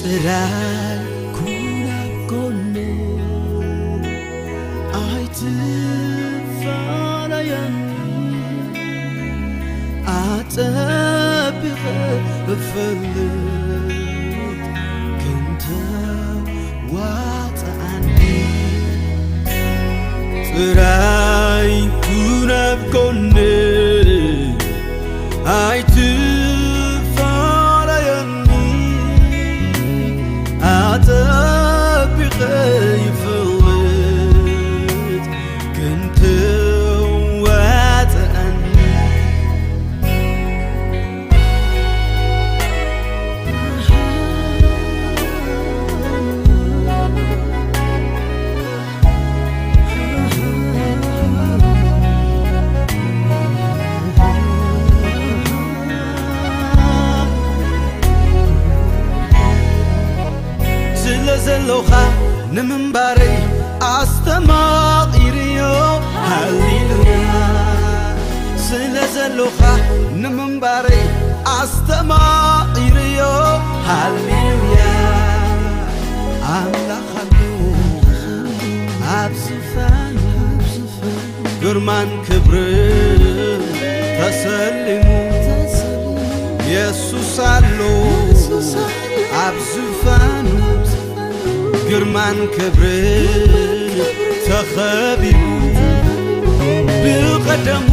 ጥራይ ኩን ኣብ ጎነይ ኣይትፈላለየኒ፣ ኣጸቢቐ እፈልጥ ክንተ ዋጽኣኒ። ጥራይ ኩን ኣብ ጎነይ ኣይትፈላለየኒ፣ ኣጸቢቐ ይፈልጥ ክንተ ዋጽኣኒ። ስለ ዘሎኻ ንምንባረይ ኣስተማቒርዮ። ሃሌሉያ። ስለ ዘሎኻ ንምንባረይ ኣስተማቒርዮ። ሃሌሉያ። ኣምላኽ ኣሎ ኣብ ዝፋኑ፣ ግርማን ክብርን ተሰሊሙ። የሱስ ኣሎ ኣብ ዝፋኑ፣ ግርማን ክብርን ተኸቢቡ። ብቐደሙ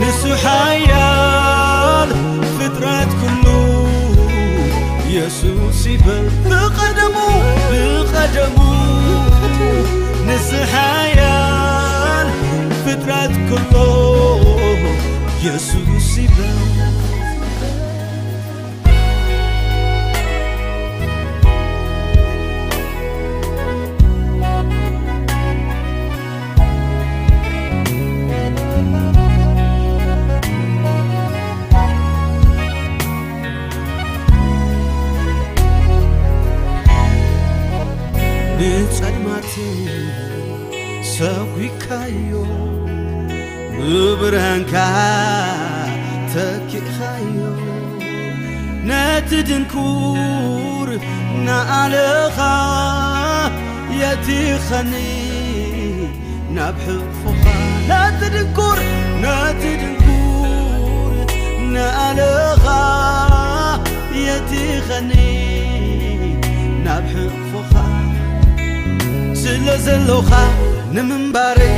ንሱ ሓያል፣ ፍጥረት ኩሉ የሱስ ይበል። ብቐደሙ፣ ብቐደሙ ንሱ ሓያል፣ ፍጥረት ኩሉ የሱስ ይበል። ንጸልማት ሰጒግካዮ፣ ብብርሃንካ ተኪእኻዮ። ነቲ ድንኩር ንኣለኻ የቲኸኒ ናብ ሕቕፎኻ። ነቲ ድንኩር፣ ነቲ ድንኩር ንኣለኻ የቲኸኒ ናብ ሕቕፎኻ። ስለ ዘሎኻ ንምንባረይ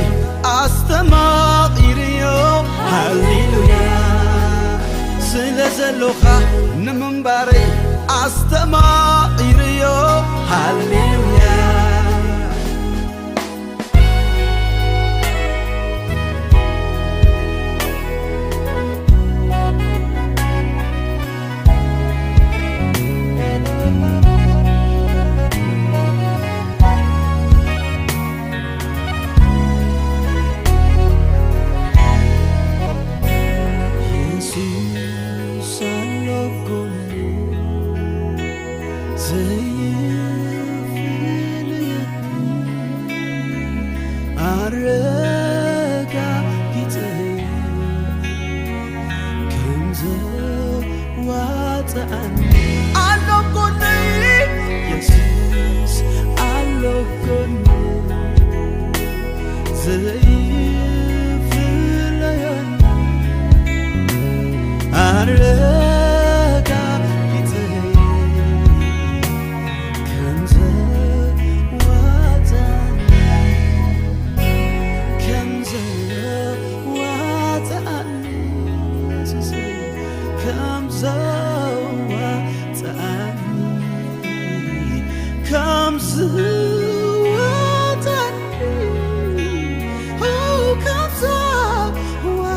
ኣስተማቒርዮ። ሃሌሉያ። ስለ ዘሎኻ ንምንባረይ ኣስተማቒርዮ። ሃሌሉያ። የሱስ ኣሎ ጎነይ፣ ዘይፍለየኒ፣ ኣረጋጊጸይ ከም ዘዋጽኣኒ። ኣሎ ጎነይ፣ የሱስ ኣሎ ጎነይ፣ ዘይፍለየኒ፣ ኣረጋጊጸይ ከም ዘዋጽኣኒ፣ ከም ዘዋጽኣኒ፣ የሱሰይ ከም ዘዋጽኣኒ፣ ከም ዘዋጽኣኒ፣ ኦ፣ ከም ዘዋጽኣኒ።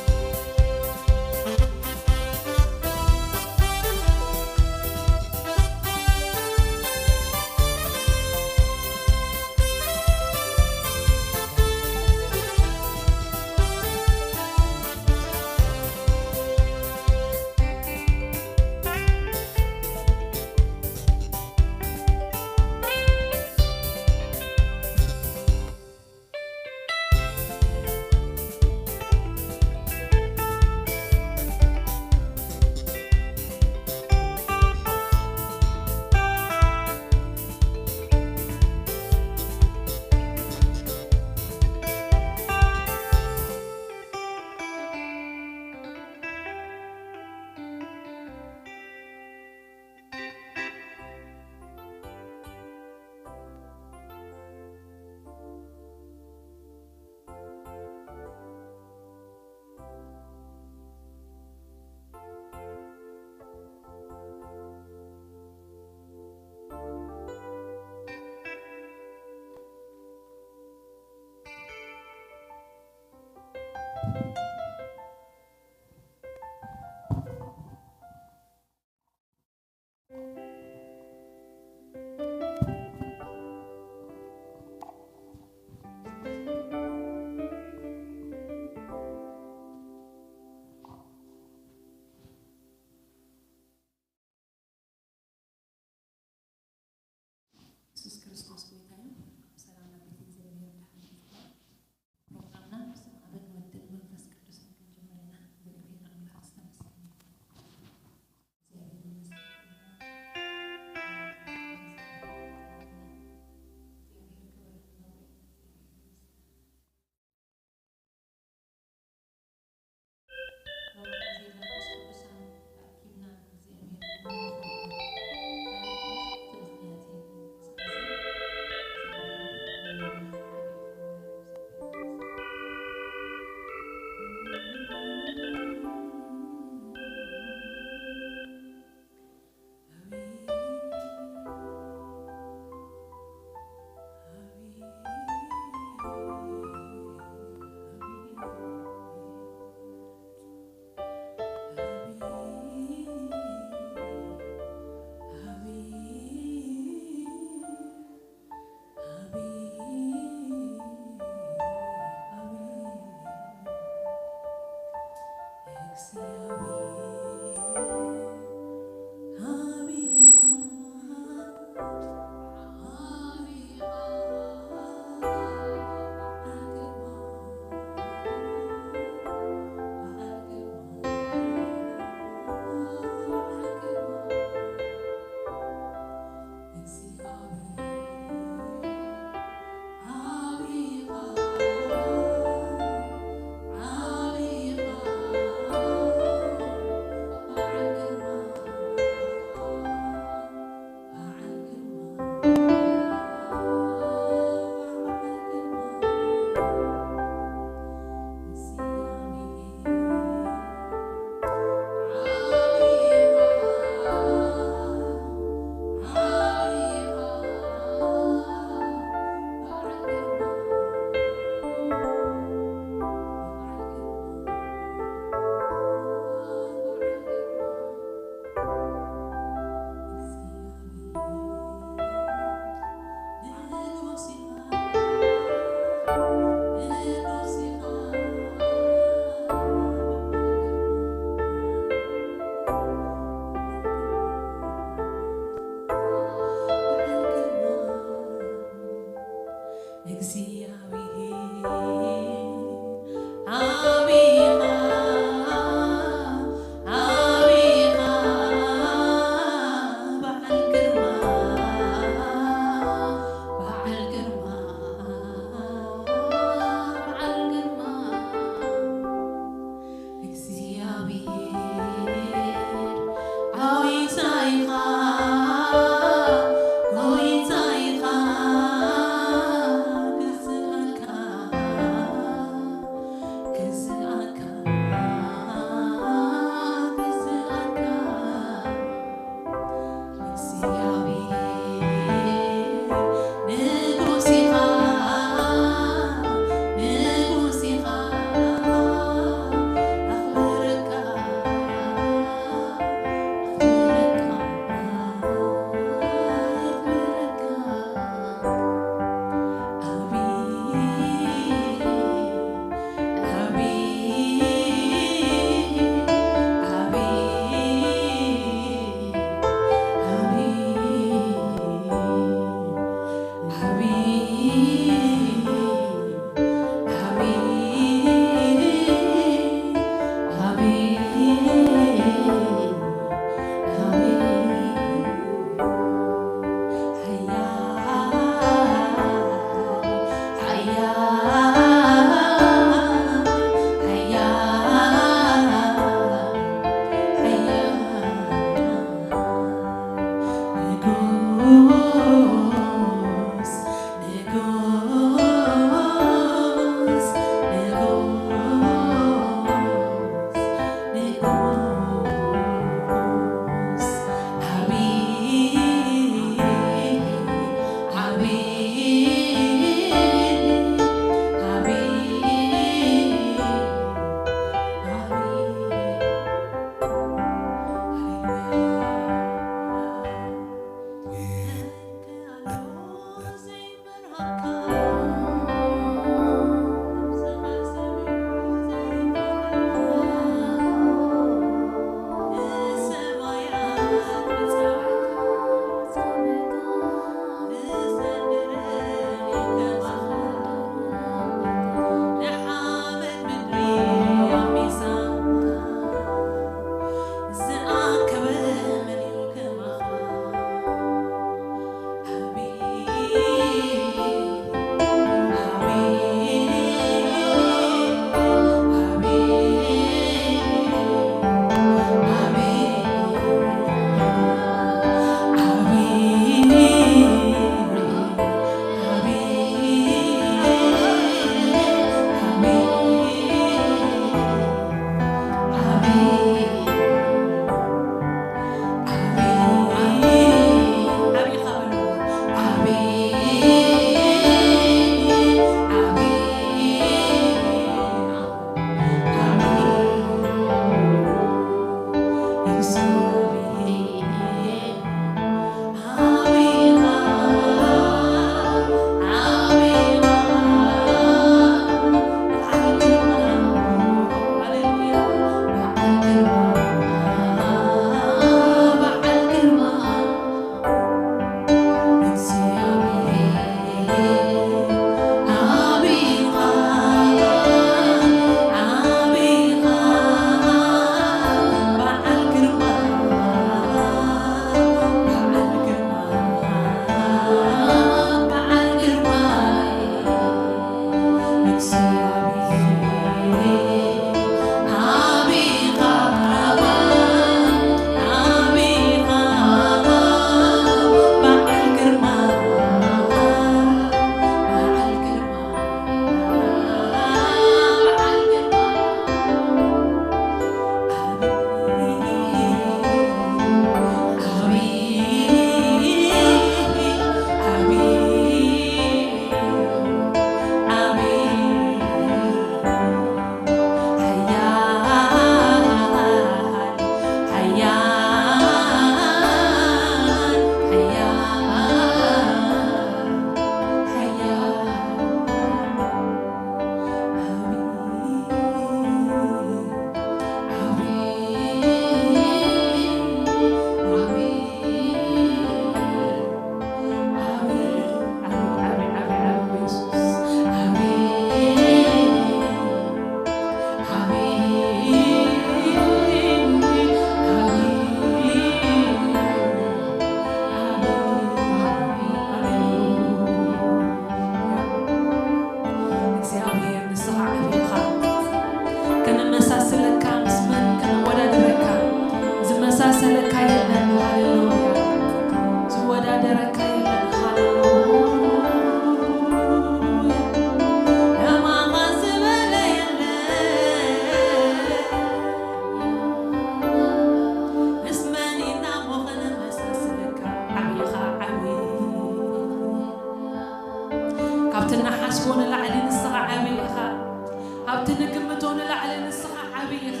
ካብቲ ንግምቶ ንላዕሊ ንስኻ ዓብዪ ኢኻ።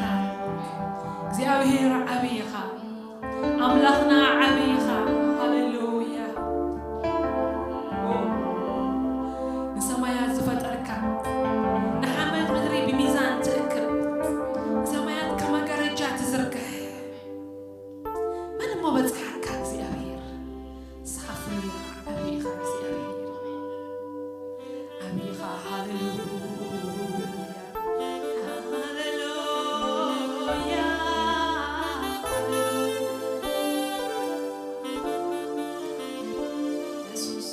እግዚኣብሔር ዓብዪ ኢኻ። ኣምላኽና ዓብዪ ኢኻ። ሃሌሉያ። ንሰማያት ዝፈጠርካ፣ ንሓመድ ምድሪ ብሚዛን ትእክብ፣ ንሰማያት ከመጋረጃ ትዝርግሕ፣ መን እሞ በጽሓካ እግዚኣብሔር? ንስኻ ፍሉይ ኢኻ፣ ዓብዪ ኢኻ እግዚኣብሔር። ዓብዪ ኢኻ። ሃሌሉያ። ሃሌሉያ። የሱስ።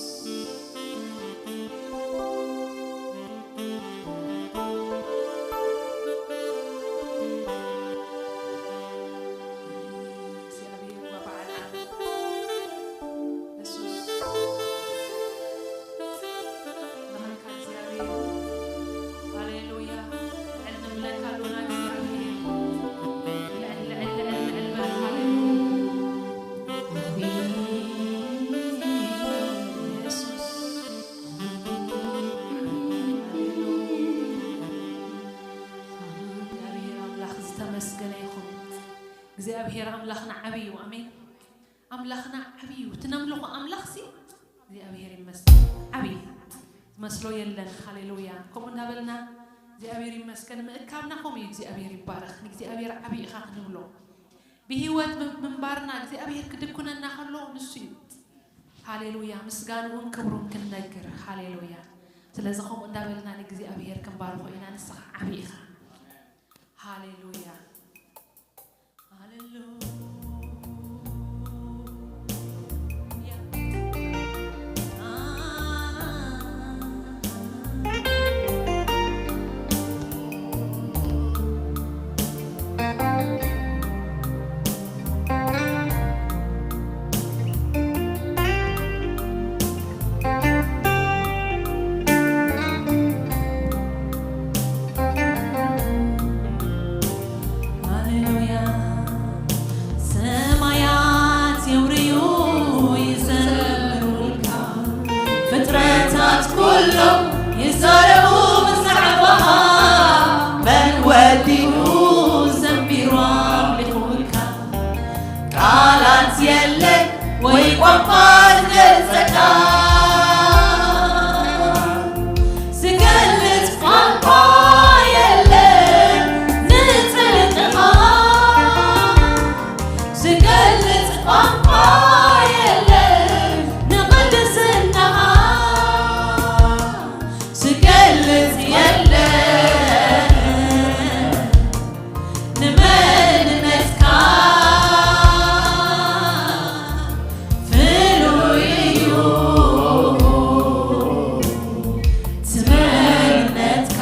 እግዚኣብሔር ወበዓል ዓለም። የሱስ። ንሃይካ እግዚኣብሔር። ሃሌሉያ። ልዕል ንብለካ ኣሎና እግዚኣብሔር። ልዕል፣ ልዕል፣ ልዕል፣ ልዕል በል። ሃሌሉያ። የሱስ። እግዚኣብሔር ኣምላኽ ዝተመስገነ ይኹን። እግዚኣብሔር ኣምላኽና ዓብዪ እዩ። ኣሜን። ኣምላኽና ዓብዪ እዩ። እቲ ነምልኾ ኣምላኽሲ እግዚኣብሔር ይመስገን። ዓብዪ ዝመስሎ የለን። ሃሌሉያ። ከምኡ እንዳበልና እግዚኣብሔር ይመስገን ምእካብና ከምኡ እዩ። እግዚኣብሔር ይባረኽ። ንእግዚኣብሔር ዓብዪ ኢኻ ክንብሎ። ብህይወት ም-፣ ምንባርና እግዚኣብሔር ክድኩነና ከሎ ንሱ እዩ። ሃሌሉያ። ምስጋንኡን ክብሩን ክንነግር። ሃሌሉያ። ስለዚ ከምኡ እንዳበልና ንእግዚኣብሔር ክንባርኾ ኢና። ንስኻ ዓብዪ ኢኻ። ሃሌሉያ። ሃሌሉያ። ሃሌሉያ። ሰማያት የውርዩ ይዘምሩልካ፣ ፍጥረታት ኩሎም ይዛረቡ ብዛዕባኻ። መን ወዲኡ ዘንቢሩ ኣምሊኹልካ? ቃላት የለን ወይ ቋንቋ ዝገልጸካ፣ ዝገልጽ ቋንቋ የለን ንጽድቅኻ፣ ዝገልጽ ቋንቋ የለን ንቕድስናኻ፣ ዝገልጽ የለን ንመንነትካ። ፍሉይ እዩ እቲ መንነትካ፣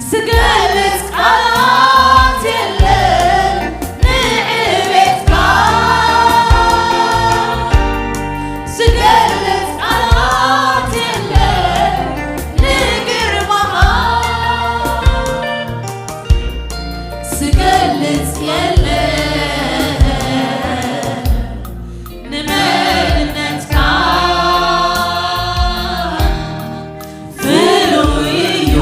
ዝገልጽ ቃላት የለን ንዕቤትካ፣ ዝገልጽ ቃላት የለን ንግርማኻ፣ ዝገልጽ የለን ንመንነትካ። ፍሉይ እዩ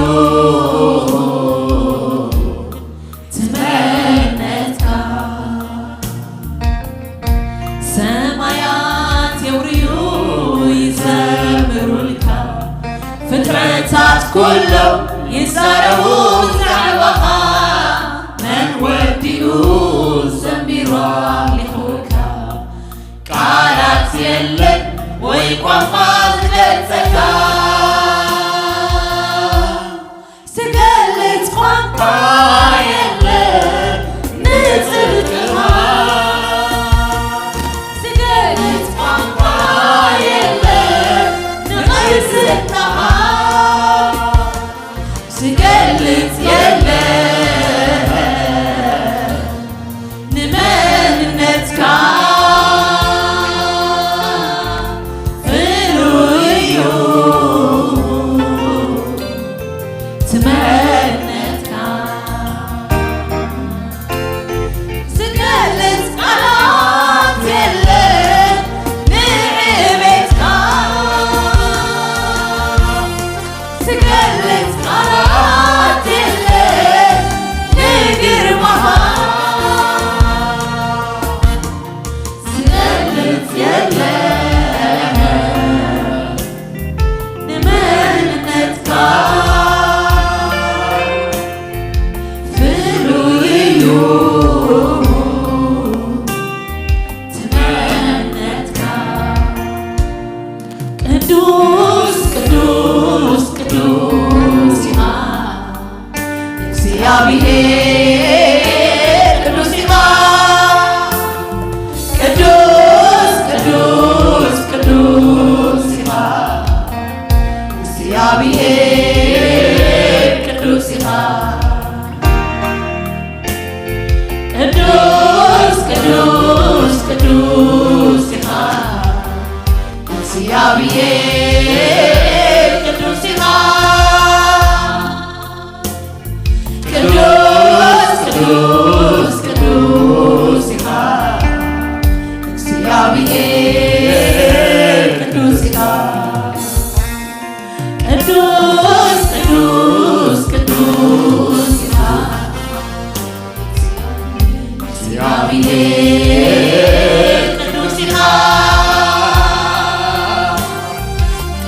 እቲ መንነትካ። ሰማያት የውርዩ ይዘምሩልካ፣ ፍጥረታት ኩሎም ይዛረቡ ብዛዕባኻ። መን ወዲኡ ዘንቢሩ ኣምሊኹልካ? ቃላት የለን ወይ ቋንቋ ዝገልጸካ፣ ዝገልጽ ቋንቋ የለን ንጽድቅኻ፣ ዝገልጽ ቋንቋ የለን ንቕድስናኻ፣ ዝገልጽ የለን ንመንነትካ። ፍሉይ እዩ ትገልጽ ቃላት የለን ንግርማኻ። ዝገልጽ የለን ንመንነትካ። ፍሉይ እዩ ትመንነትካ። ቅዱስ ቅዱስ ቅዱስ ኢኻ እግዚኣብሔር፣ ቅዱስ ኢኻ። ቅዱስ ቅዱስ ቅዱስ ኢኻ እግዚኣብሔር፣ ቅዱስ ኢኻ። ቅዱስ ቅዱስ ቅዱስ ኢኻ እግዚኣብሔር፣ ቅዱስ ኢኻ። ቅዱስ ቅዱስ ቅዱስ ኢኻ እግዚኣብሔር፣ ቅዱስ ኢኻ። ቅዱስ ቅዱስ ቅዱስ ኢኻ እግዚኣብሔር፣ ቅዱስ ኢኻ።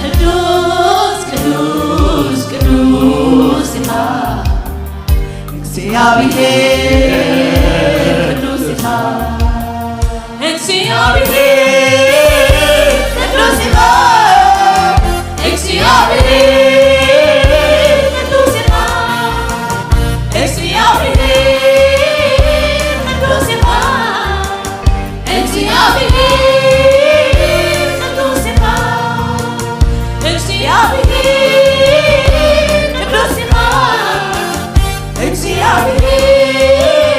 ቅዱስ ቅዱስ ቅዱስ ኢኻ እግዚኣብሔር፣ ቅዱስ ኢኻ። እግዚኣብሔር ቅዱስ ኢኻ። እግዚኣብሔር ቅዱስ ኢኻ። እግዚኣብሔር ቅዱስ ኢኻ። እግዚኣብሔር ቅዱስ ኢኻ። እግዚኣብሔር ቅዱስ ኢኻ። እግዚኣብሔር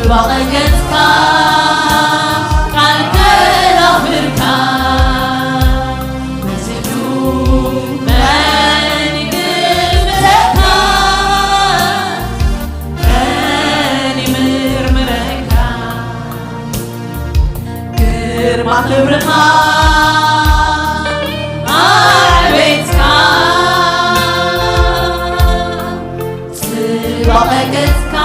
ጽባቐ ገጽካ ቃል ከናፍርካ በዚሑ መን ይግምተካ? መን ይምርምረካ? ግርማ ክብርኻ ኣዕቤትካ ጽባቐ ገጽካ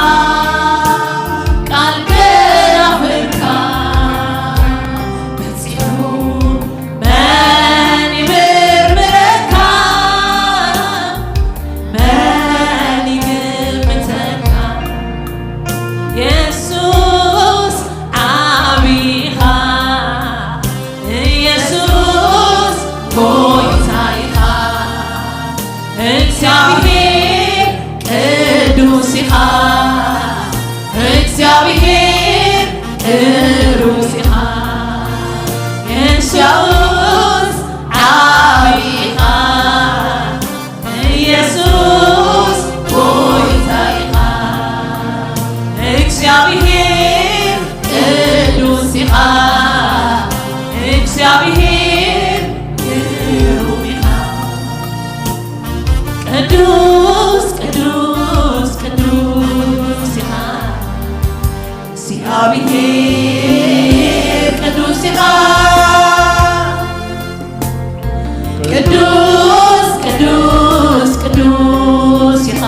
ቃል ከናፍርካ በጺሑ መን ይምርምረካ? መን ይግምተካ? የሱስ ዓቢኻ፣ የሱስ ጎይታ ኢኻ። እግዚኣብሔር ቅዱስ ኢኻ፣ እግዚኣብሔር ቅዱስ ኢኻ። የሱስ ዓቢ ኢኻ፣ የሱስ ጎይታ ኢኻ። እግዚኣብሔር ቅዱስ ኢኻ፣ እግዚኣብሔር ግሩም ኢኻ። ቅዱስ ቅዱስ ቅዱስ ኢኻ፣ እግዚኣብሔር ቅዱስ ኢኻ። ቅዱስ ቅዱስ ቅዱስ ኢኻ፣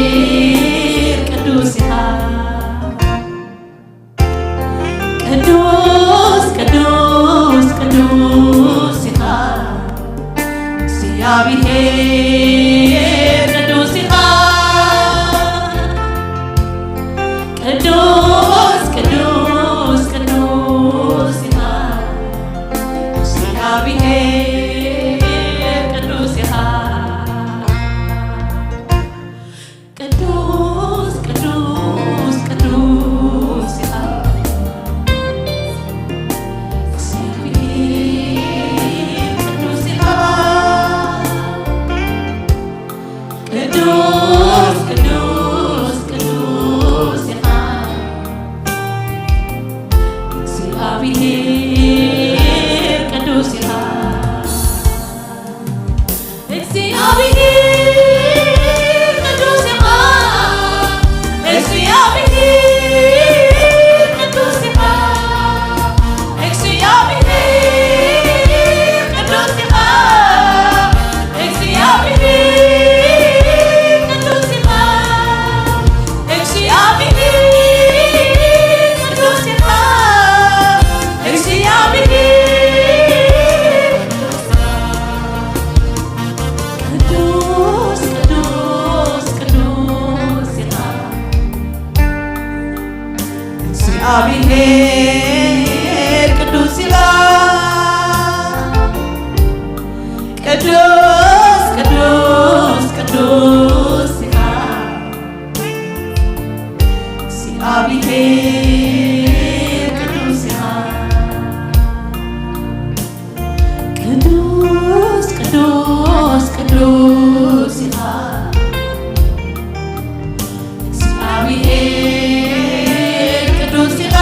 እግዚኣብሔር ቅዱስ ኢኻ። ቅዱስ ቅዱስ ቅዱስ ኢኻ፣ እግዚኣብሔር ቅዱስ ኢኻ። ቅዱስ ቅዱስ ቅዱስ ኢኻ፣ እግዚኣብሔር ቅዱስ ኢኻ። ቅዱስ ቅዱስ ቅዱስ ኢኻ፣ እግዚኣብሔር ቅዱስ ኢኻ። ቅዱስ ቅዱስ ቅዱስ ኢኻ፣ እግዚኣብሔር ቅዱስ ኢኻ። እግዚኣብሔር ቅዱስ ኢኻ፣ እግዚኣብሔር ቅዱስ ኢኻ፣ እግዚኣብሔር ቅዱስ ኢኻ፣ እግዚኣብሔር ቅዱስ ኢኻ፣ እግዚኣብሔር ቅዱስ ኢኻ፣ እግዚኣብሔር ቅዱስ ቅዱስ ቅዱስ ኢኻ፣ እግዚኣብሔር ቅዱስ ኢኻ። ቅዱስ ቅዱስ ቅዱስ ኢኻ፣ እግዚኣብሔር ቅዱስ ኢኻ። ቅዱስ ቅዱስ ቅዱስ ኢኻ፣ እግዚኣብሔር ቅዱስ ኢኻ።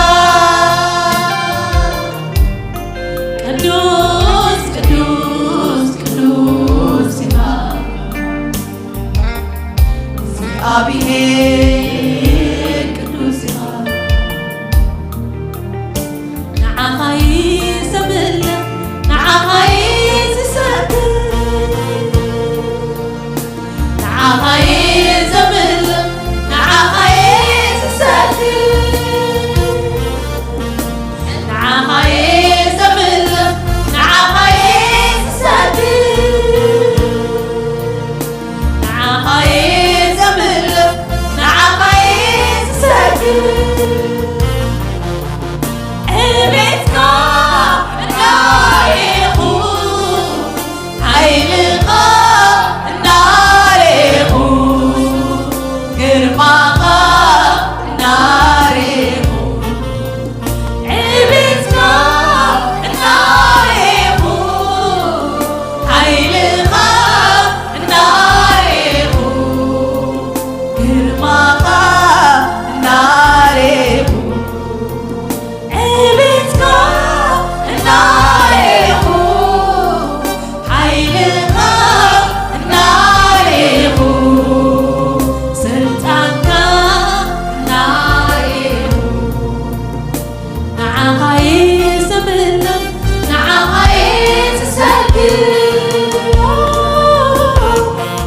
ቅዱስ ቅዱስ ቅዱስ ኢኻ፣ እግዚኣብሔር ቅዱስ ኢኻ። ንዓኻ እየ ዘምልኽ፣ ንዓኻ እየ ዝሰግድ፣ ንዓኻ እየ ዘምልኽ፣ ንዓኻ እየ ዝሰግድ፣ ንዓኻ እየ ዘምልኽ፣ ንዓኻ እየ ዝሰግድ። ንዓኻ እየ ዘምልኽ፣ ንዓኻ ግርማኻ እናሬኹ፣ ዕቤትካ እናሬኹ፣ ሓይልኻ እናሬኹ፣ ስልጣንካ እናሬኹ፣ ንዓኻ እየ ዘምልኽ፣ ንዓኻ እየ ዝሰግድ፣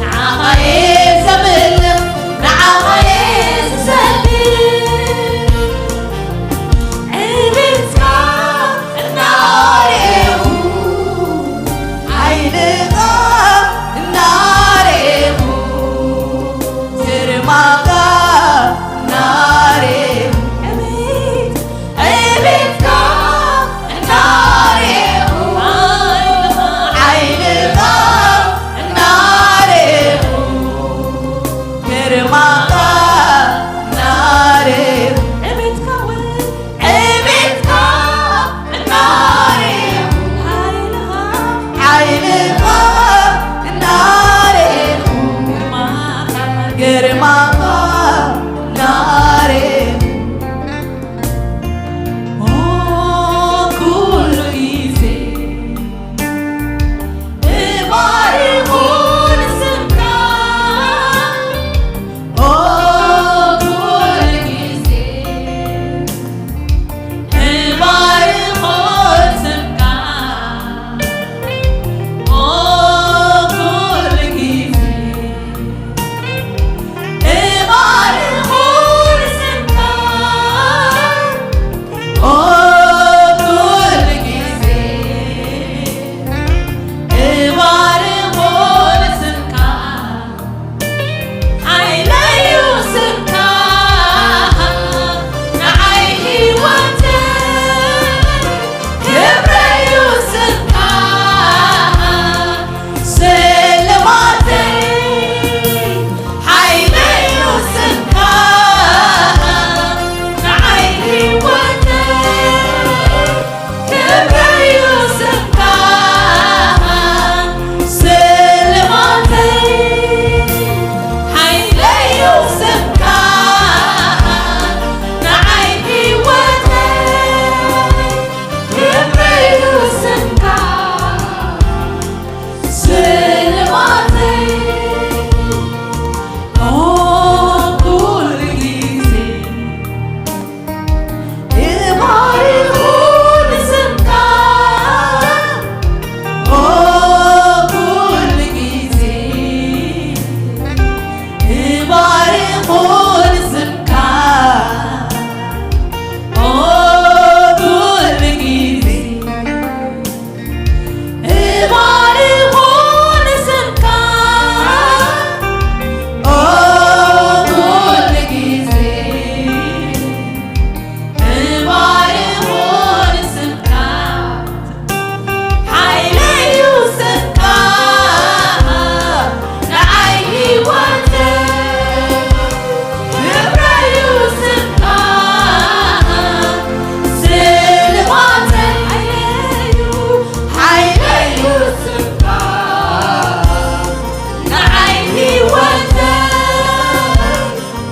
ንዓኻ እየ ዘምልኽ፣ ንዓኻ እየ ዝሰግድ። ዕቤትካ እናሬኹ፣ ሓይልኻ እናሬኹ፣ ግርማኻ እናሬኹ፣ ዕቤት፣ ዕቤትካ እናሬኹ፣ ሓይልኻ እናሬኹ፣ ግርማኻ እናሬኹ፣ ዕቤትካ እውን፣ ዕቤትካ እናሬኹ፣ ሓይልኻ፣ ሓይልኻ እናሬኹ፣ ግርማኻ፣ ግርማኻ እናሬኹ። ኦ፣ ኩሉ ግዜ እባርኾ ንስምካ። ኦ፣ ኩሉ ግዜ እባርኾ ስምካ። ኦ፣ ኩሉ ግዜ እባርኾ ስምካ። ኦ፣ ኩሉ ግዜ እባርኾ ስምካ። ሓይለዩ ስምካ፣ ንዓይ ህይወተይ፣ ክብረዩ ስምካ፣ ስልማተይ። ሓይለዩ ስምካ፣ ንዓይ ህይወተይ፣ ክብረዩ ስምካ፣ ስልማተይ። ሓይለዩ ስምካ፣ ንዓይ ህይወተይ፣ ክብረዩ ስምካ፣ ስልማተይ። ኦ፣ ኩሉ ግዜ እባርኾ ንስምካ። ኦ፣ ኩሉ ግዜ እባርኾ ንስምካ። ኦ፣ ኩሉ ግዜ እባርኾ ንስምካ። ኦ፣ ኩሉ ግዜ እባርኾ ንስምካ። ሓይለዩ ስምካ፣ ንዓይ ህይወተይ፣ ክብረዩ ስምካ፣ ስልማተይ። ሓይለዩ፣ ሓይለዩ ስምካ፣ ንዓይ ህይወተይ፣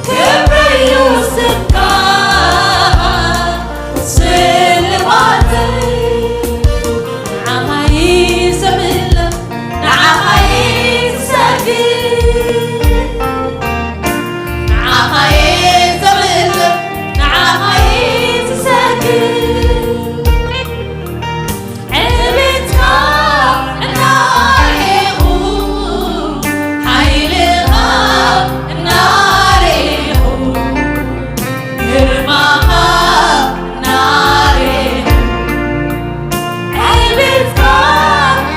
ክብረዩ ስምካ፣ ስልማተይ። ንዓኻ እየ ዘምልኽ፣ ንዓኻ እየ ዝሰግድ፣ ንዓኻ እየ ዘምልኽ፣ ንዓኻ እየ ዝሰግድ። ዕቤትካ እናሬኹ፣ ሓይልኻ እናሬኹ፣ ግርማኻ እናሬኹ፣ ዕቤትካ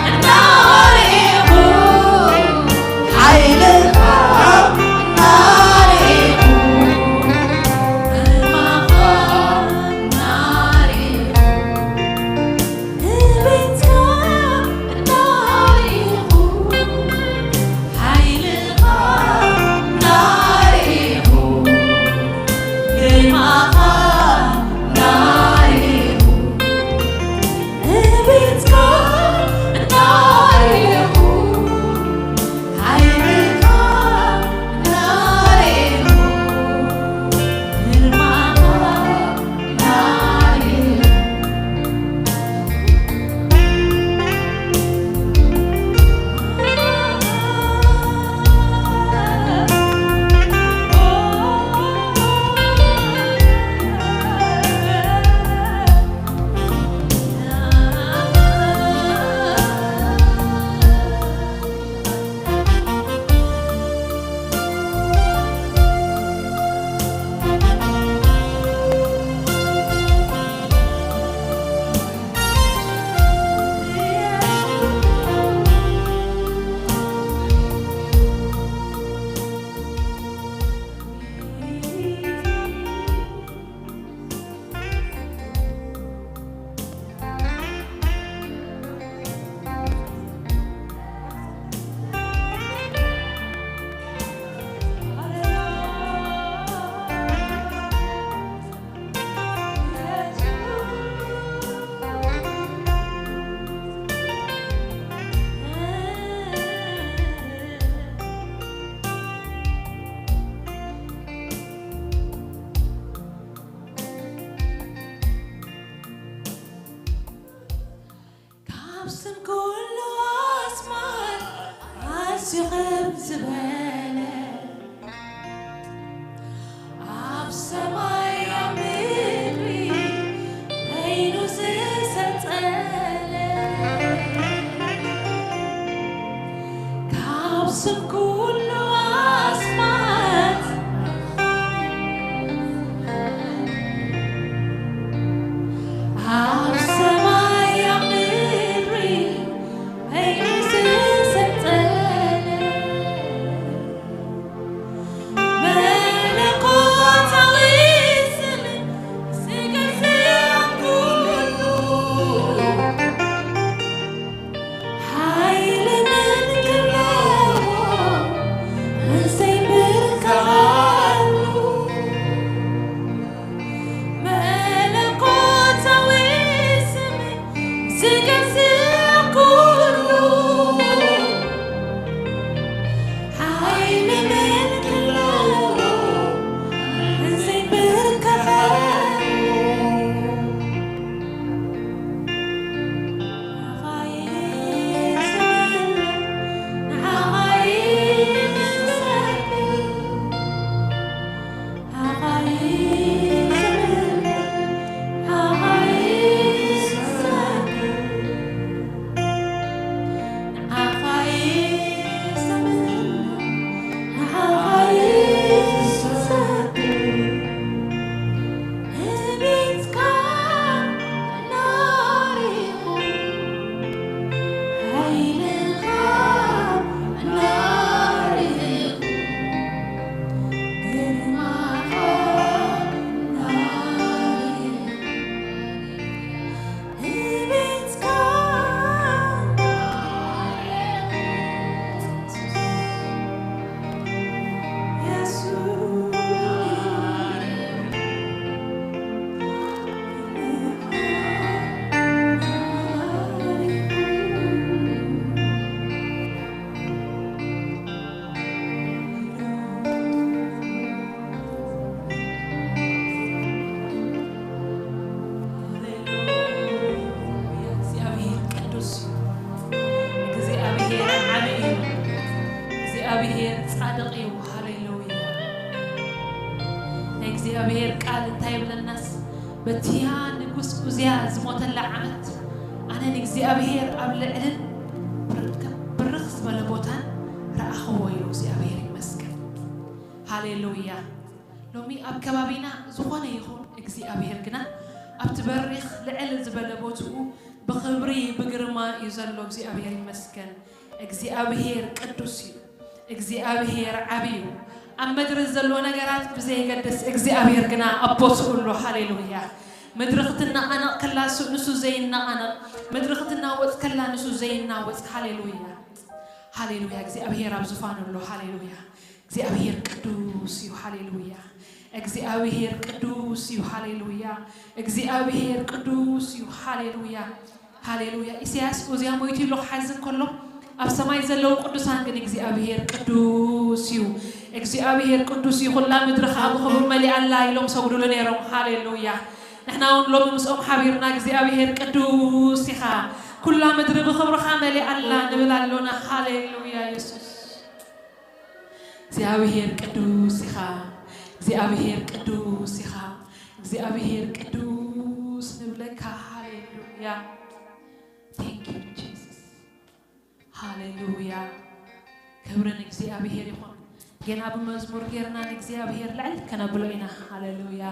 እናሬኹ፣ ሓይልኻ እናሬኹ፣ በለ። ኣብ ሰማይ ኣብ ምድሪ በይኑ ዝሰልጠነ ካብ ስም ኩሉ ኣስማት ኣብ ሰማይ ኣብ ምድሪ በይኑ ዝሰልጠነ መለኮታዊ ስም ዝገዝእ ኩሉ ሓይልን ክብርን ዘይብርከኻሉ መለኮታዊ ስም ዝገዝእ ኩሉ ሓይልን ክብርን ዘይብርከኻሉ እግዚኣብሔር ቅዱስ እዩ። እግዚኣብሔር ዓቢ እዩ። እግዚኣብሔር ጻድቕ እዩ። ሃሌሉያ። ናይ እግዚኣብሔር ቃል እንታይ ይብለናስ፣ በቲያ ንጉስ ኡዝያ ዝሞተላ ዓመት ኣነ ንእግዚኣብሔር ኣብ ልዕልን ብርክ-፣ ብርኽ ዝበለ ቦታን ረኣኽዎ ኢሉ። እግዚኣብሔር ይመስገን። ሃሌሉያ። ሎሚ ኣብ ከባቢና ዝኾነ ይኹን እግዚኣብሔር ግና ኣብቲ በሪኽ ልዕል ዝበለ ቦትኡ ብኽብሪ ብግርማ እዩ ዘሎ። እግዚኣብሔር ይመስገን። እግዚኣብሔር ቅዱስ እዩ። እግዚኣብሔር ዓቢ እዩ። ኣብ ምድሪ ዘሎ ነገራት ብዘየገድስ እግዚኣብሔር ግና ኣብ ቦትኡ ኣሎ። ሃሌሉያ። ምድሪ ክትነቓነቕ ከላ ንሱ ዘይነቓነቕ፣ ምድሪ ክትናወጽ ከላ ንሱ ዘይናወጽ። ሃሌሉያ። ሃሌሉያ። እግዚኣብሔር ኣብ ዙፋኑ ኣሎ። ሃሌሉያ። እግዚኣብሔር ቅዱስ እዩ። ሃሌሉያ። እግዚኣብሔር ቅዱስ እዩ። ሃሌሉያ። እግዚኣብሔር ቅዱስ እዩ። ሃሌሉያ። ሃሌሉያ። ኢሳያስ ኡዝያ ሞይቱ ኢሉ ክሓዝን ከሎ ኣብ ሰማይ ዘለዉ ቅዱሳን ግን እግዚኣብሔር ቅዱስ እዩ። እግዚኣብሔር ቅዱስ እዩ። ኩላ ምድሪ ኸዓ ብኽብሩ መሊኣ ኣላ ኢሎም ሰጉዱሉ ነይሮም። ሃሌሉያ። ንሕና እውን ሎሚ ምስኦም ሓቢርና እግዚኣብሔር ቅዱስ ኢኻ፣ ኩላ ምድሪ ብኽብርኻ መሊኣ ኣላ ንብል ኣሎና። ሃሌሉያ የሱስ። እግዚኣብሔር ቅዱስ ኢኻ፣ እግዚኣብሔር ቅዱስ ኢኻ፣ እግዚኣብሔር ቅዱስ ንብለካ። ሃሌሉያ። Thank you Jesus። ሃሌሉያ። ክብሪ ንእግዚኣብሔር ይኹን። ገና ብመዝሙር ጌርና ንእግዚኣብሔር ልዕል ከነብሎ ኢና። ሃሌሉያ።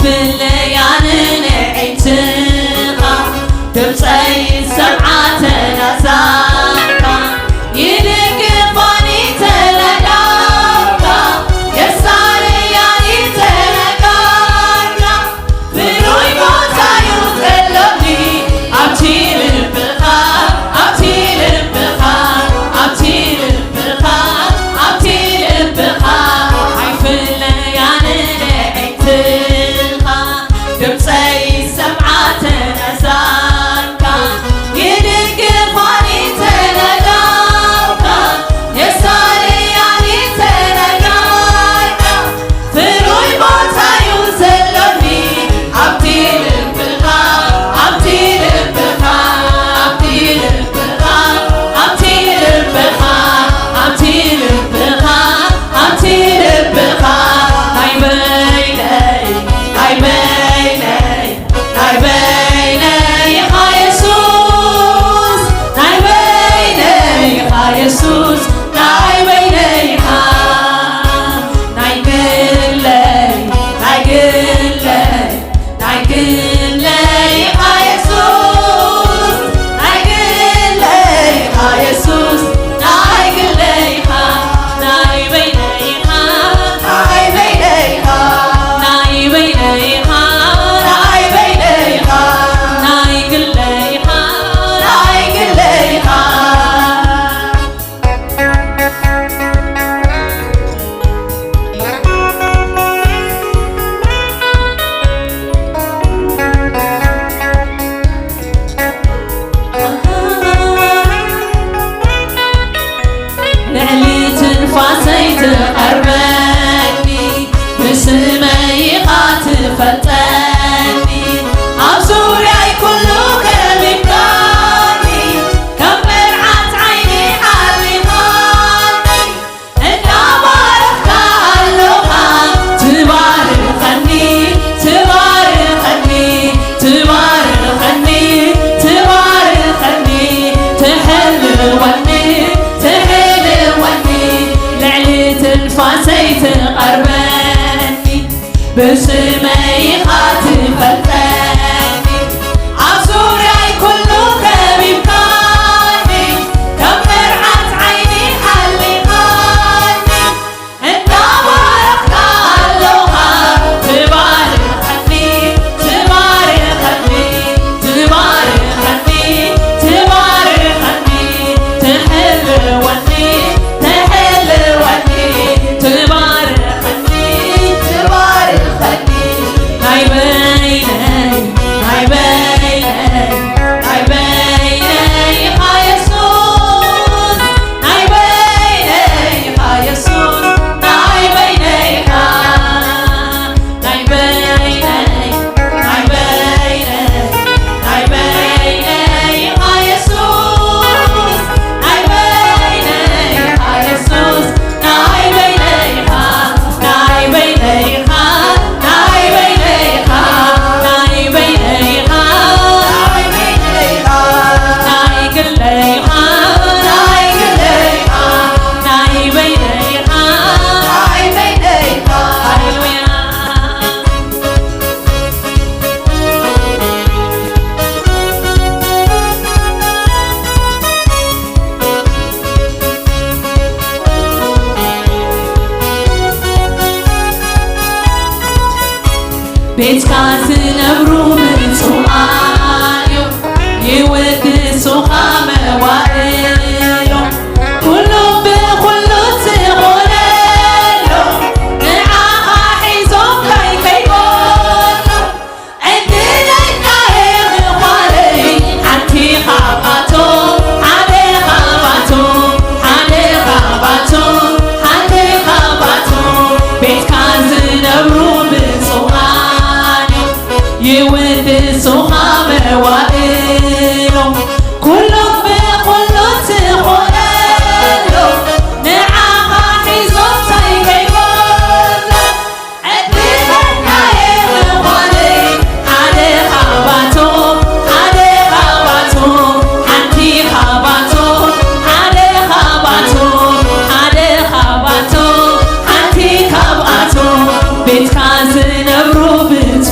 ብለያንን ዕንትኻ ድምፀይ ሰምዓ ተናዛካ ይድግፋኒ ተነጋርካ የሳርያኒ ተነጋርካ ፍሉይ ቦታዩ ዘለኒ ኣብቲ ልብኻ ኣብቲ ልብኻ ኣብቲ ልብኻ ኣብቲ ልብኻ ኣይፍለያንን ዕንትኻ ድምፀይ ሰምዓ ተነዛንካ ይድግፋኒ ተነጋውካ የሳርያኒ ተነጋርካ ፍሉይ ቦታዩ ዘለኒ ኣብቲ ልብኻ ኣብቲ ልብኻ ኣብቲ ልብኻ ኣብቲ ልብኻ ኣብቲ ልብኻ ኣብቲ ልብኻ ናይ በይነይ ናይ በይነይ ናይ በይነይ ኢኻ የሱስ ናይ በይነይ ኢኻ የሱስ ናይ በይነይ ኢኻ ናይ ግለይ ናይ ግለይ ናይ ግለይ ኢኻ የሱስ ናይ ግለይ ኢኻ የሱስ ናይ ግለይ ኢኻ ናይ በይነይ ኢኻ ናይ በይነይ ኢኻ ናይ በይነይ ኢኻ ናይ በይነይ ኢኻ ናይ ግለይ ኢኻ ናይ ግለይ ኢኻ ልዕሊ ትንፋሰይ ትቐርበኒ ብስመይ ኢኻ ትፈልጠኒ ኣብ ዙርያይ ኩሉ ከቢብካኒ ከም መርዓት ዓይኒ ሓሊኻኒ እናባረኽካ ኣለኻ ትባርኸኒ ትባርኸኒ ትባርኸኒ ትባርኸኒ ትሕልወኒ ትሕልወኒ ልዕሊ ትንፋሰይ ትቐርበኒ ብስመይ ኢኻ ትፈልጠኒ ኣብ ዙርያይ ኩሉ ከቢብካኒ ከም መርዓት ዓይኒ ሓሊኻኒ እናባረኽካ ኣለኻ ትባርኸኒ ትባርኸኒ ትባርኸኒ ትባርኸኒ ትሕልወኒ ትሕልወኒ ትባርኸኒ ትባርኸኒ ናይ በይነይ ናይ በይነይ ናይ በይነይ ኢኻ የሱስ ናይ በይነይ ኢኻ የሱስ ናይ በይነይ ኢኻ ናይ በይነይ ናይ በይነይ ናይ በይነይ ኢኻ የሱስ ናይ በይነይ ኢኻ የሱስ ናይ በይነይ ኢኻ ናይ በይነይ ኢኻ ናይ በይነይ ኢኻ ናይ በይነይ ኢኻ ናይ በይነይ ኢኻ ናይ ግለይ ኢኻ ናይ ግለይ ኢኻ ናይ በይነይ ኢኻ ናይ በይነይ ኢኻ ሃሌሉያ ቤትካ ዝነብሩ ብፁዓን እዮም ይውድሱኻ መዋእሎም ኩሉ ብኹሉ ትኾነሎም ንዓኻ ሒዞም ከይከይዶሎም ዕድለኛ የምዃነይ ሓንቲ ካብኣቶም ሓደ ካብኣቶም ሓደ ካብኣቶም ሓደ ካብኣቶም ቤትካ ዝነብሩ ብፁዓን ይውድሱኻ መዋእሎም ኩሎም ብኹሉ ትኾነሎም ንዓኻ ሒዞም ሳይከይኮሎም ዕድለኛ የምዃነይ ሓደ ካብኣቶም ሓደ ካብኣቶም ሓንቲ ካብኣቶም ሓደ ካብኣቶም ሓደ ካብኣቶም ሓደ ካብኣቶም ቤትካ ዝነብሩ ብፁ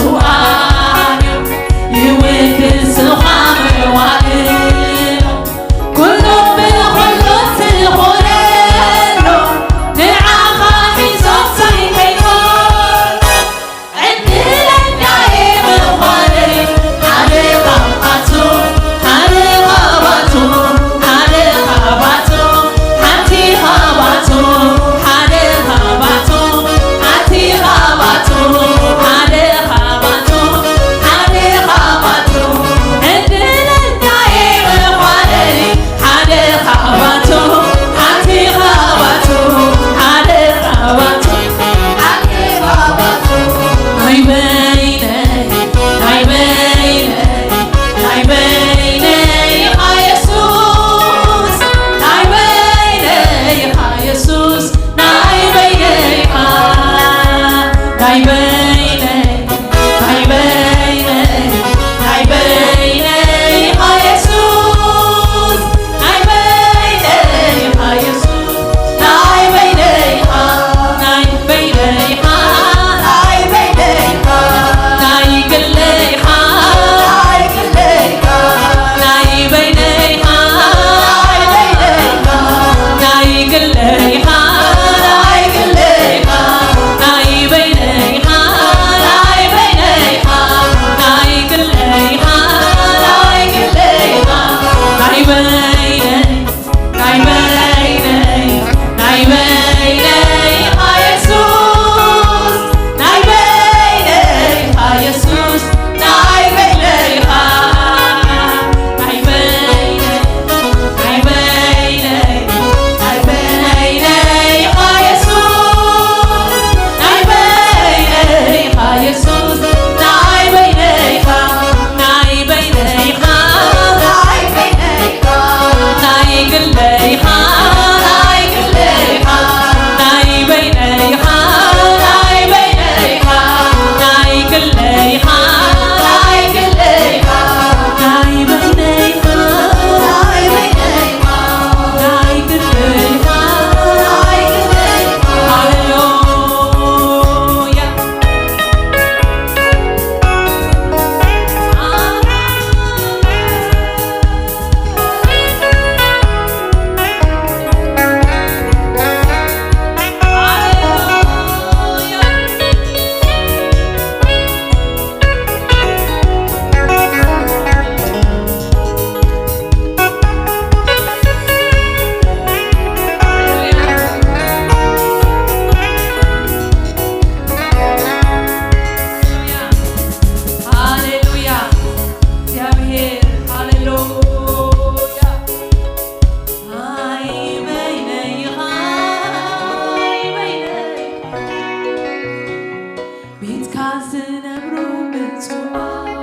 ዝነብሩ ብፁዓን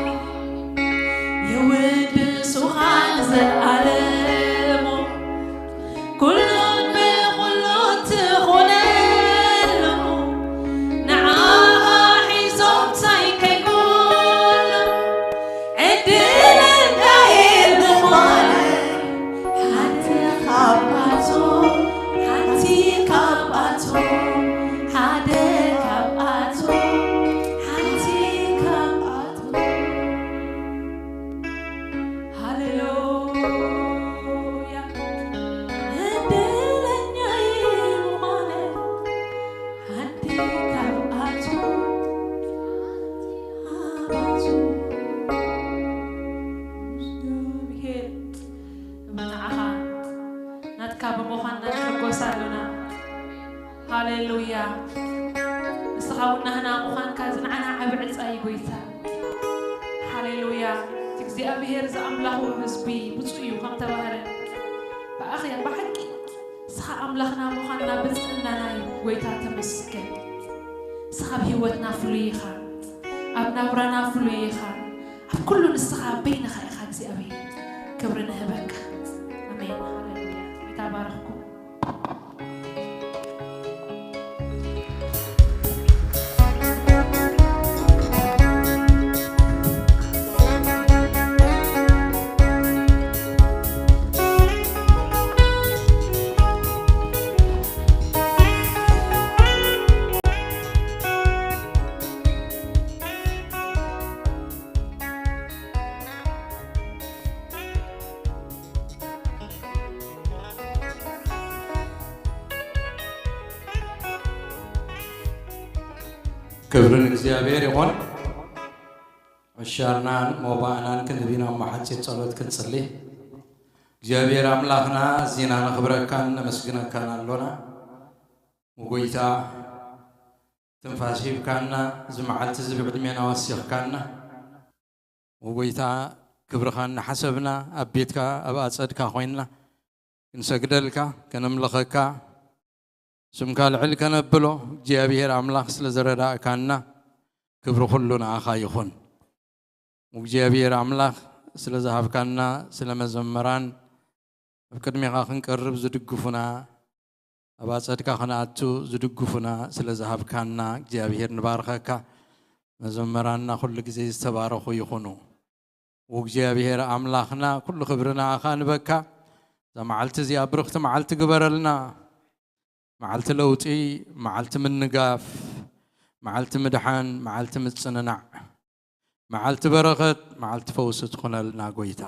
የወድሱኻ ንዘለዓለሙ። ኩሎም ብኹሉ ትኾነሉ፣ ንዓኻ ሒዞም ታይ ከይጎሉ። ዕድለኛ እየ ምዃነይ፣ ሓንቲ ካብኣቶም፣ ሓንቲ ካብኣቶም፣ ሓደ ካብኣቶም፣ ሓንቲ ካብኣቶም። ሃሌሉያ። ዕድለኛ እየ ምዃነይ፣ ሓንቲ ካብኣቶም፣ ካብኣቶም። እግዚኣብሔር፣ ንዓኻ ናትካ ብምዃንና ንሕጎስ ኣሎና። ሃሌሉያ። ንስኻ እውን ናህና ምዃንካ፣ እዚ ንዓና ዓቢ ዕጻ እዩ፣ ጎይታ። ሃሌሉያ። እቲ እግዚኣብሔር ዝኣምላኹ ህዝቢ ብፁዕ እዩ ከም ተባህለ፣ ብኣኽያን ብሓቂ ንስኻ ኣምላኽና ምዃንና ብጽእናና እዩ፣ ጎይታ ተመስገን። ንስኻ ኣብ ህይወትና ፍሉይ ኢኻ፣ ኣብ ናብራና ፍሉይ ኢኻ። ኣብ ኩሉ ንስኻ በይንኻ ኢኻ እግዚኣብሔር። ክብሪ ንህበካ። ኣሜን። ሃሌሉያ። ጎይታ ባረኽኩም። ክብሪ ንእግዚኣብሔር ይኹን። ዕሻርናን ሞባእናን ክንህብ ኢና እሞ ሓጺር ጸሎት ክንጽሊ። እግዚኣብሔር ኣምላኽና፣ ኣዚና ነኽብረካን ነመስግነካን ኣሎና። ወጎይታ፣ ትንፋስ ሂብካና፣ እዚ መዓልቲ እዚ ብዕድሜና ወሲኽካና። ወጎይታ፣ ክብርኻ እናሓሰብና፣ ኣብ ቤትካ፣ ኣብ ኣጸድካ ኮይንና ክንሰግደልካ፣ ከነምልኸካ፣ ስምካ ልዕል ከነብሎ፣ እግዚኣብሔር ኣምላኽ ስለ ዝረዳእካና፣ ክብሪ ኩሉ ንኣኻ ይኹን። እግዚኣብሔር ኣምላኽ ስለ ዝሃብካና፣ ስለ መዘመራን፣ ኣብ ቅድሜኻ ክንቀርብ ዝድግፉና፣ ኣብ ኣጸድካ ክንኣቱ ዝድግፉና ስለ ዝሃብካና፣ እግዚኣብሔር ንባርኸካ። መዘመራንና ኩሉ ግዜ ዝተባረኹ ይኹኑ። ወእግዚኣብሔር ኣምላኽና፣ ኩሉ ክብሪ ንኣኻ ንበካ። እዛ መዓልቲ እዚኣ ብርኽቲ መዓልቲ ግበረልና። መዓልቲ ለውጢ፣ መዓልቲ ምንጋፍ፣ መዓልቲ ምድሓን፣ መዓልቲ ምጽንናዕ፣ መዓልቲ በረኸት፣ መዓልቲ ፈውሲ ትኹነልና ጎይታ።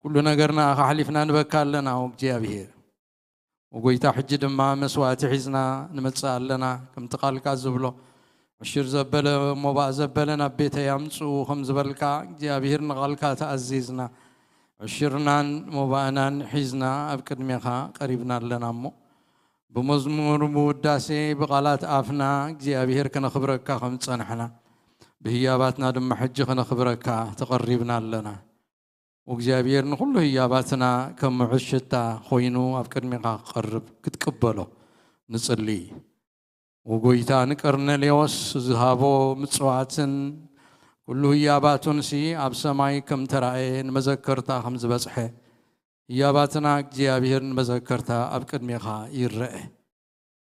ኩሉ ነገርና ኣኻ ኣሕሊፍና ንበካ ኣለና ወእግዚኣብሔር። ወጎይታ፣ ሕጂ ድማ መስዋእቲ ሒዝና ንመጽእ ኣለና። ከምቲ ቃልካ ዝብሎ፣ ዕሽር ዘበለ ሞባእ ዘበለ ናብ ቤተይ ኣምጽኡ ከም ዝበልካ፣ እግዚኣብሔር ንቓልካ ተኣዚዝና፣ ዕሽርናን ሞባእናን ሒዝና ኣብ ቅድሜኻ ቀሪብና ኣለና እሞ፣ ብመዝሙር፣ ብውዳሴ፣ ብቓላት ኣፍና እግዚኣብሔር ከነኽብረካ ከም ዝጸናሕና፣ ብህያባትና ድማ ሕጂ ከነኽብረካ ተቐሪብና ኣለና። ወእግዚኣብሔር ንኹሉ ህያባትና ከም ምዑዝ ሽታ ኮይኑ ኣብ ቅድሜኻ ክቐርብ ክትቅበሎ ንጽሊ። ወጎይታ ንቀርኔሌዎስ ዝሃቦ ምጽዋትን ኩሉ ህያባቱንሲ ኣብ ሰማይ ከም ተራእየ ንመዘከርታ ከም ዝበጽሐ፣ ህያባትና እግዚኣብሔር ንመዘከርታ ኣብ ቅድሜኻ ይረአ።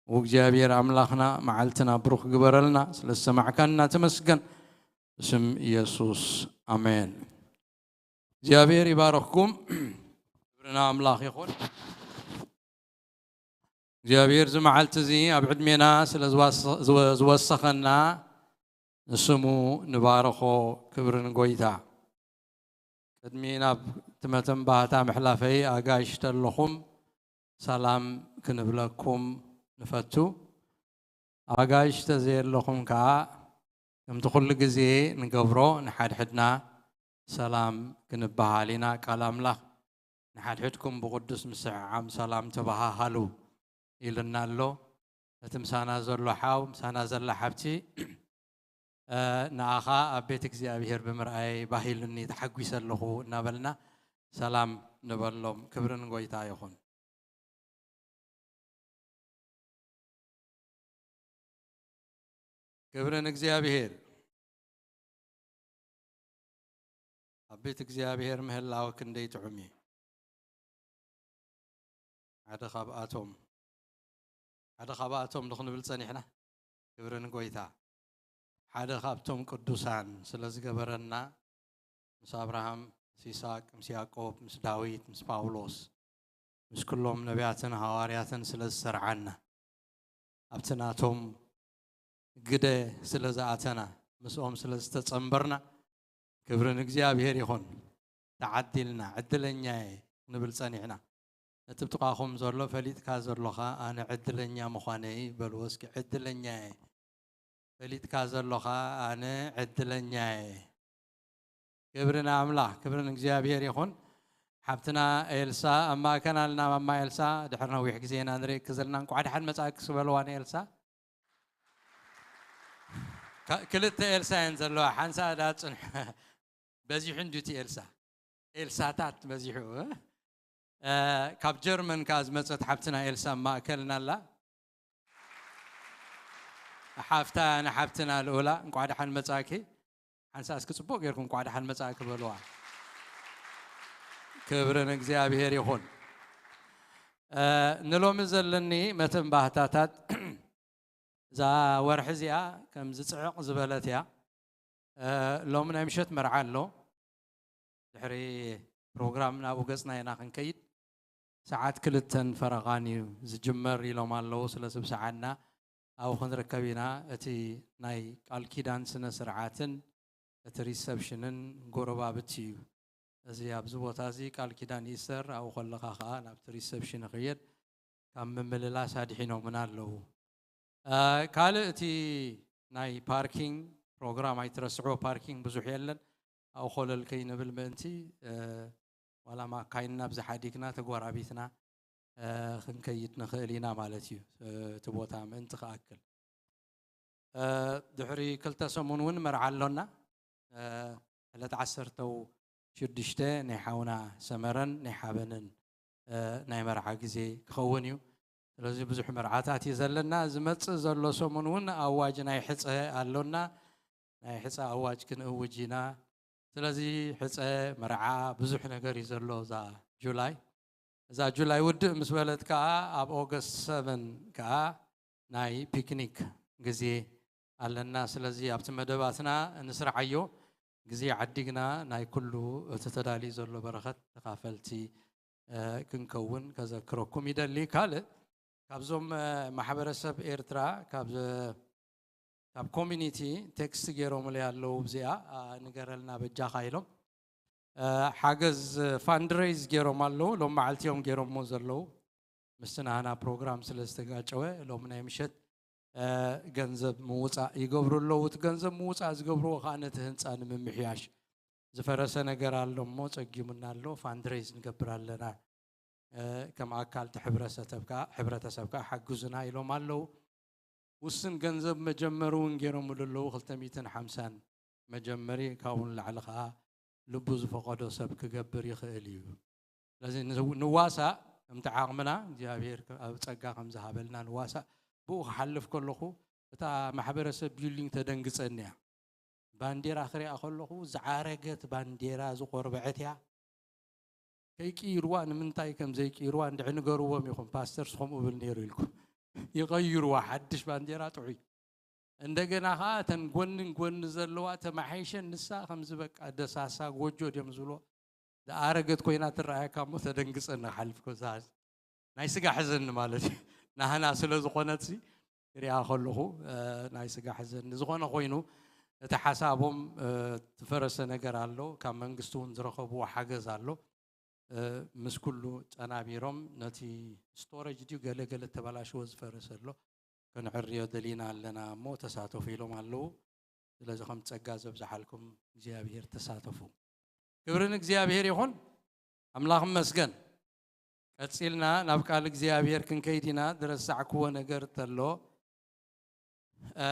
ወእግዚኣብሔር ኣምላኽና መዓልትና ብሩኽ ግበረልና። ስለ ዝሰማዕካና ተመስገን። ብስም ኢየሱስ፣ ኣሜን። እግዚኣብሔር ይባርኽኩም። ክብርና ኣምላኽ ይኹን። እግዚኣብሔር እዚ መዓልቲ እዚ ኣብ ዕድሜና ስለ ዝዋስ-፣ ዝወ-፣ ዝወሰኸና ንስሙ ንባርኾ። ክብሪ ንጎይታ። ቅድሚ ናብ ትመተን ባህታ ምሕላፈይ፣ ኣጋይሽ ተለኹም ሰላም ክንብለኩም ንፈቱ። ኣጋይሽ ተዘየለኹም ከኣ፣ ከምቲ ኩሉ ግዜ ንገብሮ፣ ንሓድሕድና ሰላም ክንበሃል ኢና። ቃል ኣምላኽ፣ "ንሓድሕድኩም ብቕዱስ ምስዕዓም ሰላም ተበሃሃሉ" ኢሉና ኣሎ። እቲ ምሳና ዘሎ ሓው፣ ምሳና ዘላ ሓብቲ፣ እ፣ ንኣኻ ኣብ ቤት እግዚኣብሔር ብምርኣይ ባህ ኢሉኒ፣ ተሓጒሰ ኣለኹ እናበልና ሰላም ንበሎም። ክብሪ ንጎይታ ይኹን። ክብሪ ንእግዚኣብሔር። ቤት እግዚኣብሔር ምህላው ክንደይ ጥዑም እዩ። ሓደ ካብኣቶም ሓደ ካብኣቶም ንኽንብል ጸኒሕና። ክብሪ ንጎይታ። ሓደ ካብቶም ቅዱሳን ስለ ዝገበረና፣ ምስ ኣብርሃም፣ ምስ ይስሐቅ፣ ምስ ያዕቆብ፣ ምስ ዳዊት፣ ምስ ጳውሎስ፣ ምስ ኩሎም ነቢያትን ሃዋርያትን ስለ ዝሰርዓና፣ ኣብቲ ናቶም ግደ ስለ ዝኣተና፣ ምስኦም ስለ ዝተጸንበርና፣ ክብሪ ንእግዚኣብሔር ይኹን። ተዓዲልና፣ ዕድለኛ እየ ክንብል ጸኒሕና። ነቲ ብጥቓኹም ዘሎ ፈሊጥካ ዘሎኻ ኣነ ዕድለኛ ምዃነይ በልዎ እስኪ። ዕድለኛ እየ። ፈሊጥካ ዘሎኻ ኣነ ዕድለኛ እየ። ክብሪ ንኣምላኽ፣ ክብሪ ንእግዚኣብሔር ይኹን። ሓብትና ኤልሳ ኣብ ማእከል ኣልና። ማማ ኤልሳ፣ ድሕሪ ነዊሕ ግዜ ኢና ንርእየኪ ዘለና። እንቋዕ ደሓን መጻእኪ ስበልዋ ንኤልሳ። ካ-፣ ክልተ ኤልሳ እየን ዘለዋ። ሓንሳ ዳ ጽንሑ። በዚሑ እንድዩ እቲ ኤልሳ። ኤልሳታት በዚሑ፣ እ? እ፣ ካብ ጀርመን ከኣ ዝመጸት ሓብትና ኤልሳ ኣብ ማእከልና ኣላ። ሓፍታ ንሓብትና ልኡላ፣ እንቋዕ ደሓን መጻእኪ። ሓንሳ እስኪ ጽቡቕ ጌርኩም እንቋዕ ደሓን መጻእኪ በልዋ። ክብሪ ንእግዚኣብሔር ይኹን። እ፣ ንሎሚ ዘለኒ መተንባህታታት፣ እዛ ወርሒ እዚኣ ከም ዝጽዕቕ ዝበለት እያ። እ፣ ሎሚ ናይ ምሸት መርዓ ኣሎ። ድሕሪ ፕሮግራም ናብኡ ገጽና ኢና ክንከይድ። ሰዓት ክልተን ፈረቓን እዩ ዝጅመር ኢሎም ኣለዉ። ስለ ስብሰዓና ኣብኡ ክንርከብ ኢና። እቲ ናይ ቃል ኪዳን ስነ ስርዓትን እቲ ሪሰፕሽንን ጎረባብቲ እዩ። እዚ ኣብዚ ቦታ እዚ ቃል ኪዳን ይእሰር፣ ኣብኡ ከለኻ ኸኣ ናብቲ ሪሰፕሽን ይኽየድ። ካብ ምምልላስ ኣድሒኖምና ኣለዉ። እ፣ ካልእ እቲ ናይ ፓርኪንግ ፕሮግራም ኣይትረስዕዎ፣ ፓርኪንግ ብዙሕ የለን። ኣብኡ ኮለል ከይንብል ምእንቲ፣ እ፣ ዋላ ማካይንና ብዝሓዲግና ተጎራቢትና፣ እ፣ ክንከይድ ንኽእል ኢና ማለት እዩ። እ፣ እቲ ቦታ ምእንቲ ክኣክል። እ፣ ድሕሪ ክልተ ሰሙን እውን መርዓ ኣሎና። እ፣ ዕለት ዓሰርተ ሽዱሽተ ናይ ሓውና ሰመረን ናይ ሓበንን፣ እ፣ ናይ መርዓ ግዜ ክኸውን እዩ። ስለዚ ብዙሕ መርዓታት እዩ ዘለና። ዝመጽእ ዘሎ ሰሙን እውን ኣዋጅ ናይ ሕጸ ኣሎና። ናይ ሕጸ ኣዋጅ ክንእውጅ ኢና። ስለዚ ሕጸ፣ መርዓ፣ ብዙሕ ነገር እዩ ዘሎ እዛ ጁላይ። እዛ ጁላይ ውድእ ምስ በለት ከኣ ኣብ ኦገስት ሰቨን ከኣ ናይ ፒክኒክ ግዜ ኣለና። ስለዚ ኣብቲ መደባትና ንስርዓዮ፣ ግዜ ዓዲግና ናይ ኩሉ እቲ ተዳልዩ ዘሎ በረኸት ተኻፈልቲ፣ እ፣ ክንከውን ከዘክረኩም ይደሊ። ካልእ ካብዞም፣ እ፣ ማሕበረሰብ ኤርትራ ካብ፣ ካብ ኮሚኒቲ ቴክስት ገይሮምለይ ኣለዉ። ብዚኣ፣ ኣ፣ ንገረልና በጃኻ ኢሎም። እ፣ ሓገዝ ፋንድሬይዝ ገይሮም ኣለዉ። ሎም መዓልቲ እዮም ገይሮሞ ዘለዉ። ምስቲ ናህና ፕሮግራም ስለ ዝተጋጨወ ሎም ናይ ምሸት፣ እ፣ ገንዘብ ምውጻእ ይገብሩ ኣለዉ። እቲ ገንዘብ ምውጻእ ዝገብርዎ ከኣ ነቲ ህንጻ ንምምሕያሽ ዝፈረሰ ነገር ኣሎ እሞ ጸጊሙና ኣሎ፣ ፋንድሬይዝ ንገብር ኣለና። እ፣ ከም ኣካል እቲ ሕብረተሰብ ከኣ፣ ሕብረተሰብ ከኣ ሓግዙና ኢሎም ኣለዉ። ውስን ገንዘብ መጀመሪ እውን ገይሮምሉ ኣለዉ፣ ክልተ ሚእትን ሓምሳን መጀመሪ፣ ካብኡ ንላዕሊ ከኣ ልቡ ዝፈቐዶ ሰብ ክገብር ይኽእል እዩ። ስለዚ ንው-፣ ንዋሳእ፣ ከምቲ ዓቕምና እግዚኣብሔር ከ-፣ ኣብ ጸጋ ከም ዝሃበልና ንዋሳእ። ብኡ ክሓልፍ ከለኹ እታ ማሕበረሰብ ቢልዲንግ ተደንግጸኒ እያ። ባንዴራ ክሪኣ ከለኹ ዝዓረገት ባንዴራ ዝቆርበዐት እያ። ከይቅይርዋ፣ ንምንታይ ከም ዘይቅይርዋ እንድዒ ንገርዎም ኢኹም፣ ፓስተርስ ከምኡ ብል ነይሩ ኢልኩም። ይቐይርዋ፣ ሓድሽ ባንዴራ ጥዑይ። እንደገና ኸዓ እተን ጎንን ጎኒ ዘለዋ ተማሓይሸን፣ ንሳ ከምዚ በቃ ደሳሳ ጎጆ ድዮም ዝብሎ፣ ዝኣረገት ኮይና ትረኣየካ እሞ ተደንግጸኒ ክሓልፍ ከሎ። እዛ ናይ ስጋ ሕዘኒ ማለት እዩ። ናህና ስለ ዝኾነትሲ ክሪኣ ከለኹ፣ እ፣ ናይ ስጋ ሕዘኒ። ዝኾነ ኮይኑ እቲ ሓሳቦም፣ እ፣ ዝፈረሰ ነገር ኣሎ፣ ካብ መንግስቲ እውን ዝረኸብዎ ሓገዝ ኣሎ። እ፣ ምስ ኩሉ ጨናቢሮም ነቲ ስቶሬጅ ድዩ ገለ ገለ ተበላሽዎ ዝፈረሰ ኣሎ፣ ከነዕርዮ ደሊና ኣለና እሞ ተሳተፉ ኢሎም ኣለዉ። ስለዚ ከም ጸጋ ዘብዝሓልኩም እግዚኣብሔር ተሳተፉ። ክብሪ ንእግዚኣብሔር ይኹን። ኣምላኽ ይመስገን። ቀጺልና ናብ ቃል እግዚኣብሔር ክንከይድ ኢና። ዝረሳዕክዎ ነገር ተሎ፣ እ፣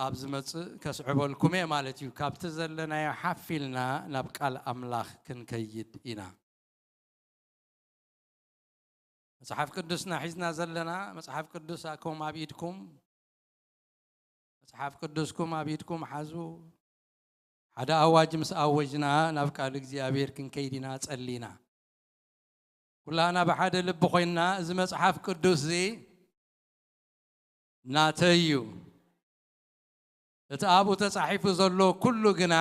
ኣብ ዝመጽእ ከስዕበልኩም እየ ማለት እዩ። ካብቲ ዘለናዮ ሓፍ ኢልና ናብ ቃል ኣምላኽ ክንከይድ ኢና። መጽሓፍ ቅዱስና ሒዝና ዘለና፣ መጽሓፍ ቅዱስኩም ኣብ ኢድኩም፣ መጽሓፍ ቅዱስኩም ኣብ ኢድኩም ሓዙ። ሓደ ኣዋጅ ምስ ኣወጅና ናብ ቃል እግዚኣብሔር ክንከይድ ኢና ጸሊና። ኩላና ብሓደ ልቢ ኮይንና እዚ መጽሓፍ ቅዱስ እዚ ናተይ እዩ፣ እቲ ኣብኡ ተጻሒፉ ዘሎ ኩሉ ግና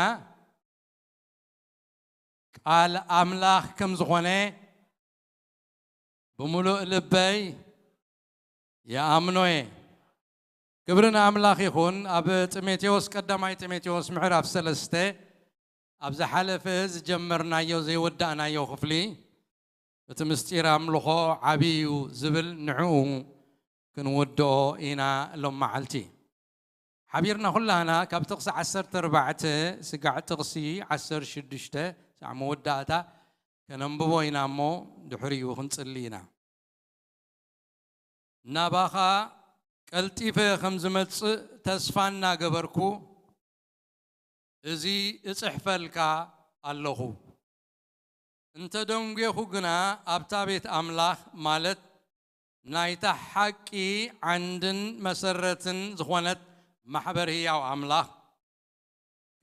ቃል ኣምላኽ ከም ዝኾነ ብምሉእ ልበይ ይኣምኖ እየ። ክብሪ ንኣምላኽ ይኹን። ኣብ ጢሞቴዎስ፣ ቀዳማይ ጢሞቴዎስ ምዕራፍ ሰለስተ፣ ኣብ ዝሓለፈ ዝጀመርናዮ ዘይወዳእናዮ ክፍሊ፣ እቲ ምስጢር ኣምልኾ ዓብዪ እዩ ዝብል፣ ንዕኡ ክንውድኦ ኢና ሎም መዓልቲ። ሓቢርና ኩላና ካብ ጥቕሲ ዓሰርተ ኣርባዕተ ስጋዕ ጥቕሲ ዓሰርተ ሽዱሽተ ሳዕ መወዳእታ ከነንብቦ ኢና እሞ፣ ድሕሪኡ ክንጽሊ ኢና። ናባኻ ቀልጢፈ ከም ዝመጽእ ተስፋ እናገበርኩ፣ እዚ እጽሕፈልካ ኣለኹ። እንተ ደንጌኹ ግና፣ ኣብታ ቤት ኣምላኽ፣ ማለት ናይታ ሓቂ ዓንድን መሰረትን ዝኾነት ማሕበር ህያው ኣምላኽ፣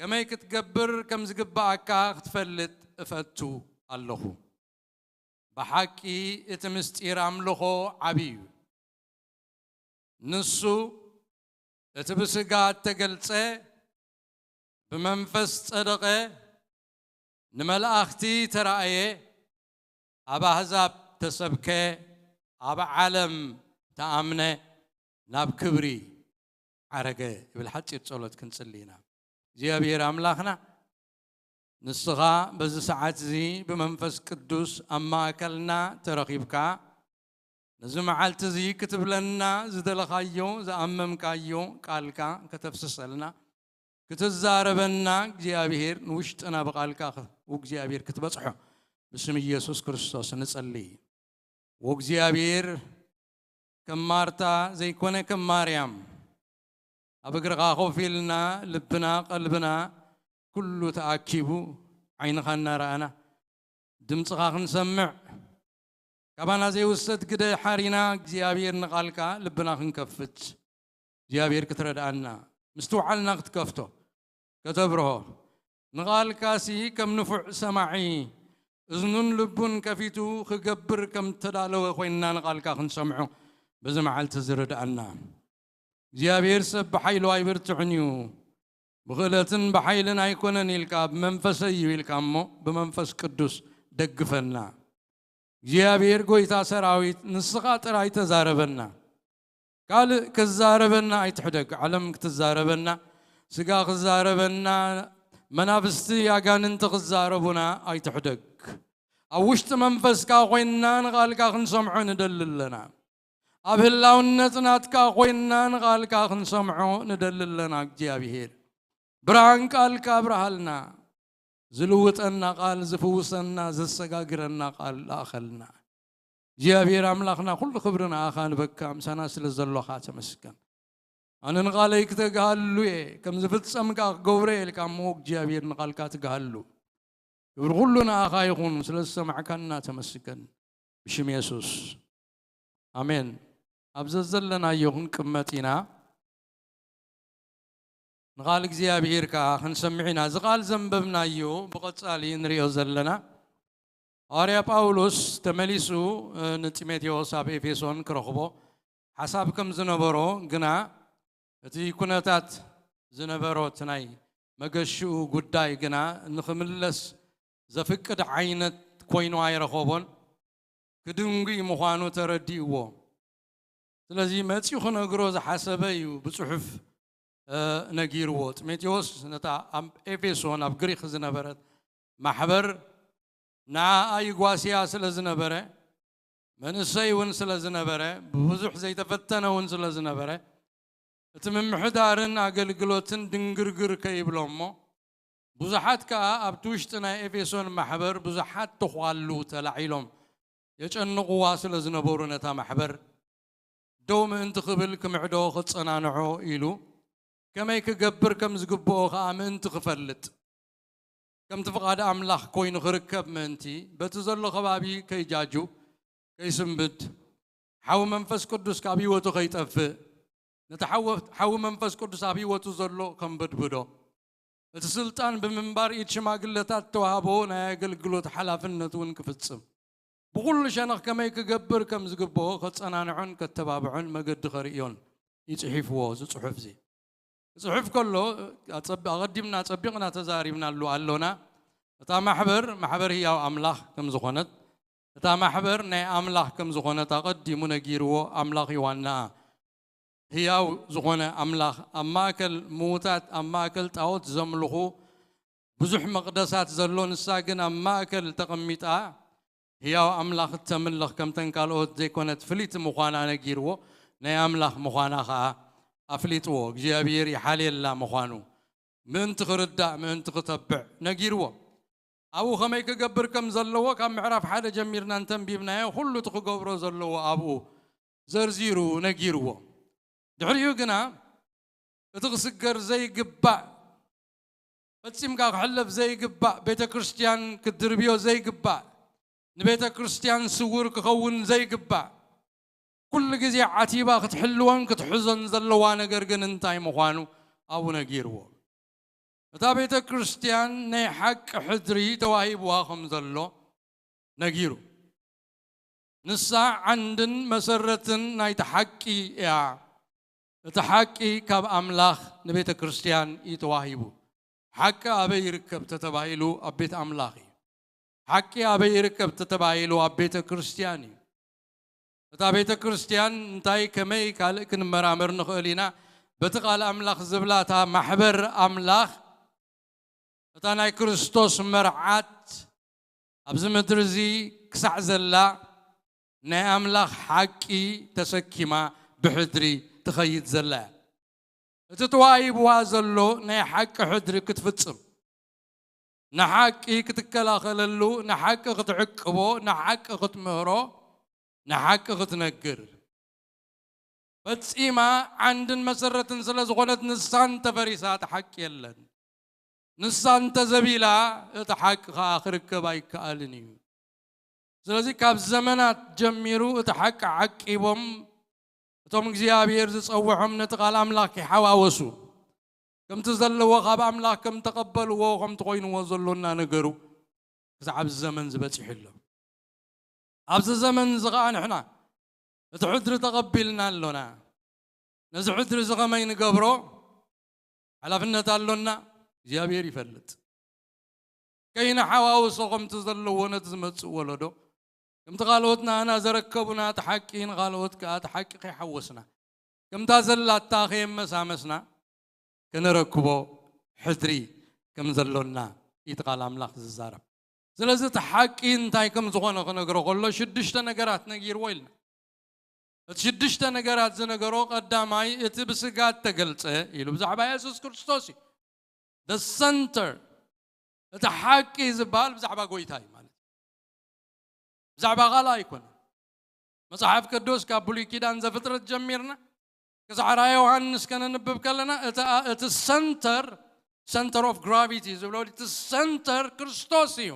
ከመይ ክትገብር ከም ዝግብኣካ ክትፈልጥ እፈቱ ኣለኹ። ብሓቂ እቲ ምስጢር ኣምልኾ ዓብዪ እዩ። ንሱ እቲ ብስጋ እተገልጸ፣ ብመንፈስ ጸደቐ፣ ንመላእኽቲ ተራእየ፣ ኣብ ኣህዛብ ተሰብከ፣ ኣብ ዓለም ተኣምነ፣ ናብ ክብሪ ዓረገ። ይብል። ሓጺር ጸሎት ክንጽሊ ኢና። እግዚኣብሔር ኣምላኽና፣ ንስኻ በዚ ሰዓት እዚ ብመንፈስ ቅዱስ ኣብ ማእከልና ተረኺብካ፣ ነዚ መዓልቲ እዚ ክትብለና ዝደለኻዮ፣ ዝኣመምካዮ ቃልካ ከተፍስሰልና፣ ክትዛረበና፣ እግዚኣብሔር ንውሽጥና ብቃልካ ክ-፣ እግዚኣብሔር ክትበጽሖ ብስም ኢየሱስ ክርስቶስ ንጸሊ። ወእግዚኣብሔር ከም ማርታ ዘይኮነ ከም ማርያም ኣብ እግርኻ ኮፍ ኢልና፣ ልብና፣ ቀልብና ኩሉ ተኣኪቡ፣ ዓይንኻ እናረኣና፣ ድምፅኻ ክንሰምዕ፣ ካባና ዘይውሰድ ግደ ሓሪና እግዚኣብሔር ንቓልካ ልብና ክንከፍት እግዚኣብሔር ክትረድኣና፣ ምስትውዓልና ክትከፍቶ፣ ከተብርሆ፣ ንቓልካሲ ከም ንፉዕ ሰማዒ እዝኑን ልቡን ከፊቱ ክገብር ከም ተዳለወ ኮይንና ንቓልካ ክንሰምዖ በዚ መዓልቲ ዝርድኣና። እግዚኣብሔር ሰብ ብሓይሉ ኣይብርትዕን እዩ፣ ብኽእለትን ብሓይልን ኣይኮነን ኢልካ፣ ብመንፈሰይ እዩ ኢልካ እሞ፣ ብመንፈስ ቅዱስ ደግፈና። እግዚኣብሔር ጎይታ ሰራዊት፣ ንስኻ ጥራይ ተዛረበና። ካልእ ክዛረበና ኣይትሕደግ። ዓለም ክትዛረበና፣ ስጋ ክዛረበና፣ መናፍስቲ ኣጋንንቲ ክዛረቡና ኣይትሕደግ። ኣብ ውሽጢ መንፈስካ ኮይንና ንቓልካ ክንሰምዖ ንደሊ ኣለና። ኣብ ህላውነት ናትካ ኮይንና ንቓልካ ክንሰምዖ ንደሊ ኣለና። እግዚኣብሔር፣ ብርሃን ቃልካ ኣብርሃልና። ዝልውጠና ቃል፣ ዝፍውሰና፣ ዘሰጋግረና ቃል ለኣኸልና። እግዚኣብሔር ኣምላኽና፣ ኩሉ ክብሪ ንኣኻ ንበካ፣ ምሳና ስለ ዘሎኻ ተመስገን። ኣነ ንቓለይ ክተግሃሉ እየ፣ ከም ዝፍጸም ከኣ ክገብሮ እየ ኢልካ እሞ፣ እግዚኣብሔር ንቓልካ ትግሃሉ። ክብሪ ኩሉ ንኣኻ ይኹን፣ ስለ ዝሰማዕካና ተመስገን። ብሽም የሱስ፣ ኣሜን። ኣብ ዘዘለናዮ ክንቅመጥ ኢና። ንቓል እግዚኣብሔር ከኣ ክንሰምዕ ኢና። እዚ ቃል ዘንበብናዮ ብቐጻሊ ንርእዮ ዘለና፣ ሃዋርያ ጳውሎስ ተመሊሱ፣ እ፣ ንጢሞቴዎስ ኣብ ኤፌሶን ክረኽቦ ሓሳብ ከም ዝነበሮ፣ ግና እቲ ኩነታት ዝነበሮ፣ እቲ ናይ መገሽኡ ጉዳይ ግና ንኽምለስ ዘፍቅድ ዓይነት ኮይኑ ኣይረኸቦን። ክድንጉይ ምዃኑ ተረዲእዎ። ስለዚ መጺኡ ክነግሮ ዝሓሰበ እዩ ብጽሑፍ፣ እ፣ ነጊርዎ። ጢሞቴዎስ ነታ ኣብ ኤፌሶን፣ ኣብ ግሪክ ዝነበረት ማሕበር፣ ንዓኣ ይጓስያ ስለ ዝነበረ፣ መንእሰይ እውን ስለ ዝነበረ፣ ብብዙሕ ዘይተፈተነ እውን ስለ ዝነበረ፣ እቲ ምምሕዳርን ኣገልግሎትን ድንግርግር ከይብሎ እሞ፣ ብዙሓት ከኣ ኣብቲ ውሽጢ ናይ ኤፌሶን ማሕበር ብዙሓት ተዃሉ ተላዒሎም የጨንቕዋ ስለ ዝነበሩ፣ ነታ ማሕበር ደው ምእንቲ ክብል ክምዕዶ ክጸናንዖ ኢሉ፣ ከመይ ክገብር ከም ዝግብኦ ከኣ ምእንቲ ክፈልጥ፣ ከምቲ ፍቓድ ኣምላኽ ኮይኑ ክርከብ ምእንቲ፣ በቲ ዘሎ ከባቢ ከይጃጁ፣ ከይስንብድ፣ ሓዊ መንፈስ ቅዱስ ካብ ህይወቱ ከይጠፍእ፣ ነቲ ሓወ-፣ ሓዊ መንፈስ ቅዱስ ኣብ ህይወቱ ዘሎ ከንበድብዶ፣ እቲ ስልጣን ብምንባር ኢድ ሽማግለታት ተዋህቦ ናይ ኣገልግሎት ሓላፍነት እውን ክፍጽም፣ ብኹሉ ሸነኽ ከመይ ክገብር ከም ዝግብኦ ከጸናንዖን ከተባብዖን መገዲ ከርእዮን እዩ ጽሒፍዎ፣ እዚ ጽሑፍ እዚ። ክጽሕፍ ከሎ፣ ኣጸቢ-፣ ኣቐዲምና ጸቢቕና ተዛሪብናሉ ኣሎና። እታ ማሕበር፣ ማሕበር ህያው ኣምላኽ ከም ዝኾነት፣ እታ ማሕበር ናይ ኣምላኽ ከም ዝኾነት ኣቐዲሙ ነጊርዎ፣ ኣምላኽ እዩ ዋናኣ። ህያው ዝኾነ ኣምላኽ፣ ኣብ ማእከል ምዉታት፣ ኣብ ማእከል ጣዖት ዘምልኹ ብዙሕ መቕደሳት ዘሎ፣ ንሳ ግን ኣብ ማእከል ተቐሚጣ ህያው ኣምላኽ እተምልኽ፣ ከምተን ካልኦት ዘይኮነት ፍልይቲ ምዃና ነጊርዎ፣ ናይ ኣምላኽ ምዃና ኸኣ ኣፍሊጥዎ። እግዚኣብሔር ይሓልየላ ምዃኑ ምእንቲ ክርዳእ፣ ምእንቲ ክተብዕ ነጊርዎ። ኣብኡ ኸመይ ክገብር ከም ዘለዎ ካብ ምዕራፍ ሓደ ጀሚርና እንተንቢብናዮ፣ ኩሉ እቲ ክገብሮ ዘለዎ ኣብኡ ዘርዚሩ ነጊርዎ። ድሕሪኡ ግና እቲ ክስገር ዘይግባእ፣ ፈጺምካ ክሕለፍ ዘይግባእ፣ ቤተ ክርስቲያን ክትድርብዮ ዘይግባእ፣ ንቤተ ክርስቲያን ስውር ክኸውን ዘይግባእ፣ ኩሉ ግዜ ዓቲባ ክትሕልዎን ክትሕዞን ዘለዋ ነገር ግን እንታይ ምዃኑ ኣብኡ ነጊርዎ። እታ ቤተ ክርስቲያን ናይ ሓቂ ሕድሪ ተዋሂብዋ ከም ዘሎ ነጊሩ። ንሳ ዓንድን መሰረትን ናይቲ ሓቂ እያ። እቲ ሓቂ ካብ ኣምላኽ ንቤተ ክርስቲያን እዩ ተዋሂቡ። ሓቂ ኣበይ ይርከብ ተተባሂሉ ኣብ ቤት ኣምላኽ እዩ። ሓቂ ኣበይ ይርከብ ተተባሂሉ ኣብ ቤተ ክርስቲያን እዩ። እታ ቤተ ክርስቲያን እንታይ ከመይ ካልእ ክንመራመር ንኽእል ኢና? በቲ ቃል ኣምላኽ ዝብላ እታ ማሕበር ኣምላኽ፣ እታ ናይ ክርስቶስ መርዓት ኣብዚ ምድሪ እዚ ክሳዕ ዘላ ናይ ኣምላኽ ሓቂ ተሰኪማ ብሕድሪ ትኸይድ ዘላ እያ። እቲ ተዋሂብዋ ዘሎ ናይ ሓቂ ሕድሪ ክትፍጽም፣ ንሓቂ ክትከላኸለሉ፣ ንሓቂ ክትዕቅቦ፣ ንሓቂ ክትምህሮ፣ ንሓቂ ክትነግር ፈጺማ ዓንድን መሰረትን ስለ ዝኾነት፣ ንሳ እንተፈሪሳ እቲ ሓቂ የለን። ንሳ እንተዘቢላ እቲ ሓቂ ኸኣ ክርከብ ኣይከኣልን እዩ። ስለዚ ካብ ዘመናት ጀሚሩ እቲ ሓቂ ዓቂቦም እቶም እግዚኣብሔር ዝጸውዖም ነቲ ቃል ኣምላኽ ይሓዋወሱ። ከምቲ ዘለዎ ካብ ኣምላኽ ከም ተቐበልዎ፣ ከምቲ ኮይንዎ ዘሎ እናነገሩ ክሳዕ ኣብዚ ዘመን ዝበጺሑ ኣሎ። ኣብዚ ዘመን እዚ ኸዓ ንሕና እቲ ሕድሪ ተቐቢልና ኣሎና። ነዚ ሕድሪ እዚ ኸመይ ንገብሮ ሓላፍነት ኣሎና፣ እግዚኣብሔር ይፈልጥ። ከይንሓዋውሶ ከምቲ ዘለዎ ነቲ ዝመጽእ ወለዶ፣ ከምቲ ካልኦት ንኣና ዘረከቡና እቲ ሓቂ ንኻልኦት ከኣ እቲ ሓቂ ከይሓወስና፣ ከምታ ዘላታ ከየመሳመስና ከነረክቦ ሕድሪ ከም ዘሎና እዩ እቲ ቃል ኣምላኽ ዝዛረብ። ስለዚ እቲ ሓቂ እንታይ ከም ዝኾነ ክነግሮ ከሎ ሽዱሽተ ነገራት ነጊርዎ ኢልና። እቲ ሽዱሽተ ነገራት ዝነገሮ ቀዳማይ እቲ ብስጋ እተገልጸ ኢሉ ብዛዕባ የሱስ ክርስቶስ እዩ። The center፣ እቲ ሓቂ ዝበሃል ብዛዕባ ጎይታ እዩ ማለት እዩ። ብዛዕባ ካልእ ኣይኮነን። መጽሓፍ ቅዱስ ካብ ብሉይ ኪዳን ዘፍጥረት ጀሚርና ክሳዕ ራእየ ዮሃንስ ከነንብብ ከለና እቲ፣ እቲ ሰንተር፣ center of gravity ዝብሎ እቲ ሰንተር ክርስቶስ እዩ።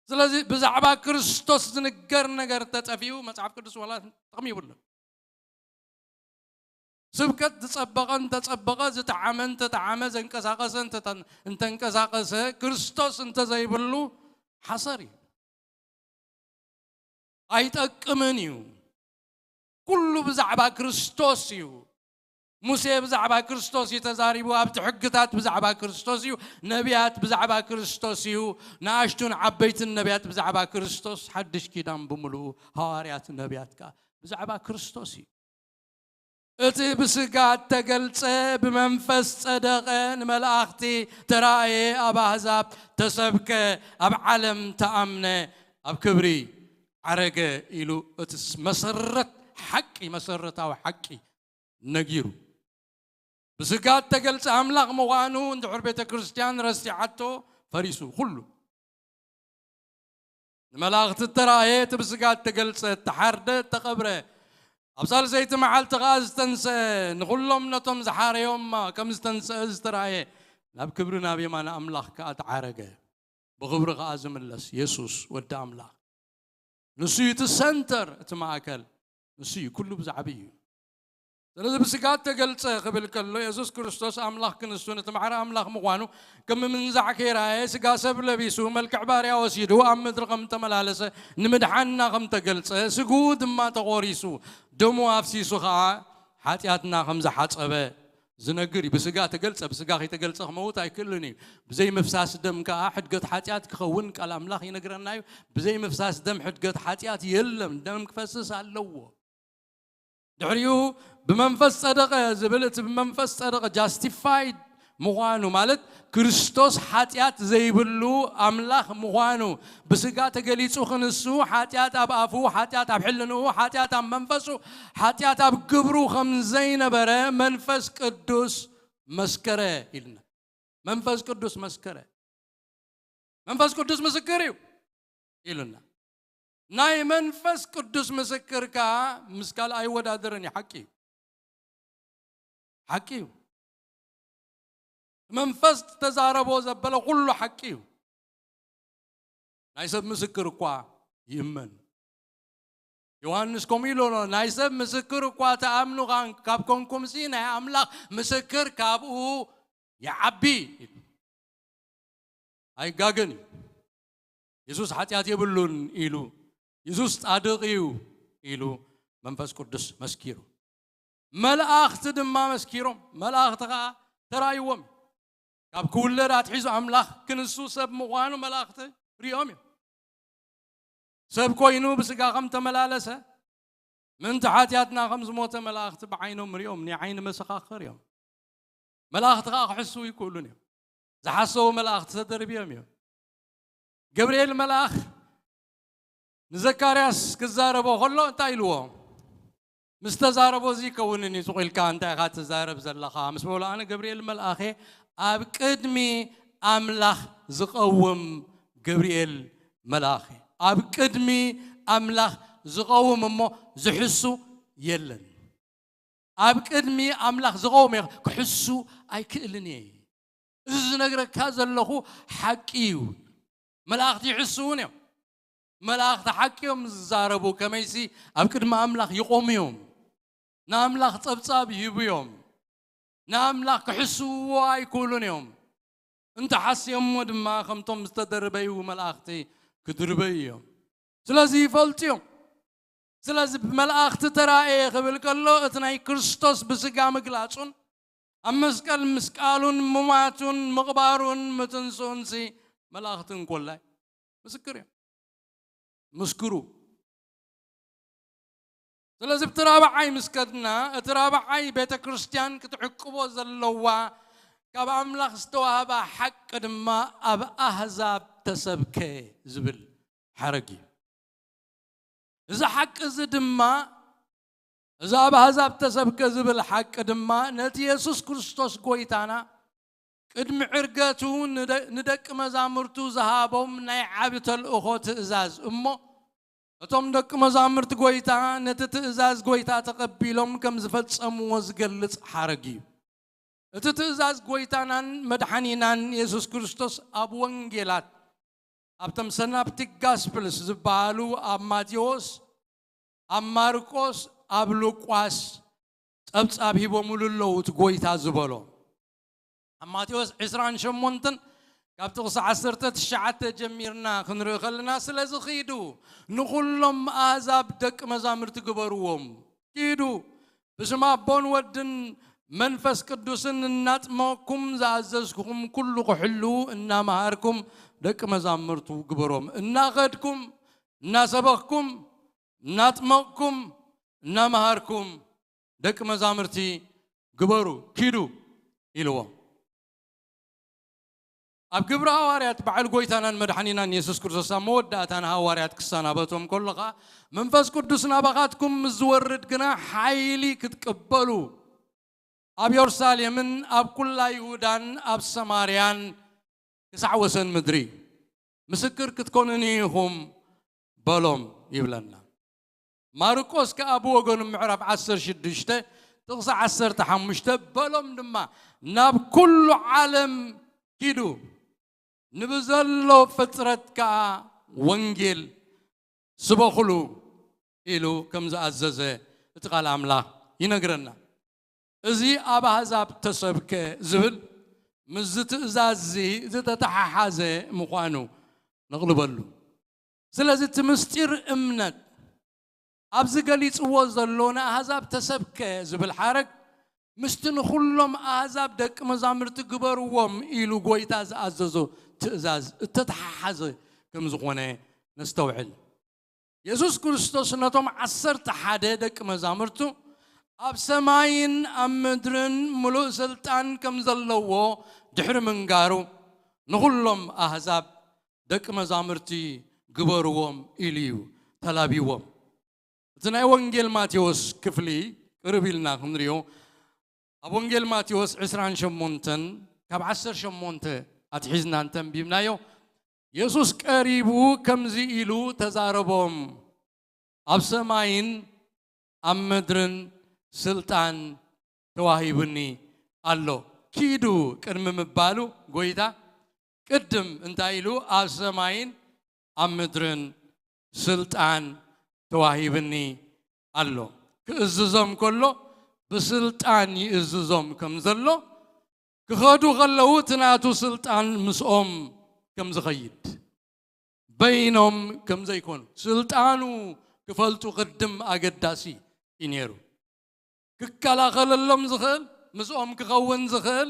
ስለዚ ብዛዕባ ክርስቶስ ዝንገር ነገር ተጠፊኡ መጽሓፍ ቅዱስ ዋላ ጥቕሚ ይብሉን። ስብከት ዝጸበቐ እንተጸበቐ፣ ዝጠዓመ እንተጠዓመ፣ ዘንቀሳቐሰ እንተተን-፣ እንተንቀሳቐሰ፣ ክርስቶስ እንተዘይብሉ ሓሰር እዩ። ኣይጠቅምን እዩ። ኩሉ ብዛዕባ ክርስቶስ እዩ። ሙሴ ብዛዕባ ክርስቶስ እዩ ተዛሪቡ፣ ኣብቲ ሕግታት ብዛዕባ ክርስቶስ እዩ፣ ነቢያት ብዛዕባ ክርስቶስ እዩ፣ ንኣሽቱን ዓበይትን ነቢያት ብዛዕባ ክርስቶስ፣ ሓድሽ ኪዳን ብምሉኡ፣ ሃዋርያት፣ ነቢያት ከኣ ብዛዕባ ክርስቶስ እዩ። እቲ ብስጋ እተገልጸ፣ ብመንፈስ ጸደቐ፣ ንመላእኽቲ ተራእየ፣ ኣብ ኣህዛብ ተሰብከ፣ ኣብ ዓለም ተኣምነ፣ ኣብ ክብሪ ዓረገ ኢሉ እቲ ስ-፣ መሰረት ሓቂ፣ መሰረታዊ ሓቂ ነጊሩ። ብስጋ እተገልጸ ኣምላኽ ምዃኑ እንድሕር ቤተ ክርስቲያን ረሲዓቶ፣ ፈሪሱ ኩሉ። ንመላእኽቲ እተራእየ፣ እቲ ብስጋ እተገልጸ፣ እተሓርደ፣ እተቐብረ፣ ኣብ ሳልሰይቲ መዓልቲ ከኣ ዝተንስአ፣ ንኹሎም ነቶም ዝሓረዮም ከም ዝተንስአ ዝተራእየ፣ ናብ ክብሪ ናብ የማን ኣምላኽ ከኣ ተዓረገ። ብኽብሪ ከኣ ዝምለስ የሱስ ወዲ ኣምላኽ። ንሱ እዩ እቲ ሰንተር፣ እቲ ማእከል። ንሱ እዩ፣ ኩሉ ብዛዕባኡ እዩ። ስለዚ ብስጋ ተገልጸ ክብል ከሎ የሱስ ክርስቶስ ኣምላኽ ክንሱ ነቲ ማዕረ ኣምላኽ ምዃኑ ከም ምንዛዕ ከይረኣየ ስጋ ሰብ ለቢሱ መልክዕ ባርያ ወሲዱ ኣብ ምድሪ ከም ተመላለሰ ንምድሓንና ከም ተገልጸ ስግኡ ድማ ተቖሪሱ ደሙ ኣፍሲሱ ኸኣ ሓጢኣትና ከም ዝሓጸበ ዝነግር እዩ። ብስጋ ተገልጸ፣ ብስጋ ከይተገልጸ ክመውት ኣይክእልን እዩ። ብዘይ ምፍሳስ ደም ከኣ ሕድገት ሓጢኣት ክኸውን ቃል ኣምላኽ ይነግረና እዩ። ብዘይ ምፍሳስ ደም ሕድገት ሓጢኣት የለን። ደም ክፈስስ ኣለዎ። ድሕሪኡ ብመንፈስ ጸደቐ ዝብል እቲ ብመንፈስ ጸደቐ ጃስቲፋይድ ምዃኑ ማለት ክርስቶስ ሓጢኣት ዘይብሉ ኣምላኽ ምዃኑ ብስጋ ተገሊጹ ክንሱ ሓጢኣት ኣብ ኣፉ ሓጢኣት ኣብ ሕልንኡ ሓጢኣት ኣብ መንፈሱ ሓጢኣት ኣብ ግብሩ ከም ዘይነበረ መንፈስ ቅዱስ መስከረ ኢልና። መንፈስ ቅዱስ መስከረ። መንፈስ ቅዱስ ምስክር እዩ ኢሉና። ናይ መንፈስ ቅዱስ ምስክር ከኣ ምስ ካልእ ኣይወዳደርን እዩ። ሓቂ እዩ። ሓቂ እዩ። መንፈስ ተዛረቦ ዘበለ ኩሉ ሓቂ እዩ። ናይ ሰብ ምስክር እኳ ይእመን። ዮሃንስ ከምኡ ኢሉ ኣሎ፣ ናይ ሰብ ምስክር እኳ ተኣምኑ ካብ ኮንኩምሲ ናይ ኣምላኽ ምስክር ካብኡ ይዓቢ ኢሉ። ኣይጋገን እዩ። የሱስ ሓጢኣት የብሉን ኢሉ፣ የሱስ ጻድቕ እዩ ኢሉ መንፈስ ቅዱስ መስኪሩ። መላእኽቲ ድማ መስኪሮም፣ መላእኽቲ ኸኣ ተራእይዎም። ካብ ክውለድ ኣትሒዙ ኣምላኽ ክንሱ ሰብ ምዃኑ መላእኽቲ ሪኦም እዮም። ሰብ ኮይኑ ብስጋ ከም ተመላለሰ ምእንቲ ሓጢኣትና ከም ዝሞተ መላእኽቲ ብዓይኖም ሪኦም፣ ናይ ዓይኒ መሰኻኽር እዮም። መላእኽቲ ኸኣ ክሕስዉ ይክእሉን እዮም። ዝሓሰቡ መላእኽቲ ተደርብዮም እዮም። ገብርኤል መልኣኽ ንዘካርያስ ክዛረቦ ከሎ እንታይ ኢልዎ? ምስ ተዛረቦ እዚ ይከውንን እዩ ስቕ ኢልካ እንታይ ኢኻ ትዛረብ ዘለኻ? ምስ በሎ ኣነ ገብርኤል መልኣኽ እየ፣ ኣብ ቅድሚ ኣምላኽ ዝቐውም ገብርኤል መልኣኽ እየ። ኣብ ቅድሚ ኣምላኽ ዝቐውም እሞ ዝሕሱ የለን። ኣብ ቅድሚ ኣምላኽ ዝቐውም እየ፣ ክሕሱ ኣይክእልን እየ። እዚ ዝነግረካ ዘለኹ ሓቂ እዩ። መላእኽቲ ይሕስዉን እዮም። መላእኽቲ ሓቂ እዮም ዝዛረቡ፣ ከመይሲ ኣብ ቅድሚ ኣምላኽ ይቖሙ እዮም። ንኣምላኽ ጸብጻብ ይህቡ እዮም። ንኣምላኽ ክሕስውዎ ኣይክእሉን እዮም። እንተሓስዮሞ ድማ ከምቶም ዝተደርበዩ መላእኽቲ ክድርበዩ እዮም። ስለዚ ይፈልጡ እዮም። ስለዚ ብመላእኽቲ ተራእየ ክብል ከሎ እቲ ናይ ክርስቶስ ብስጋ ምግላጹን ኣብ መስቀል ምስቃሉን ምማቱን ምቕባሩን ምትንስኡንሲ መላእኽቲ እንኮላይ ምስክር እዮም። ምስክሩ። ስለዚ ብቲ ራብዓይ ምስ ከድና እቲ ራብዓይ ቤተ ክርስቲያን ክትዕቅቦ ዘለዋ ካብ ኣምላኽ ዝተዋህባ ሓቂ ድማ ኣብ ኣህዛብ ተሰብከ ዝብል ሓረግ እዩ። እዚ ሓቂ እዚ ድማ እዚ ኣብ ኣህዛብ ተሰብከ ዝብል ሓቂ ድማ ነቲ የሱስ ክርስቶስ ጎይታና ቅድሚ ዕርገቱ ንደ- ንደቂ መዛሙርቱ ዝሃቦም ናይ ዓቢ ተልእኾ ትእዛዝ እሞ እቶም ደቂ መዛሙርቲ ጎይታ ነቲ ትእዛዝ ጎይታ ተቐቢሎም ከም ዝፈጸምዎ ዝገልጽ ሓረግ እዩ። እቲ ትእዛዝ ጎይታናን መድሓኒናን የሱስ ክርስቶስ ኣብ ወንጌላት ኣብቶም ሰናፕቲክ ጋስፕልስ ዝበሃሉ ኣብ ማቴዎስ ኣብ ማርቆስ ኣብ ሉቃስ ጸብጻብ ሂቦምሉ ኣለዉ እቲ ጎይታ ዝበሎ ኣብ ማቴዎስ ዕስራን ሸሞንተን ካብ ጥቕሲ ዓሰርተ ትሽዓተ ጀሚርና ክንርኢ ከለና ስለዚ ኺዱ ንኹሎም ኣህዛብ ደቂ መዛምርቲ ግበርዎም ኪዱ ብስም ኣቦን ወድን መንፈስ ቅዱስን እናጥመቕኩም ዝኣዘዝኩኹም ኩሉ ክሕልዉ እናመሃርኩም ደቂ መዛምርቱ ግበሮም እናኸድኩም እናሰበኽኩም እናጥመቕኩም እናመሃርኩም ደቂ መዛምርቲ ግበሩ ኪዱ ኢልዎም። ኣብ ግብሪ ሃዋርያት በዓል ጎይታናን መድሓኒናን የሱስ ክርስቶስ ኣብ መወዳእታ ንሃዋርያት ክሰናበቶም ከሎ ኸዓ መንፈስ ቅዱስ ናባኻትኩም ምስ ዝወርድ ግና ሓይሊ ክትቅበሉ ኣብ የሩሳሌምን ኣብ ኩላ ይሁዳን ኣብ ሰማርያን ክሳዕ ወሰን ምድሪ ምስክር ክትኮኑኒ ኢኹም በሎም ይብለና። ማርቆስ ከኣ ብወገኑ ምዕራፍ ዓሰርተ ሽዱሽተ ጥቕሲ ዓሰርተ ሓሙሽተ በሎም ድማ ናብ ኩሉ ዓለም ኪዱ ንብዘሎ ፍጥረት ከኣ ወንጌል ስበኹሉ ኢሉ ከም ዝኣዘዘ እቲ ቃል ኣምላኽ ይነግረና። እዚ ኣብ ኣህዛብ ተሰብከ ዝብል ምስዚ ትእዛዝ እዚ ዝተተሓሓዘ ምዃኑ ነቕልበሉ። ስለዚ እቲ ምስጢር እምነት ኣብዚ ገሊጽዎ ዘሎ ንኣህዛብ ተሰብከ ዝብል ሓረግ ምስቲ ንኹሎም ኣህዛብ ደቂ መዛሙርቲ ግበርዎም ኢሉ ጎይታ ዝኣዘዞ ትእዛዝ እተተሓሓዘ ከም ዝኾነ ነስተውዕል። የሱስ ክርስቶስ ነቶም ዓሰርተ ሓደ ደቂ መዛሙርቱ ኣብ ሰማይን ኣብ ምድርን ምሉእ ስልጣን ከም ዘለዎ ድሕሪ ምንጋሩ ንኹሎም ኣህዛብ ደቂ መዛሙርቲ ግበርዎም ኢሉ እዩ ተላብይዎም። እቲ ናይ ወንጌል ማቴዎስ ክፍሊ ቅርብ ኢልና ክንሪኦ ኣብ ወንጌል ማቴዎስ ዕስራን ሸሞንተን ካብ ዓሰርተ ሸሞንተ ኣትሒዝና እንተንቢብናዮ የሱስ ቀሪቡ ከምዚ ኢሉ ተዛረቦም፣ ኣብ ሰማይን ኣብ ምድርን ስልጣን ተዋሂቡኒ ኣሎ። ኪዱ ቅድሚ ምባሉ ጎይታ ቅድም እንታይ ኢሉ ኣብ ሰማይን ኣብ ምድርን ስልጣን ተዋሂብኒ ኣሎ። ክእዝዞም ከሎ ብስልጣን ይእዝዞም ከም ዘሎ ክኸዱ ከለዉ እቲ ናቱ ስልጣን ምስኦም ከም ዝኸይድ በይኖም ከም ዘይኮኑ ስልጣኑ ክፈልጡ ቅድም ኣገዳሲ እዩ ነይሩ። ክከላኸለሎም ዝኽእል ምስኦም ክኸውን ዝኽእል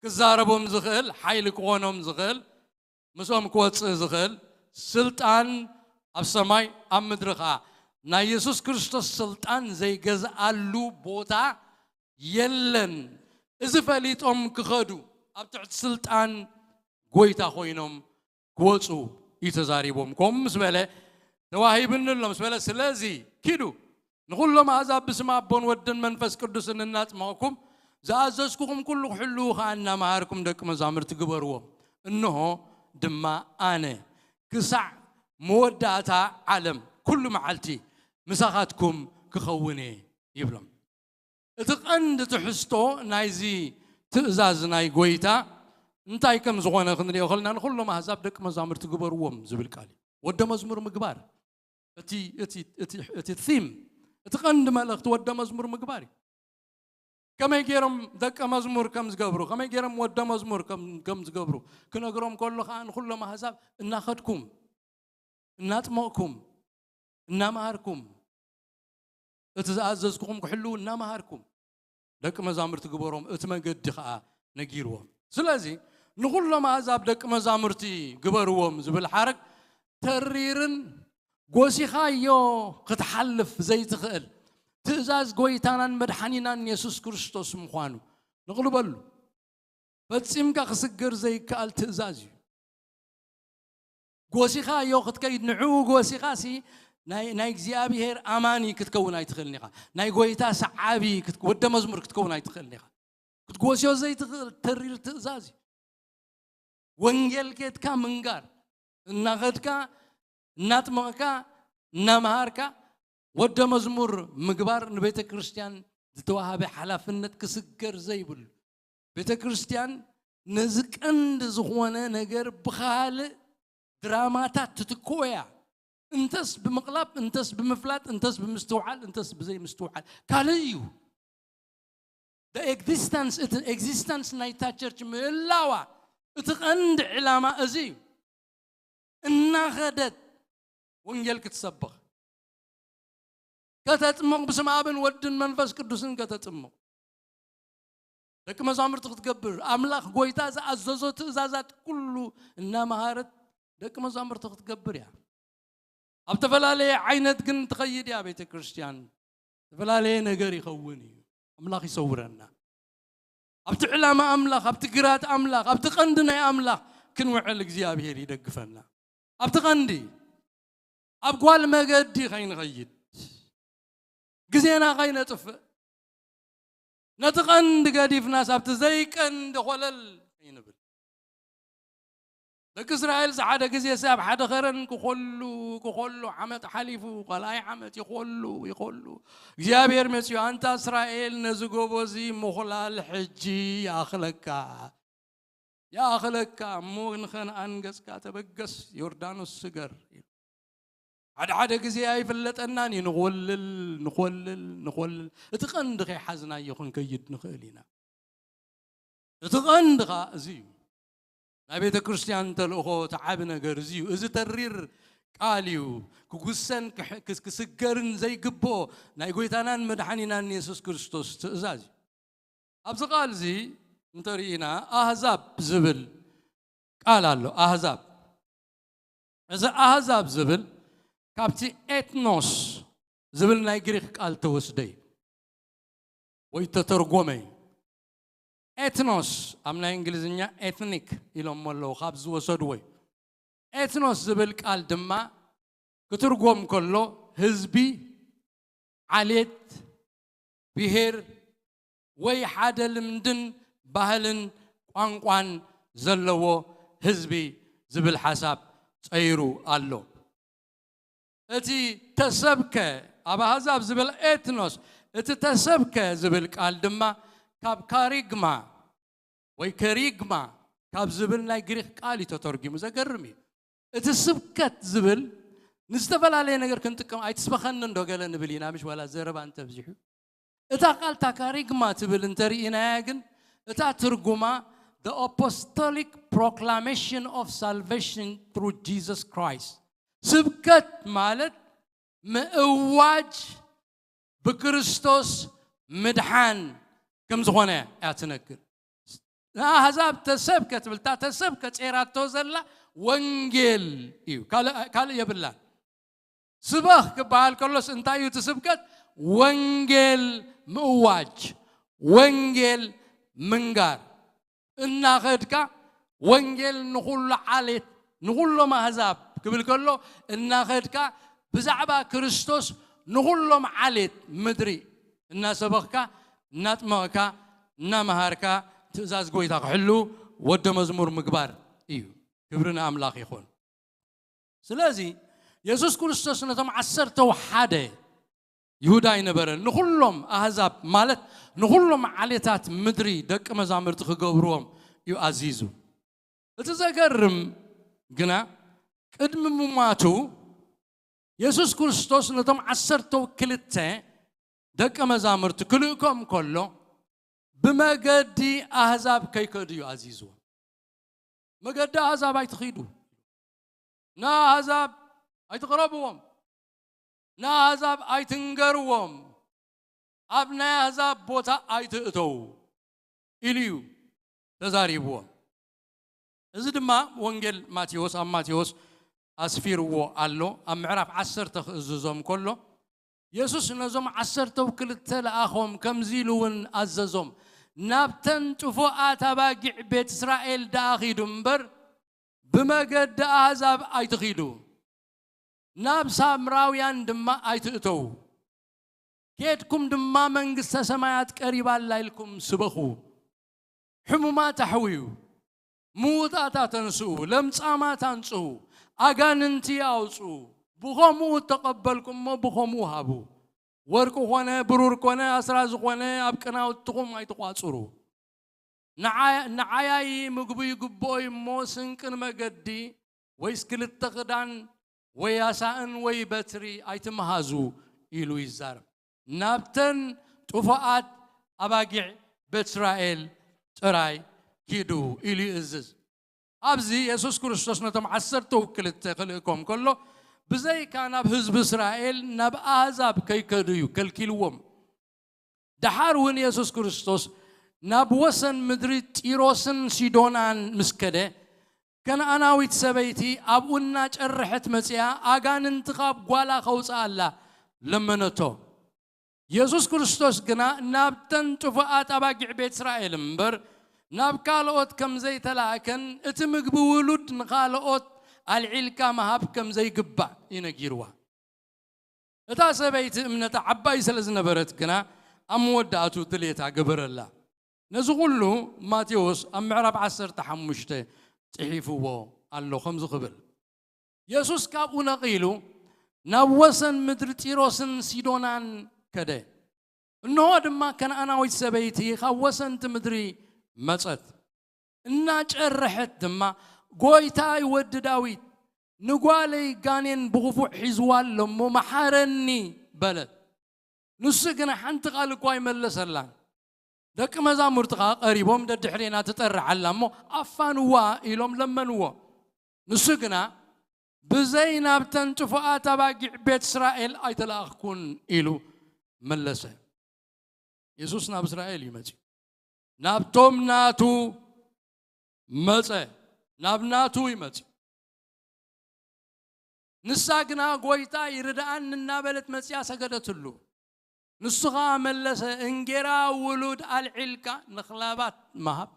ክዛረቦም ዝኽእል ሓይሊ ክኾኖም ዝኽእል ምስኦም ክወፅእ ዝኽእል ስልጣን ኣብ ሰማይ ኣብ ምድሪ ኸዓ ናይ የሱስ ክርስቶስ ስልጣን ዘይገዝኣሉ ቦታ የለን። እዚ ፈሊጦም ክኸዱ ኣብ ትሕቲ ስልጣን ጎይታ ኮይኖም ክወፁ እዩ ተዛሪቦም። ከምኡ ምስ በለ ተዋሂብኒ ኣሎ ምስ በለ ስለዚ ኪዱ ንኹሎም ኣሕዛብ ብስም ኣቦን ወድን መንፈስ ቅዱስን እናጥመቕኩም ዝኣዘዝኩኹም ኩሉ ክሕልዉ ኸዓ እናመሃርኩም ደቂ መዛሙርቲ ግበርዎም። እንሆ ድማ ኣነ ክሳዕ መወዳእታ ዓለም ኩሉ መዓልቲ ምሳኻትኩም ክኸውን እየ ይብሎም። እቲ ቀንዲ ትሕዝቶ ናይዚ ትእዛዝ ናይ ጎይታ እንታይ ከም ዝኾነ ክንሪኦ ከለና ንኩሎም ኣህዛብ ደቂ መዛሙርቲ ግበርዎም ዝብል ቃል እዩ። ወደ መዝሙር ምግባር እቲ እቲ እቲ እቲ ቲም እቲ ቀንዲ መልእኽቲ ወደ መዝሙር ምግባር እዩ። ከመይ ገይሮም ደቀ መዝሙር ከም ዝገብሩ ከመይ ገይሮም ወደ መዝሙር ከም ከም ዝገብሩ ክነግሮም ከሎ ከዓ ንኩሎም ኣህዛብ እናኸድኩም እናጥመቕኩም እናመሃርኩም እቲ ዝኣዘዝኩኹም ክሕልዉ እናመሃርኩም ደቂ መዛሙርቲ ግበሮም እቲ መገዲ ከዓ ነጊርዎም። ስለዚ ንኹሎም ኣሕዛብ ደቂ መዛሙርቲ ግበርዎም ዝብል ሓረግ ተሪርን ጎሲኻዮ ክትሓልፍ ዘይትኽእል ትእዛዝ ጎይታናን መድሓኒናን የሱስ ክርስቶስ ምዃኑ ንቕልበሉ። ፈጺምካ ክስገር ዘይከኣል ትእዛዝ እዩ። ጎሲኻዮ ክትከይድ ንዕኡ ጎሲኻሲ ናይ እግዚኣብሄር ኣማኒ ክትከውን ኣይትኽእልን ኢኻ። ናይ ጎይታ ሰዓቢ ወደ መዝሙር ክትከውን ኣይትኽእልን ኢኻ። ክትጎስዮ ዘይትኽእል ተሪር ትእዛዝ እዩ። ወንጌል ኬድካ ምንጋር እናኸድካ እናጥመቕካ እናመሃርካ ወደ መዝሙር ምግባር ንቤተ ክርስቲያን ዝተዋሃበ ሓላፍነት ክስገር ዘይብሉ ቤተ ክርስቲያን ነዚ ቀንዲ ዝኾነ ነገር ብኻልእ ድራማታት ትትክኦ እያ። እንተስ ብምቕላብ እንተስ ብምፍላጥ እንተስ ብምስትውዓል እንተስ ብዘይምስትውዓል ካልእ እዩ። ኤግዚስተንስ እቲ ኤግዚስተንስ ናይታ ቸርች ምህላዋ እቲ ቀንዲ ዕላማ እዚ እዩ። እናኸደት ወንጌል ክትሰብኽ ከተጥምቕ ብስም ኣብን ወድን መንፈስ ቅዱስን ከተጥምቕ ደቂ መዛሙርቲ ክትገብር ኣምላኽ ጎይታ ዝኣዘዞ ትእዛዛት ኩሉ እናመሃረት ደቂ መዛሙርቲ ክትገብር እያ። ኣብ ዝተፈላለየ ዓይነት ግን ትኸይድ እያ ቤተ ክርስቲያን። ዝተፈላለየ ነገር ይኸውን እዩ። ኣምላኽ ይሰውረና። ኣብቲ ዕላማ ኣምላኽ ኣብቲ ግራት ኣምላኽ ኣብቲ ቀንዲ ናይ ኣምላኽ ክንውዕል እግዚኣብሄር ይደግፈና። ኣብቲ ቀንዲ ኣብ ጓል መገዲ ከይንኸይድ ግዜና ከይነጥፍእ ነቲ ቀንዲ ገዲፍናስ ኣብቲ ዘይቀንዲ ኮለል ከይንብል። ደቂ እስራኤል ሓደ ግዜ ኣብ ሓደ ኸረን ክኾሉ ክኾሉ ዓመት ሓሊፉ ካልኣይ ዓመት ይኾሉ ይኾሉ እግዚኣብሔር መፅዩ ኣንታ እስራኤል ነዚ ጎቦ እዚ ምኹላል ሕጂ ይኣኽለካ ይኣኽለካ እሞ ንኸነኣን ገፅካ ተበገስ ዮርዳኖስ ስገር ሓደ ሓደ ግዜ ኣይፍለጠናን እዩ። ንኾልል፣ ንኾልል፣ ንኾልል። እቲ ቀንዲ ከይሓዝናዮ ክንከይድ ንኽእል ኢና። እቲ ቀንዲ ኸኣ እዚ እዩ። ናይ ቤተ ክርስቲያን ተልእኾ እቲ ዓቢ ነገር እዚ እዩ። እዚ ተሪር ቃል እዩ። ክጉሰን ክሕ-፣ ክስ-፣ ክስገርን ዘይግብኦ ናይ ጎይታናን መድሓኒናን የሱስ ክርስቶስ ትእዛዝ እዩ። ኣብዚ ቃል እዚ እንተርኢና ኣህዛብ ዝብል ቃል ኣሎ። ኣህዛብ። እዚ ኣህዛብ ዝብል ካብቲ ኤትኖስ ዝብል ናይ ግሪክ ቃል ተወስደ እዩ ወይ ተተርጎመ እዩ። ኤትኖስ ኣብ ናይ እንግሊዝኛ ኤትኒክ ኢሎሞ ኣለዉ ካብ ዝወሰድዎ እዩ። ኤትኖስ ዝብል ቃል ድማ ክትርጎም ከሎ ህዝቢ፣ ዓሌት፣ ብሄር ወይ ሓደ ልምድን ባህልን ቋንቋን ዘለዎ ህዝቢ ዝብል ሓሳብ ጸይሩ ኣሎ። እቲ ተሰብከ ኣብ ኣህዛብ ዝብል ኤትኖስ፣ እቲ ተሰብከ ዝብል ቃል ድማ ካብ ካሪግማ ወይ ከሪግማ ካብ ዝብል ናይ ግሪክ ቃል እዩ ተተርጊሙ። ዘገርም እዩ። እቲ ስብከት ዝብል ንዝተፈላለየ ነገር ክንጥቀም ኣይትስበኸኒ እንዶ ገለ ንብል ኢና፣ ምሽ ዋላ ዘረባ እንተብዚሑ። እታ ቃል እታ ካሪግማ ትብል እንተርኢናያ ግን እታ ትርጉማ the apostolic proclamation of salvation through Jesus Christ። ስብከት ማለት ምእዋጅ ብክርስቶስ ምድሓን ከም ዝኾነ እያ ትነግር። ንኣህዛብ ተሰብከ ትብል፣ እታ ተሰብከ ጼራቶ ዘላ ወንጌል እዩ፣ ካልእ፣ ካልእ የብላን። ስበኽ ክበሃል ከሎስ እንታይ እዩ እቲ ስብከት? ወንጌል ምእዋጅ፣ ወንጌል ምንጋር። እናኸድካ ወንጌል ንኹሉ ዓሌት፣ ንኹሎም ኣህዛብ ክብል ከሎ፣ እናኸድካ ብዛዕባ ክርስቶስ ንኹሎም ዓሌት ምድሪ እናሰበኽካ፣ እናጥመቕካ፣ እናመሃርካ፣ ትእዛዝ ጎይታ ክሕሉ ወደ መዝሙር ምግባር እዩ። ክብሪ ንኣምላኽ ይኹን። ስለዚ የሱስ ክርስቶስ ነቶም ዓሰርተው ሓደ ይሁዳ ኣይነበረን፣ ንኹሎም ኣህዛብ ማለት ንኹሎም ዓሌታት ምድሪ ደቂ መዛሙርቲ ክገብርዎም እዩ ኣዚዙ። እቲ ዘገርም ግና ቅድሚ ምሟቱ የሱስ ክርስቶስ ነቶም ዓሰርተው ክልተ ደቂ መዛሙርቲ ክልእኮም ከሎ ብመገዲ ኣህዛብ ከይከዱ እዩ ኣዚዝዎም። መገዲ ኣህዛብ ኣይትኺዱ፣ ንኣህዛብ ኣይትቕረብዎም፣ ንኣህዛብ ኣይትንገርዎም፣ ኣብ ናይ ኣህዛብ ቦታ ኣይትእተዉ ኢሉ እዩ ተዛሪብዎም። እዚ ድማ ወንጌል ማቴዎስ ኣብ ማቴዎስ ኣስፊርዎ ኣሎ። ኣብ ምዕራፍ ዓሰርተ ክእዝዞም ከሎ የሱስ ነዞም ዓሰርተው ክልተ ለኣኾም ከምዚ ኢሉ እውን ኣዘዞም፣ ናብተን ጥፉኣት ኣባጊዕ ቤት እስራኤል ደኣ ኺዱ እምበር ብመገዲ ኣህዛብ ኣይትኺዱ፣ ናብ ሳምራውያን ድማ ኣይትእተዉ። ኬድኩም ድማ መንግስተ ሰማያት ቀሪባ ኣላ ኢልኩም ስበኹ። ሕሙማት ኣሕውዩ፣ ምዉታት ኣተንስኡ፣ ለምጻማት ኣንጽሁ፣ ኣጋንንቲ ኣውጽኡ። ብኸምኡ እተቐበልኩሞ ብኸምኡ ሃቡ። ወርቂ ኾነ ብሩር ኮነ ኣስራዚ ኾነ ኣብ ቅናውትኹም ኣይትቋጽሩ። ንዓይ-፣ ንዓያዪ ምግቡ ይግብኦ እዩ እሞ፣ ስንቂ ንመገዲ ወይስ ክልተ ክዳን ወይ ኣሳእን ወይ በትሪ ኣይትምሃዙ ኢሉ ይዛረብ። ናብተን ጥፉኣት ኣባጊዕ ቤት እስራኤል ጥራይ ኪዱ ኢሉ ይእዝዝ። ኣብዚ የሱስ ክርስቶስ ነቶም ዓሰርተው ክልተ ክልእኮም ከሎ፣ ብዘይካ ናብ ህዝቢ እስራኤል ናብ ኣህዛብ ከይከዱ እዩ ከልኪልዎም። ደሓር እውን የሱስ ክርስቶስ ናብ ወሰን ምድሪ ጢሮስን ሲዶናን ምስ ከደ፣ ከነኣናዊት ሰበይቲ ኣብኡ እናጨርሐት መጺኣ ኣጋንንቲ ካብ ጓላ ከውጽኣላ ለመነቶ። የሱስ ክርስቶስ ግና ናብተን ጥፉኣት ኣባጊዕ ቤት እስራኤል እምበር ናብ ካልኦት ከም ዘይተላእከን እቲ ምግቢ ውሉድ ንኻልኦት ኣልዒልካ ምሃብ ከም ዘይግባእ እዩ ነጊርዋ። እታ ሰበይቲ እምነታ ዓባይ ስለ ዝነበረት ግና ኣብ መወዳእቱ ድሌታ ገበረላ። ነዚ ኹሉ ማቴዎስ ኣብ ምዕራፍ ዓሰርተ ሓሙሽተ ጽሒፍዎ ኣሎ ከምዚ ክብል፣ የሱስ ካብኡ ነቒሉ ናብ ወሰን ምድሪ ጢሮስን ሲዶናን ከደ። እንሆ ድማ ከነኣናዊት ሰበይቲ ካብ ወሰንቲ ምድሪ መጸት። እናጨረሐት ድማ፣ "ጎይታይ ወዲ ዳዊት፣ "ንጓለይ ጋኔን ብኽፉእ ሒዝዋ ኣሎ እሞ መሓረኒ" በለት። ንሱ ግና ሓንቲ ቃል እኳ ኣይመለሰላን። ደቂ መዛሙርቲ ኸኣ ቀሪቦም፣ "ደድሕሬና ትጠርዕ ኣላ እሞ ኣፋንዋ" ኢሎም ለመንዎ። ንሱ ግና፣ "ብዘይ ናብተን ጥፉኣት ኣባጊዕ ቤት እስራኤል ኣይተላእኽኩን" ኢሉ መለሰ። የሱስ ናብ እስራኤል እዩ መጺኡ። ናብቶም ናቱ መጸ። ናብ ናቱ እዩ መጺኡ። ንሳ ግና፣ "ጐይታይ፣ ርድኣኒ" እናበለት መጺኣ ሰገደትሉ። ንሱ ኸኣ መለሰ፣ "እንጌራ ውሉድ ኣልዒልካ ንኽላባት ምሃብ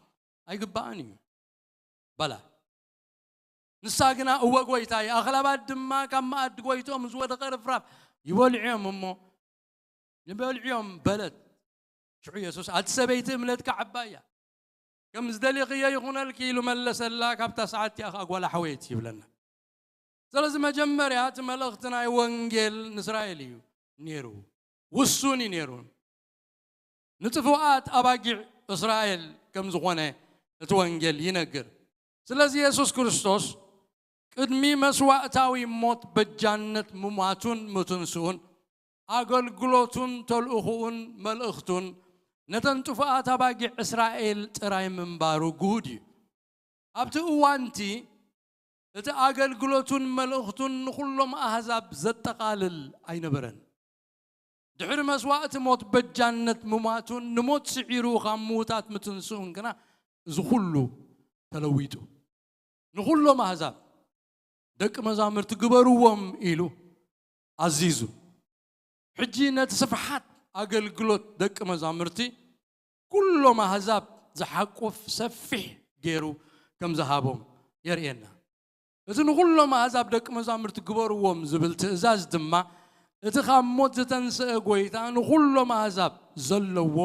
ኣይግባእን እዩ" በላ። ንሳ ግና፣ "እወ ጐይታይ፣ ኣኽላባት ድማ ካብ መኣዲ ጐይትኦም ዝወደቐ ርፍራፍ ይበልዑ እዮም እሞ፣ ይበልዑ እዮም" በለት። ሽዑ የሱስ፣ "ኣቲ ሰበይቲ፣ እምነትካ ዓባይ እያ፣ ከም ዝደለኽዮ ይኹነልኪ" ኢሉ መለሰላ። ካብታ ሰዓት እቲኣ ኸኣ ጓል ኣሕወየት ይብለና። ስለዚ መጀመርያ እቲ መልእኽቲ ናይ ወንጌል ንእስራኤል እዩ ነይሩ፣ ውሱን እዩ ነይሩ። ንጥፉኣት ኣባጊዕ እስራኤል ከም ዝኾነ እቲ ወንጌል ይነግር። ስለዚ የሱስ ክርስቶስ ቅድሚ መስዋእታዊ ሞት በጃነት ምሟቱን ምትንስኡን፣ ኣገልግሎቱን ተልእኾኡን መልእኽቱን ነተን ጥፉኣት ኣባጊዕ እስራኤል ጥራይ ምንባሩ ግሁድ እዩ። ኣብቲ እዋንቲ እቲ ኣገልግሎቱን መልእኽቱን ንኹሎም ኣህዛብ ዘጠቓልል ኣይነበረን። ድሕሪ መስዋእቲ ሞት በጃነት ምሟቱን ንሞት ስዒሩ ካብ ምዉታት ምትንስኡን ግና እዚ ኩሉ ተለዊጡ። ንኹሎም ኣህዛብ ደቂ መዛሙርቲ ግበርዎም ኢሉ ኣዚዙ። ሕጂ ነቲ ስፍሓት ኣገልግሎት ደቂ መዛሙርቲ ኩሎም ኣህዛብ ዝሓቁፍ ሰፊሕ ገይሩ ከም ዝሃቦም የርእየና። እቲ ንኹሎም ኣህዛብ ደቂ መዛሙርቲ ግበርዎም ዝብል ትእዛዝ ድማ እቲ ካብ ሞት ዝተንስአ ጐይታ ንኹሎም ኣህዛብ ዘለዎ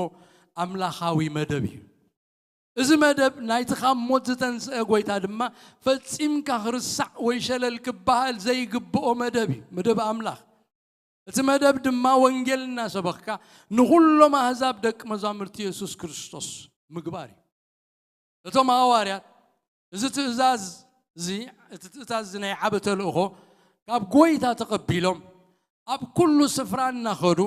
ኣምላኻዊ መደብ እዩ። እዚ መደብ ናይቲ ካብ ሞት ዝተንስአ ጐይታ ድማ ፈጺምካ ክርስዕ ወይ ሸለል ክበሃል ዘይግብኦ መደብ እዩ፣ መደብ ኣምላኽ። እቲ መደብ ድማ ወንጌል እናሰበኽካ ንኹሎም ኣህዛብ ደቂ መዛሙርቲ የሱስ ክርስቶስ ምግባር እዩ። እቶም ሃዋርያት እዚ ትእዛዝ እዚ፣ እቲ ትእዛዝ እዚ ናይ ዓቢ ተልእኾ ካብ ጐይታ ተቐቢሎም ኣብ ኩሉ ስፍራ እናኸዱ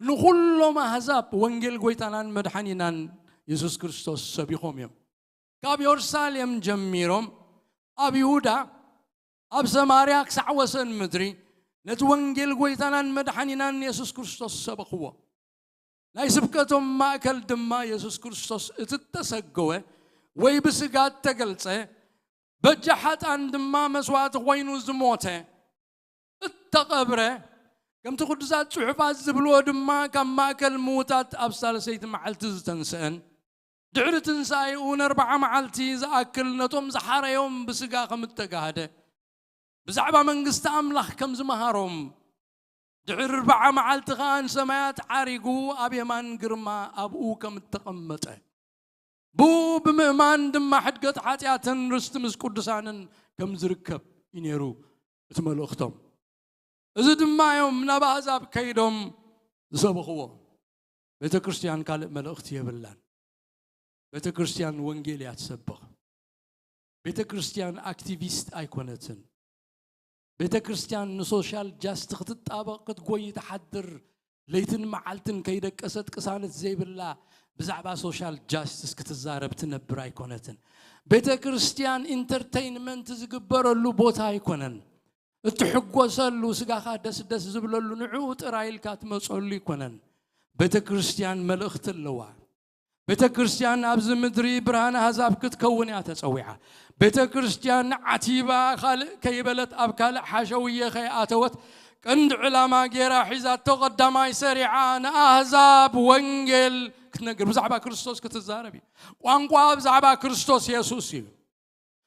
ንኹሎም ኣህዛብ ወንጌል ጐይታናን መድሓኒናን የሱስ ክርስቶስ ሰቢኾም እዮም። ካብ የሩሳሌም ጀሚሮም ኣብ ይሁዳ፣ ኣብ ሰማርያ ክሳዕ ወሰን ምድሪ ነቲ ወንጌል ጐይታናን መድሓኒናን የሱስ ክርስቶስ ሰበኽዎ። ናይ ስብከቶም ማእከል ድማ የሱስ ክርስቶስ እቲ እተሰገወ ወይ ብስጋ እተገልጸ፣ በጃ ሓጥኣን ድማ መስዋእቲ ኮይኑ ዝሞተ፣ እተቐብረ፣ ከምቲ ቅዱሳት ጽሑፋት ዝብልዎ ድማ ካብ ማእከል ምዉታት ኣብ ሳልሰይቲ መዓልቲ ዝተንስአን፣ ድሕሪ ትንሳኤኡ ንኣርብዓ መዓልቲ ዝኣክል ነቶም ዝሓረዮም ብስጋ ከም እተጋህደ፣ ብዛዕባ መንግስቲ ኣምላኽ ከም ዝመሃሮም፣ ድሕሪ ኣርብዓ መዓልቲ ኸኣ ንሰማያት ዓሪጉ ኣብ የማን ግርማ ኣብኡ ከም እተቐመጠ፣ ብኡ ብምእማን ድማ ሕድገት ሓጢኣትን ርስቲ ምስ ቅዱሳንን ከም ዝርከብ እዩ ነይሩ እቲ መልእኽቶም። እዚ ድማ እዮም ናብ ኣህዛብ ከይዶም ዝሰበኽዎ። ቤተ ክርስቲያን ካልእ መልእኽቲ የብላን። ቤተ ክርስቲያን ወንጌል እያ ትሰብኽ። ቤተ ክርስቲያን ኣክቲቪስት ኣይኮነትን። ቤተ ክርስቲያን ንሶሻል ጃስት ክትጣበቕ ክትጎይ ትሓድር፣ ለይትን መዓልትን ከይደቀሰት ቅሳነት ዘይብላ ብዛዕባ ሶሻል ጃስትስ ክትዛረብ ትነብር ኣይኮነትን። ቤተ ክርስቲያን ኢንተርቴይንመንት ዝግበረሉ ቦታ ኣይኮነን። እትሕጎሰሉ፣ ስጋኻ ደስ ደስ ዝብለሉ፣ ንዕኡ ጥራይ ኢልካ ትመጸሉ ኣይኮነን። ቤተ ክርስቲያን መልእኽቲ ኣለዋ። ቤተ ክርስቲያን ኣብዚ ምድሪ ብርሃን ኣህዛብ ክትከውን እያ ተጸዊዓ። ቤተ ክርስቲያን ዓቲባ ካልእ ከይበለት፣ ኣብ ካልእ ሓሸውየ ከይኣተወት፣ ቀንዲ ዕላማ ገይራ ሒዛቶ፣ ቀዳማይ ሰሪዓ ንኣህዛብ ወንጌል ክትነግር፣ ብዛዕባ ክርስቶስ ክትዛረብ እዩ። ቋንቋ ብዛዕባ ክርስቶስ የሱስ እዩ።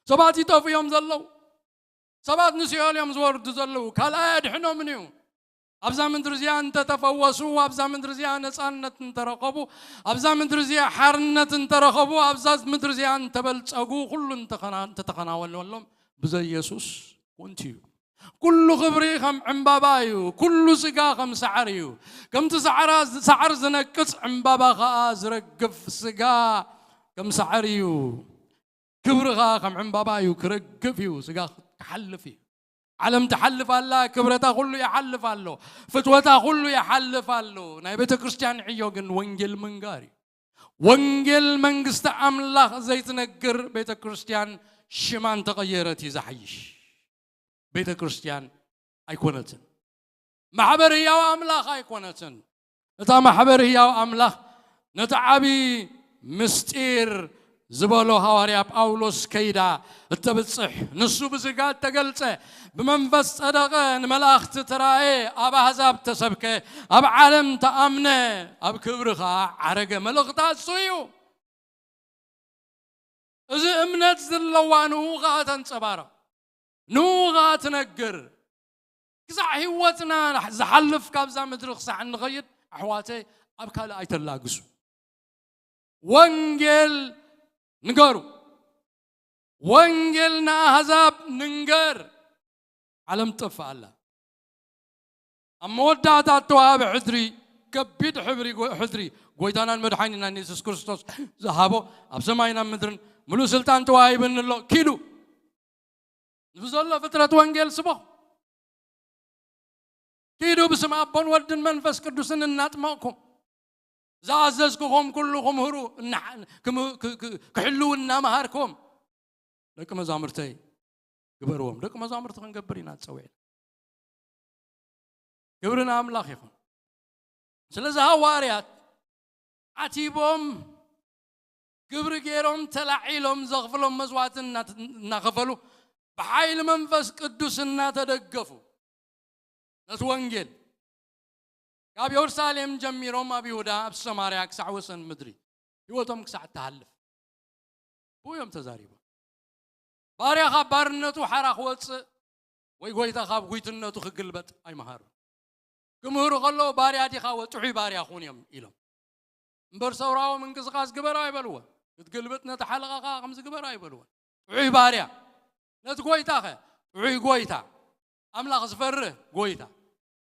ሰባት ይጠፍኡ እዮም ዘለዉ። ሰባት ንሲኦል እዮም ዝወርዱ ዘለዉ። ካልኣይ ኣድሕኖምን እዩ። ኣብዛ ምድሪ እዚኣ እንተተፈወሱ፣ ኣብዛ ምድሪ እዚኣ ነጻነት እንተረኸቡ፣ ኣብዛ ምድሪ እዚኣ ሓርነት እንተረኸቡ፣ ኣብዛ ምድሪ እዚኣ እንተበልጸጉ፣ ኩሉ እንተኸና-፣ እንተተኸናወነሎም ብዘይ የሱስ ኮንቱ እዩ። ኩሉ ክብሪ ከም ዕምባባ እዩ፣ ኩሉ ስጋ ከም ሳዕሪ እዩ። ከምቲ ሳዕራ-፣ ሳዕሪ ዝነቅጽ ዕምባባ ኸኣ ዝረግፍ፣ ስጋ ከም ሳዕሪ እዩ። ክብሪ ኸኣ ከም ዕምባባ እዩ፣ ክረግፍ እዩ፣ ስጋ ክሓልፍ እዩ። ዓለም ትሓልፍ ኣላ፣ ክብረታ ኩሉ ይሓልፍ ኣሎ፣ ፍትወታ ኩሉ ይሓልፍ ኣሎ። ናይ ቤተ ክርስቲያን ዕዮ ግን ወንጌል ምንጋር እዩ። ወንጌል መንግስቲ ኣምላኽ ዘይትነግር ቤተ ክርስቲያን ሽማ እንተቐየረት እዩ ዝሓይሽ። ቤተ ክርስቲያን ኣይኮነትን። ማሕበር ህያው ኣምላኽ ኣይኮነትን። እታ ማሕበር ህያው ኣምላኽ ነቲ ዓቢ ምስጢር ዝበሎ ሃዋርያ ጳውሎስ ከይዳ እተብጽሕ፣ ንሱ ብስጋ እተገልጸ፣ ብመንፈስ ጸደቐ፣ ንመላእኽቲ ተራእየ፣ ኣብ ኣህዛብ ተሰብከ፣ ኣብ ዓለም ተኣምነ፣ ኣብ ክብሪ ኸኣ ዓረገ። መልእኽታ እሱ እዩ። እዚ እምነት ዘለዋ ንኡ ኸኣ ተንጸባርቕ፣ ንኡ ኸኣ ትነግር። ክሳዕ ህይወትና ዝሓልፍ ካብዛ ምድሪ ክሳዕ እንኸይድ፣ ኣሕዋተይ፣ ኣብ ካልእ ኣይተላግሱ። ወንጌል ንገሩ። ወንጌል ንኣህዛብ ንንገር። ዓለም ትጠፍእ ኣላ። ኣብ መወዳእታ እተዋህበ ሕድሪ፣ ከቢድ ሕብሪ ጎ-፣ ሕድሪ ጎይታናን መድሓኒናን የሱስ ክርስቶስ ዝሃቦ፣ ኣብ ሰማይን ኣብ ምድርን ምሉእ ስልጣን ተዋሂብኒ ኣሎ። ኪዱ። ንብዘሎ ፍጥረት ወንጌል ስበኹ። ኪዱ ብስም ኣቦን ወድን መንፈስ ቅዱስን እናጥመቕኩም፣ ዝኣዘዝኩኹም ኩሉ ክምህሩ፣ እና-፣ ክም-፣ ክ-፣ ክ-፣ ክሕልዉ እናመሃርኩም፣ ደቂ መዛሙርተይ ግበርዎም። ደቂ መዛሙርቲ ክንገብር ኢና ተጸዊዕና። ክብሪ ንኣምላኽ ይኹን። ስለዚ ሃዋርያት ዓቲቦም፣ ግብሪ ገይሮም፣ ተላዒሎም፣ ዘኽፍሎም መስዋዕቲ እናት-፣ እናኸፈሉ፣ ብሓይሊ መንፈስ ቅዱስ እናተደገፉ፣ ነቲ ወንጌል ካብ የሩሳሌም ጀሚሮም ኣብ ይሁዳ፣ ኣብ ሰማርያ፣ ክሳዕ ወሰን ምድሪ፣ ህይወቶም ክሳዕ እትሃልፍ፣ ብኡ እዮም ተዛሪቦም። ባርያ ካብ ባርነቱ ሓራ ክወጽእ፣ ወይ ጎይታ ካብ ጉይትነቱ ክግልበጥ ኣይመሃሩ። ክምህሩ ከለዉ፣ "ባርያ ዲኻ? ወ-፣ ጥዑይ ባርያ ኩን" እዮም ኢሎም። እምበር ሰውራዊ ምንቅስቓስ ግበር ኣይበልዎን። ክትግልብጥ ነቲ ሓለቓኻ ከምዚ ግበር ኣይበልዎን። ጥዑይ ባርያ። ነቲ ጎይታኸ? ጥዑይ ጎይታ። ኣምላኽ ዝፈርህ ጎይታ።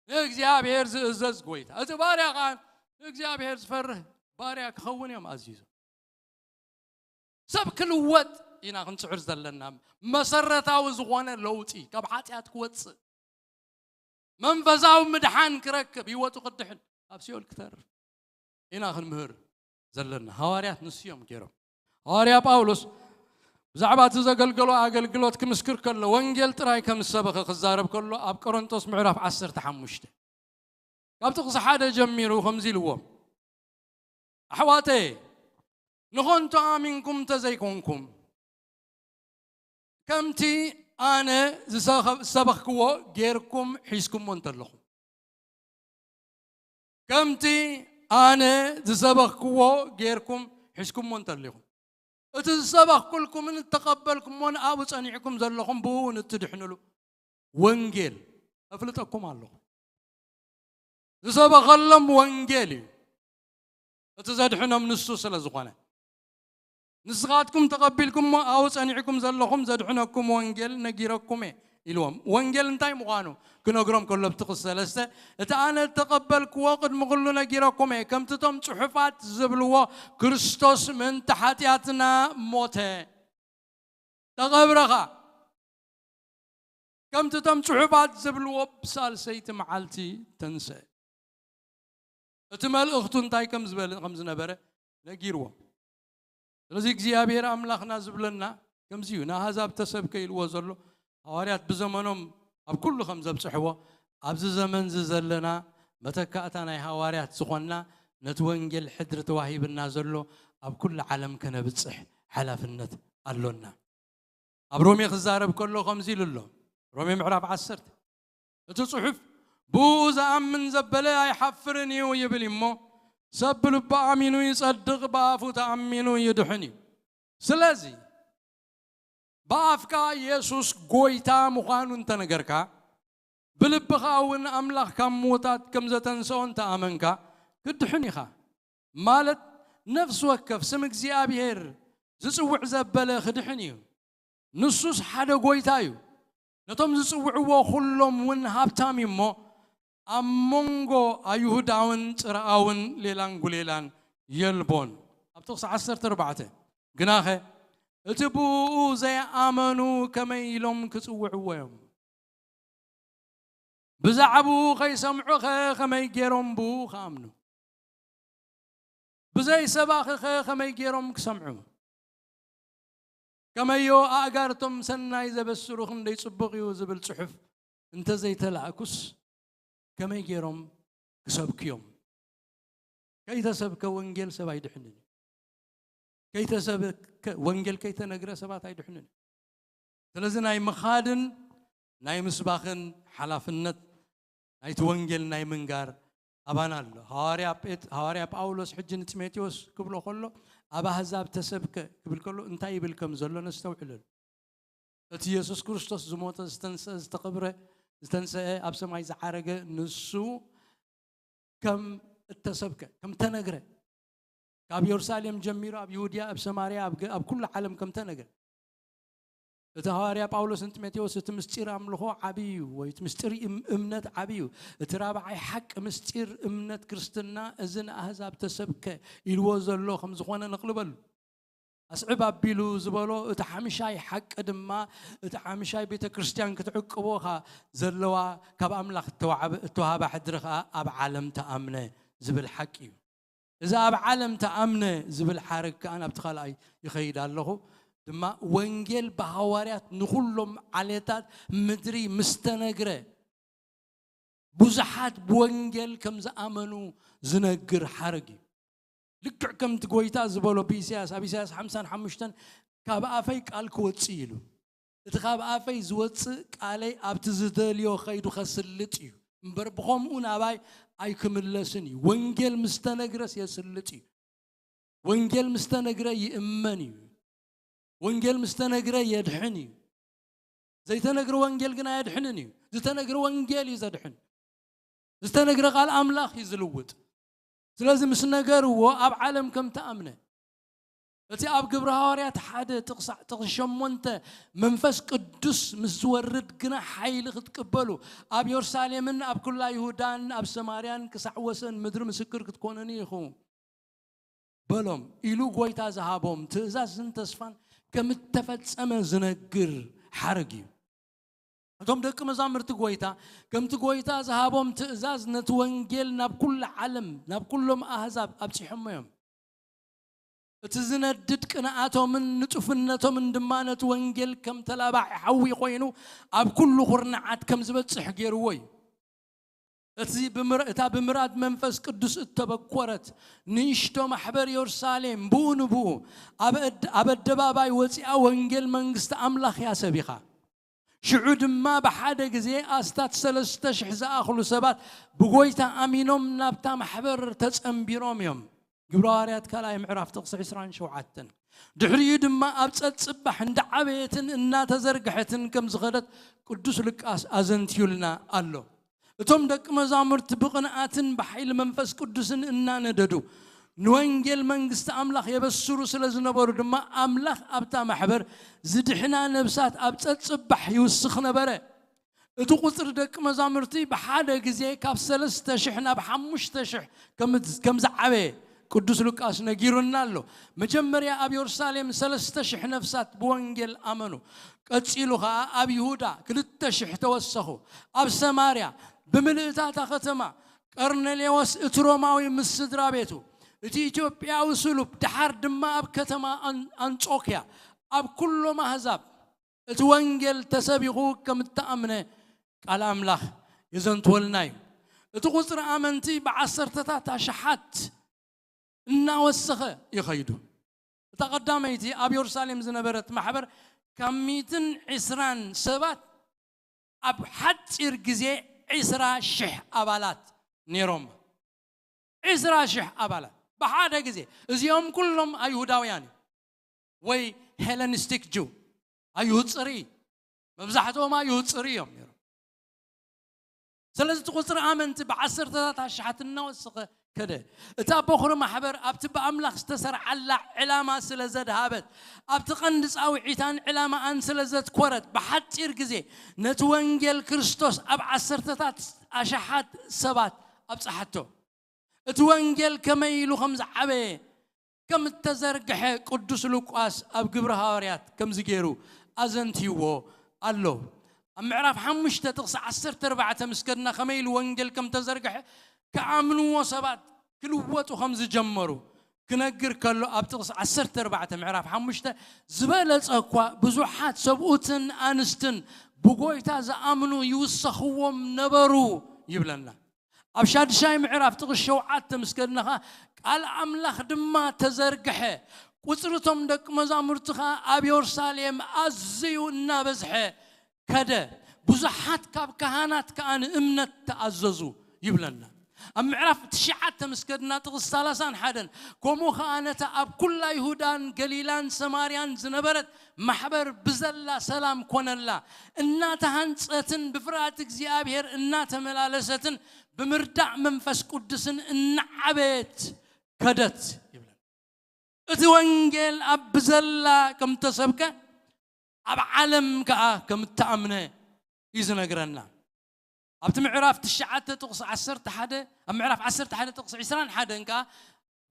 ንእግዚኣብሔር ዝእዘዝ ጎይታ። እቲ ባርያ ኸኣ ንእግዚኣብሔር ዝፈርህ ባርያ ክኸውን እዮም ኣዚዞም። ሰብ ክልወጥ ኢና ክንጽዕር ዘለና። መሰረታዊ ዝኾነ ለውጢ፣ ካብ ሓጢኣት ክወጽእ፣ መንፈሳዊ ምድሓን ክረክብ፣ ህይወቱ ክድሕን፣ ካብ ሲኦል ክተርፍ ኢና ክንምህር ዘለና። ሃዋርያት ንሱ እዮም ገይሮም። ሃዋርያ ጳውሎስ ብዛዕባ እቲ ዘገልገሎ ኣገልግሎት ክምስክር ከሎ፣ ወንጌል ጥራይ ከም ዝሰበኸ ክዛረብ ከሎ፣ ኣብ ቆሮንቶስ ምዕራፍ ዓሰርተ ሓሙሽተ ካብ ጥቕሲ ሓደ ጀሚሩ ከምዚ ኢልዎም፣ ኣሕዋተየ፣ ንኾንቶ ኣሚንኩም እንተዘይኮንኩም፣ ከምቲ ኣነ ዝሰኸ-፣ ዝሰበኽክዎ ጌርኩም ሒዝኩሞ እንተለኹም፣ ከምቲ ኣነ ዝሰበኽክዎ ጌርኩም ሒዝኩሞ እንተለኹም፣ እቲ ዝሰበኽኩልኩምን እተቐበልኩሞን ኣብኡ ጸኒዕኩም ዘለኹም ብኡ ንትድሕኑሉ ወንጌል እፍልጠኩም ኣለኹ። ዝሰበኸሎም ወንጌል እዩ። እቲ ዘድሕኖም ንሱ ስለ ዝኾነ። ንስኻትኩም ተቐቢልኩሞ ኣብኡ ጸኒዕኩም ዘለኹም ዘድሕነኩም ወንጌል ነጊረኩም እየ ኢልዎም። ወንጌል እንታይ ምዃኑ ክነግሮም ከሎ ኣብቲ ጥቕሲ ሰለስተ፣ "እቲ ኣነ እተቐበልክዎ ቅድሚ ኩሉ ነጊረኩም እየ፣ ከምቲ እቶም ጽሑፋት ዝብልዎ ክርስቶስ ምእንቲ ሓጢኣትና ሞተ፣ ተቐብረ ኸኣ፣ ከምቲ እቶም ጽሑፋት ዝብልዎ ብሳልሰይቲ መዓልቲ ተንስአ." እቲ መልእኽቱ እንታይ ከም ዝበለ፣ ከም ዝነበረ ነጊርዎም። ስለዚ እግዚኣብሔር ኣምላኽና ዝብለና ከምዚ እዩ። ንኣህዛብ ተሰብከ ኢልዎ ዘሎ፣ ሃዋርያት ብዘመኖም ኣብ ኩሉ ከም ዘብጽሕዎ፣ ኣብዚ ዘመን እዚ ዘለና መተካእታ ናይ ሃዋርያት ዝኾንና፣ ነቲ ወንጌል ሕድሪ ተዋሂብና ዘሎ ኣብ ኩሉ ዓለም ከነብጽሕ ሓላፍነት ኣሎና። ኣብ ሮሜ ክዛረብ ከሎ ከምዚ ኢሉ ኣሎ። ሮሜ ምዕራፍ ዓሰርተ፣ እቲ ጽሑፍ፣ "ብኡ ዝኣምን ዘበለ ኣይሓፍርን እዩ" ይብል እሞ፣ "ሰብ ብልቡ ኣሚኑ ይጸድቕ፣ ብኣፉ ተኣሚኑ ይድሕን እዩ።" ስለዚ፣ ብኣፍካ የሱስ ጎይታ ምዃኑ እንተነገርካ፣ ብልብኻ እውን ኣምላኽ ካብ ምዉታት ከም ዘተንስኦ እንተኣመንካ፣ ክትድሕን ኢኻ። ማለት፣ ነፍሲ ወከፍ ስም እግዚኣብሔር ዝጽውዕ ዘበለ ክድሕን እዩ። ንሱስ ሓደ ጎይታ እዩ። ነቶም ዝጽውዕዎ ኩሎም እውን ሃብታም እዩ እሞ፣ ኣብ መንጎ ኣይሁዳውን ጽርኣውን ሌላን ጉሌላን የልቦን። ኣብ ጥቕሲ ዓሰርተ ኣርባዕተ፣ ግናኸ እቲ ብእኡ ዘይኣመኑ ከመይ ኢሎም ክጽውዕዎ እዮም? ብዛዕባኡ ከይሰምዑኸ ከመይ ገይሮም ብኡ ክኣምኑ? ብዘይ ሰባኺኸ ከመይ ገይሮም ክሰምዑ? ከመዮ ኣእጋርቶም ሰናይ ዘበስሩ ክንደይ ጽቡቕ እዩ ዝብል ጽሑፍ እንተዘይተላእኩስ ከመይ ገይሮም ክሰብክዮም? ከይተሰብከ ወንጌል ሰብ ኣይድሕንን እዩ። ከይተሰብከ ወንጌል ከይተነግረ ሰባት ኣይድሕንን እዩ። ስለዚ ናይ ምኻድን ናይ ምስባኽን ሓላፍነት ናይቲ ወንጌል ናይ ምንጋር ኣባና ኣሎ። ሃዋርያ ጴጥ-፣ ሃዋርያ ጳውሎስ ሕጂ ንጢሞቴዎስ ክብሎ ከሎ ኣብ ኣህዛብ ተሰብከ ክብል ከሎ እንታይ ይብል ከም ዘሎ ነስተውዕለሉ። እቲ የሱስ ክርስቶስ ዝሞተ፣ ዝተንስአ፣ ዝተቐብረ፣ ዝተንስአ፣ ኣብ ሰማይ ዝዓረገ ንሱ ከም እተሰብከ፣ ከም ተነግረ፣ ካብ የሩሳሌም ጀሚሩ ኣብ ይሁድያ፣ ኣብ ሰማርያ፣ ኣብ ገ-፣ ኣብ ኩሉ ዓለም ከም ተነግረ። እቲ ሃዋርያ ጳውሎስ ንጢሞቴዎስ እቲ ምስጢር ኣምልኾ ዓቢ እዩ፣ ወይ እቲ ምስጢር እም-፣ እምነት ዓቢ እዩ። እቲ ራብዓይ ሓቂ ምስጢር እምነት ክርስትና እዚ ንኣህዛብ ተሰብከ ኢልዎ ዘሎ ከም ዝኾነ ነቕልበሉ። ኣስዕብ ኣቢሉ ዝበሎ እቲ ሓምሻይ ሓቂ ድማ እቲ ሓምሻይ ቤተ ክርስቲያን ክትዕቅቦኻ ዘለዋ ካብ ኣምላኽ እተዋዕበ-፣ እተዋህባ ሕድሪ ኸኣ ኣብ ዓለም ተኣምነ ዝብል ሓቂ እዩ። እዚ ኣብ ዓለም ተኣምነ ዝብል ሓረግ ከኣ ናብቲ ካልኣይ ይኸይድ ኣለኹ። ድማ ወንጌል ብሃዋርያት ንኹሎም ዓሌታት ምድሪ ምስ ተነግረ፣ ብዙሓት ብወንጌል ከም ዝኣመኑ ዝነግር ሓረግ እዩ። ልክዕ ከምቲ ጎይታ ዝበሎ ብኢሳያስ፣ ኣብ ኢሳያስ ሓምሳን ሓሙሽተን፣ "ካብ ኣፈይ ቃል ክወጽእ" ኢሉ። እቲ ካብ ኣፈይ ዝወጽእ ቃለይ ኣብቲ ዝደልዮ ኸይዱ ኸስልጥ እዩ። እምበር ብኸምኡ ናባይ ኣይክምለስን እዩ። ወንጌል ምስ ተነግረስ የስልጥ እዩ። ወንጌል ምስ ተነግረ ይእመን እዩ። ወንጌል ምስ ተነግረ የድሕን እዩ። ዘይተነግረ ወንጌል ግን ኣየድሕንን እዩ። ዝተነግረ ወንጌል እዩ ዘድሕን። ዝተነግረ ቃል ኣምላኽ እዩ ዝልውጥ። ስለዚ ምስ ነገርዎ ኣብ ዓለም ከም ተኣምነ፣ እቲ ኣብ ግብሪ ሃዋርያት ሓደ ጥቕሳ-፣ ጥቕሲ ሸሞንተ፣ "መንፈስ ቅዱስ ምስ ዝወርድ ግና ሓይሊ ክትቅበሉ፣ ኣብ የሩሳሌምን ኣብ ኩላ ይሁዳን ኣብ ሰማርያን ክሳዕ ወሰን ምድሪ ምስክር ክትኮኑኒ ኢኹም" በሎም ኢሉ ጎይታ ዝሃቦም ትእዛዝን ተስፋን ከም እተፈጸመ ዝነግር ሓረግ እዩ። እቶም ደቂ መዛሙርቲ ጎይታ ከምቲ ጎይታ ዝሃቦም ትእዛዝ ነቲ ወንጌል ናብ ኩሉ ዓለም፣ ናብ ኩሎም ኣህዛብ ኣብጺሖሞ እዮም። እቲ ዝነድድ ቅንኣቶምን ንጡፍነቶምን ድማ ነቲ ወንጌል ከም ተላባዒ ሓዊ ኮይኑ ኣብ ኩሉ ኩርናዓት ከም ዝበጽሕ ገይርዎ እዩ። እቲ ብምር-፣ እታ ብምራድ መንፈስ ቅዱስ እተበኮረት ንእሽቶ ማሕበር የሩሳሌም ብኡ ንብኡ ኣብ ኣድ-፣ ኣብ ኣደባባይ ወጺኣ ወንጌል መንግስቲ ኣምላኽ እያ ሰቢኻ። ሽዑ ድማ ብሓደ ግዜ ኣስታት ሰለስተ ሽሕ ዝኣኽሉ ሰባት ብጎይታ ኣሚኖም ናብታ ማሕበር ተጸንቢሮም እዮም። ግብረ ሃዋርያት ካልኣይ ምዕራፍ ጥቕሲ ዕስራን ሸውዓተን። ድሕሪኡ ድማ ኣብ ጸጽባሕ እንዳዓበየትን እናተዘርግሐትን ከም ዝኸደት ቅዱስ ሉቃስ ኣዘንትዩልና ኣሎ። እቶም ደቂ መዛሙርቲ ብቕንኣትን ብሓይሊ መንፈስ ቅዱስን እናነደዱ ንወንጌል መንግስቲ ኣምላኽ የበስሩ ስለ ዝነበሩ ድማ ኣምላኽ ኣብታ ማሕበር ዝድሕና ነብሳት ኣብ ጸጽባሕ ይውስኽ ነበረ። እቲ ቁጽሪ ደቂ መዛሙርቲ ብሓደ ግዜ ካብ ሰለስተ ሽሕ ናብ ሓሙሽተ ሽሕ ከም፣ ከም ዝዓበየ ቅዱስ ሉቃስ ነጊሩና ኣሎ። መጀመርያ ኣብ የሩሳሌም ሰለስተ ሽሕ ነፍሳት ብወንጌል ኣመኑ። ቀጺሉ ኸኣ ኣብ ይሁዳ ክልተ ሽሕ ተወሰኹ። ኣብ ሰማርያ ብምልእታ እታ ከተማ ቀርኔሌዎስ እቲ ሮማዊ ምስ ስድራ ቤቱ፣ እቲ ኢትዮጵያዊ ስሉብ፣ ደሓር ድማ ኣብ ከተማ ኣን-፣ ኣንጾክያ ኣብ ኩሎም ኣህዛብ እቲ ወንጌል ተሰቢኹ ከም እተኣምነ ቃል ኣምላኽ የዘንትወልና እዩ። እቲ ቁጽሪ ኣመንቲ ብዓሰርተታት ኣሽሓት እናወሰኸ ይኸይዱ። እታ ቀዳመይቲ ኣብ የሩሳሌም ዝነበረት ማሕበር ካብ ሚእትን ዕስራን ሰባት ኣብ ሓጺር ግዜ ዕስራ ሽሕ ኣባላት ነይሮም። ዕስራ ሽሕ ኣባላት ብሓደ ግዜ። እዚኦም ኩሎም ኣይሁዳውያን እዮም፣ ወይ ሄለኒስቲክ ጅው፣ ኣይሁድ ጽርኢ። መብዛሕትኦም ኣይሁድ ጽርኢ እዮም ነይሮም። ስለዚ እቲ ቁጽሪ ኣመንቲ ብዓሰርተታት ኣሽሓት እናወሰኸ ከደ። እታ በኹሪ ማሕበር ኣብቲ ብኣምላኽ ዝተሰርዓላ ዕላማ ስለ ዘድሃበት፣ ኣብቲ ቀንዲ ጻውዒታን ዕላማኣን ስለ ዘትኮረት፣ ብሓጺር ግዜ ነቲ ወንጌል ክርስቶስ ኣብ ዓሰርተታት ኣሽሓት ሰባት ኣብጽሓቶ። እቲ ወንጌል ከመይ ኢሉ ከም ዝዓበየ፣ ከም እተዘርግሐ ቅዱስ ሉቃስ ኣብ ግብሪ ሃዋርያት ከምዚ ገይሩ ኣዘንትይዎ ኣሎ። ኣብ ምዕራፍ ሓሙሽተ ጥቕሲ ዓሰርተ ኣርባዕተ ምስ ከድና ከመይ ኢሉ ወንጌል ከም ተዘርግሐ፣ ክኣምንዎ ሰባት ክልወጡ ከም ዝጀመሩ ክነግር ከሎ፣ ኣብ ጥቕሲ ዓሰርተ ኣርባዕተ ምዕራፍ ሓሙሽተ፣ ዝበለጸ እኳ ብዙሓት ሰብኡትን ኣንስትን ብጎይታ ዝኣምኑ ይውሰኽዎም ነበሩ ይብለና። ኣብ ሻድሻይ ምዕራፍ ጥቕሲ ሸውዓተ ምስ ከድና ኸኣ፣ ቃል ኣምላኽ ድማ ተዘርግሐ፣ ቁጽሪ እቶም ደቂ መዛሙርቲ ኸኣ ኣብ የሩሳሌም ኣዝዩ እናበዝሐ ከደ፣ ብዙሓት ካብ ካህናት ከኣ ንእምነት ተኣዘዙ ይብለና። ኣብ ምዕራፍ ትሽዓተ ምስ ከድና ጥቕሲ ሰላሳን ሓደን፣ ከምኡ ኸኣ ነታ ኣብ ኩላ ይሁዳን ገሊላን ሰማርያን ዝነበረት ማሕበር ብዘላ ሰላም ኮነላ፣ እናተሃንጸትን ብፍርሃት እግዚኣብሔር እናተመላለሰትን ብምርዳእ መንፈስ ቅዱስን እናዓበየት ከደት ይብለና። እቲ ወንጌል ኣብ ብዘላ ከም ተሰብከ፣ ኣብ ዓለም ከኣ ከም እተኣምነ እዩ ዝነግረና። ኣብቲ ምዕራፍ ትሽዓተ ጥቕሲ ዓሰርተ ሓደ፣ ኣብ ምዕራፍ ዓሰርተ ሓደ ጥቕሲ ዕስራን ሓደን ከኣ፣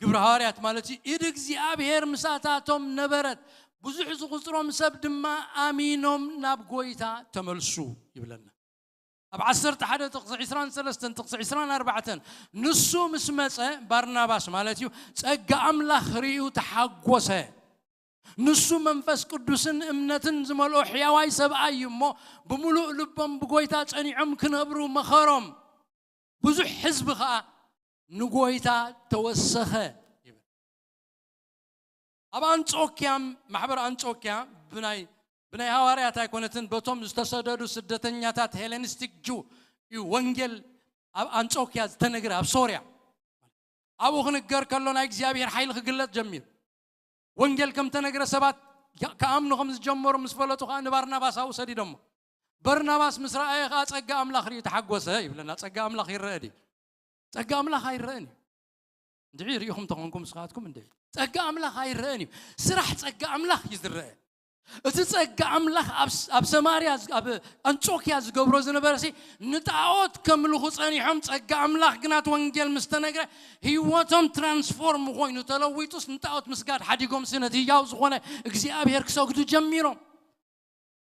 ግብሪ ሃዋርያት ማለት እዩ፣ ኢድ እግዚኣብሔር ምሳታቶም ነበረት፣ ብዙሕ ዝቑጽሮም ሰብ ድማ ኣሚኖም ናብ ጎይታ ተመልሱ ይብለና። ኣብ ዓሰርተ ሓደ ጥቕሲ ዕስራን ሰለስተን ጥቕሲ ዕስራን ኣርባዕተን፣ ንሱ ምስ መጸ፣ ባርናባስ ማለት እዩ፣ ጸጋ ኣምላኽ ርእዩ ተሓጎሰ። ንሱ መንፈስ ቅዱስን እምነትን ዝመልኦ ሕያዋይ ሰብኣይ እዩ እሞ፣ ብምሉእ ልቦም ብጎይታ ጸኒዖም ክነብሩ መኸሮም። ብዙሕ ህዝቢ ኸኣ ንጎይታ ተወሰኸ ይብል። ኣብ ኣንጾክያ፣ ማሕበር ኣንጾክያ ብናይ፣ ብናይ ሃዋርያት ኣይኮነትን፣ በቶም ዝተሰደዱ ስደተኛታት ሄሌኒስቲክ ጁ እዩ ወንጌል ኣብ ኣንጾክያ ዝተነግረ፣ ኣብ ሶርያ። ኣብኡ ክንገር ከሎ ናይ እግዚኣብሔር ሓይሊ ክግለጽ ጀሚሩ። ወንጌል ከም ተነግረ ሰባት ክኣምኑ ከም ዝጀመሩ ምስ ፈለጡ ኸኣ ንባርናባስ ኣብኡ ሰዲዶሞ። በርናባስ ምስ ረኣየ ኸኣ ጸጋ ኣምላኽ ርእዩ ተሓጎሰ ይብለና። ጸጋ ኣምላኽ ይረአ ድዩ? ጸጋ ኣምላኽ ኣይረአን እዩ። እንድዒ ርኢኹም ተኾንኩም ንስኻትኩም እንድዒ። ጸጋ ኣምላኽ ኣይረአን እዩ። ስራሕ ጸጋ ኣምላኽ እዩ ዝረአ። እቲ ጸጋ ኣምላኽ ኣብ ስ-፣ ኣብ ሰማርያ ዝ-፣ ኣብ ኣንጾክያ ዝገብሮ ዝነበረ ሲ፣ ንጣዖት ከምልኹ ጸኒሖም፣ ጸጋ ኣምላኽ ግና እቲ ወንጌል ምስ ተነግረ፣ ህይወቶም ትራንስፎርም ኮይኑ ተለዊጡስ፣ ንጣዖት ምስጋድ ሓዲጎም ሲ፣ ነቲ ህያው ዝኾነ እግዚኣብሔር ክሰግዱ ጀሚሮም።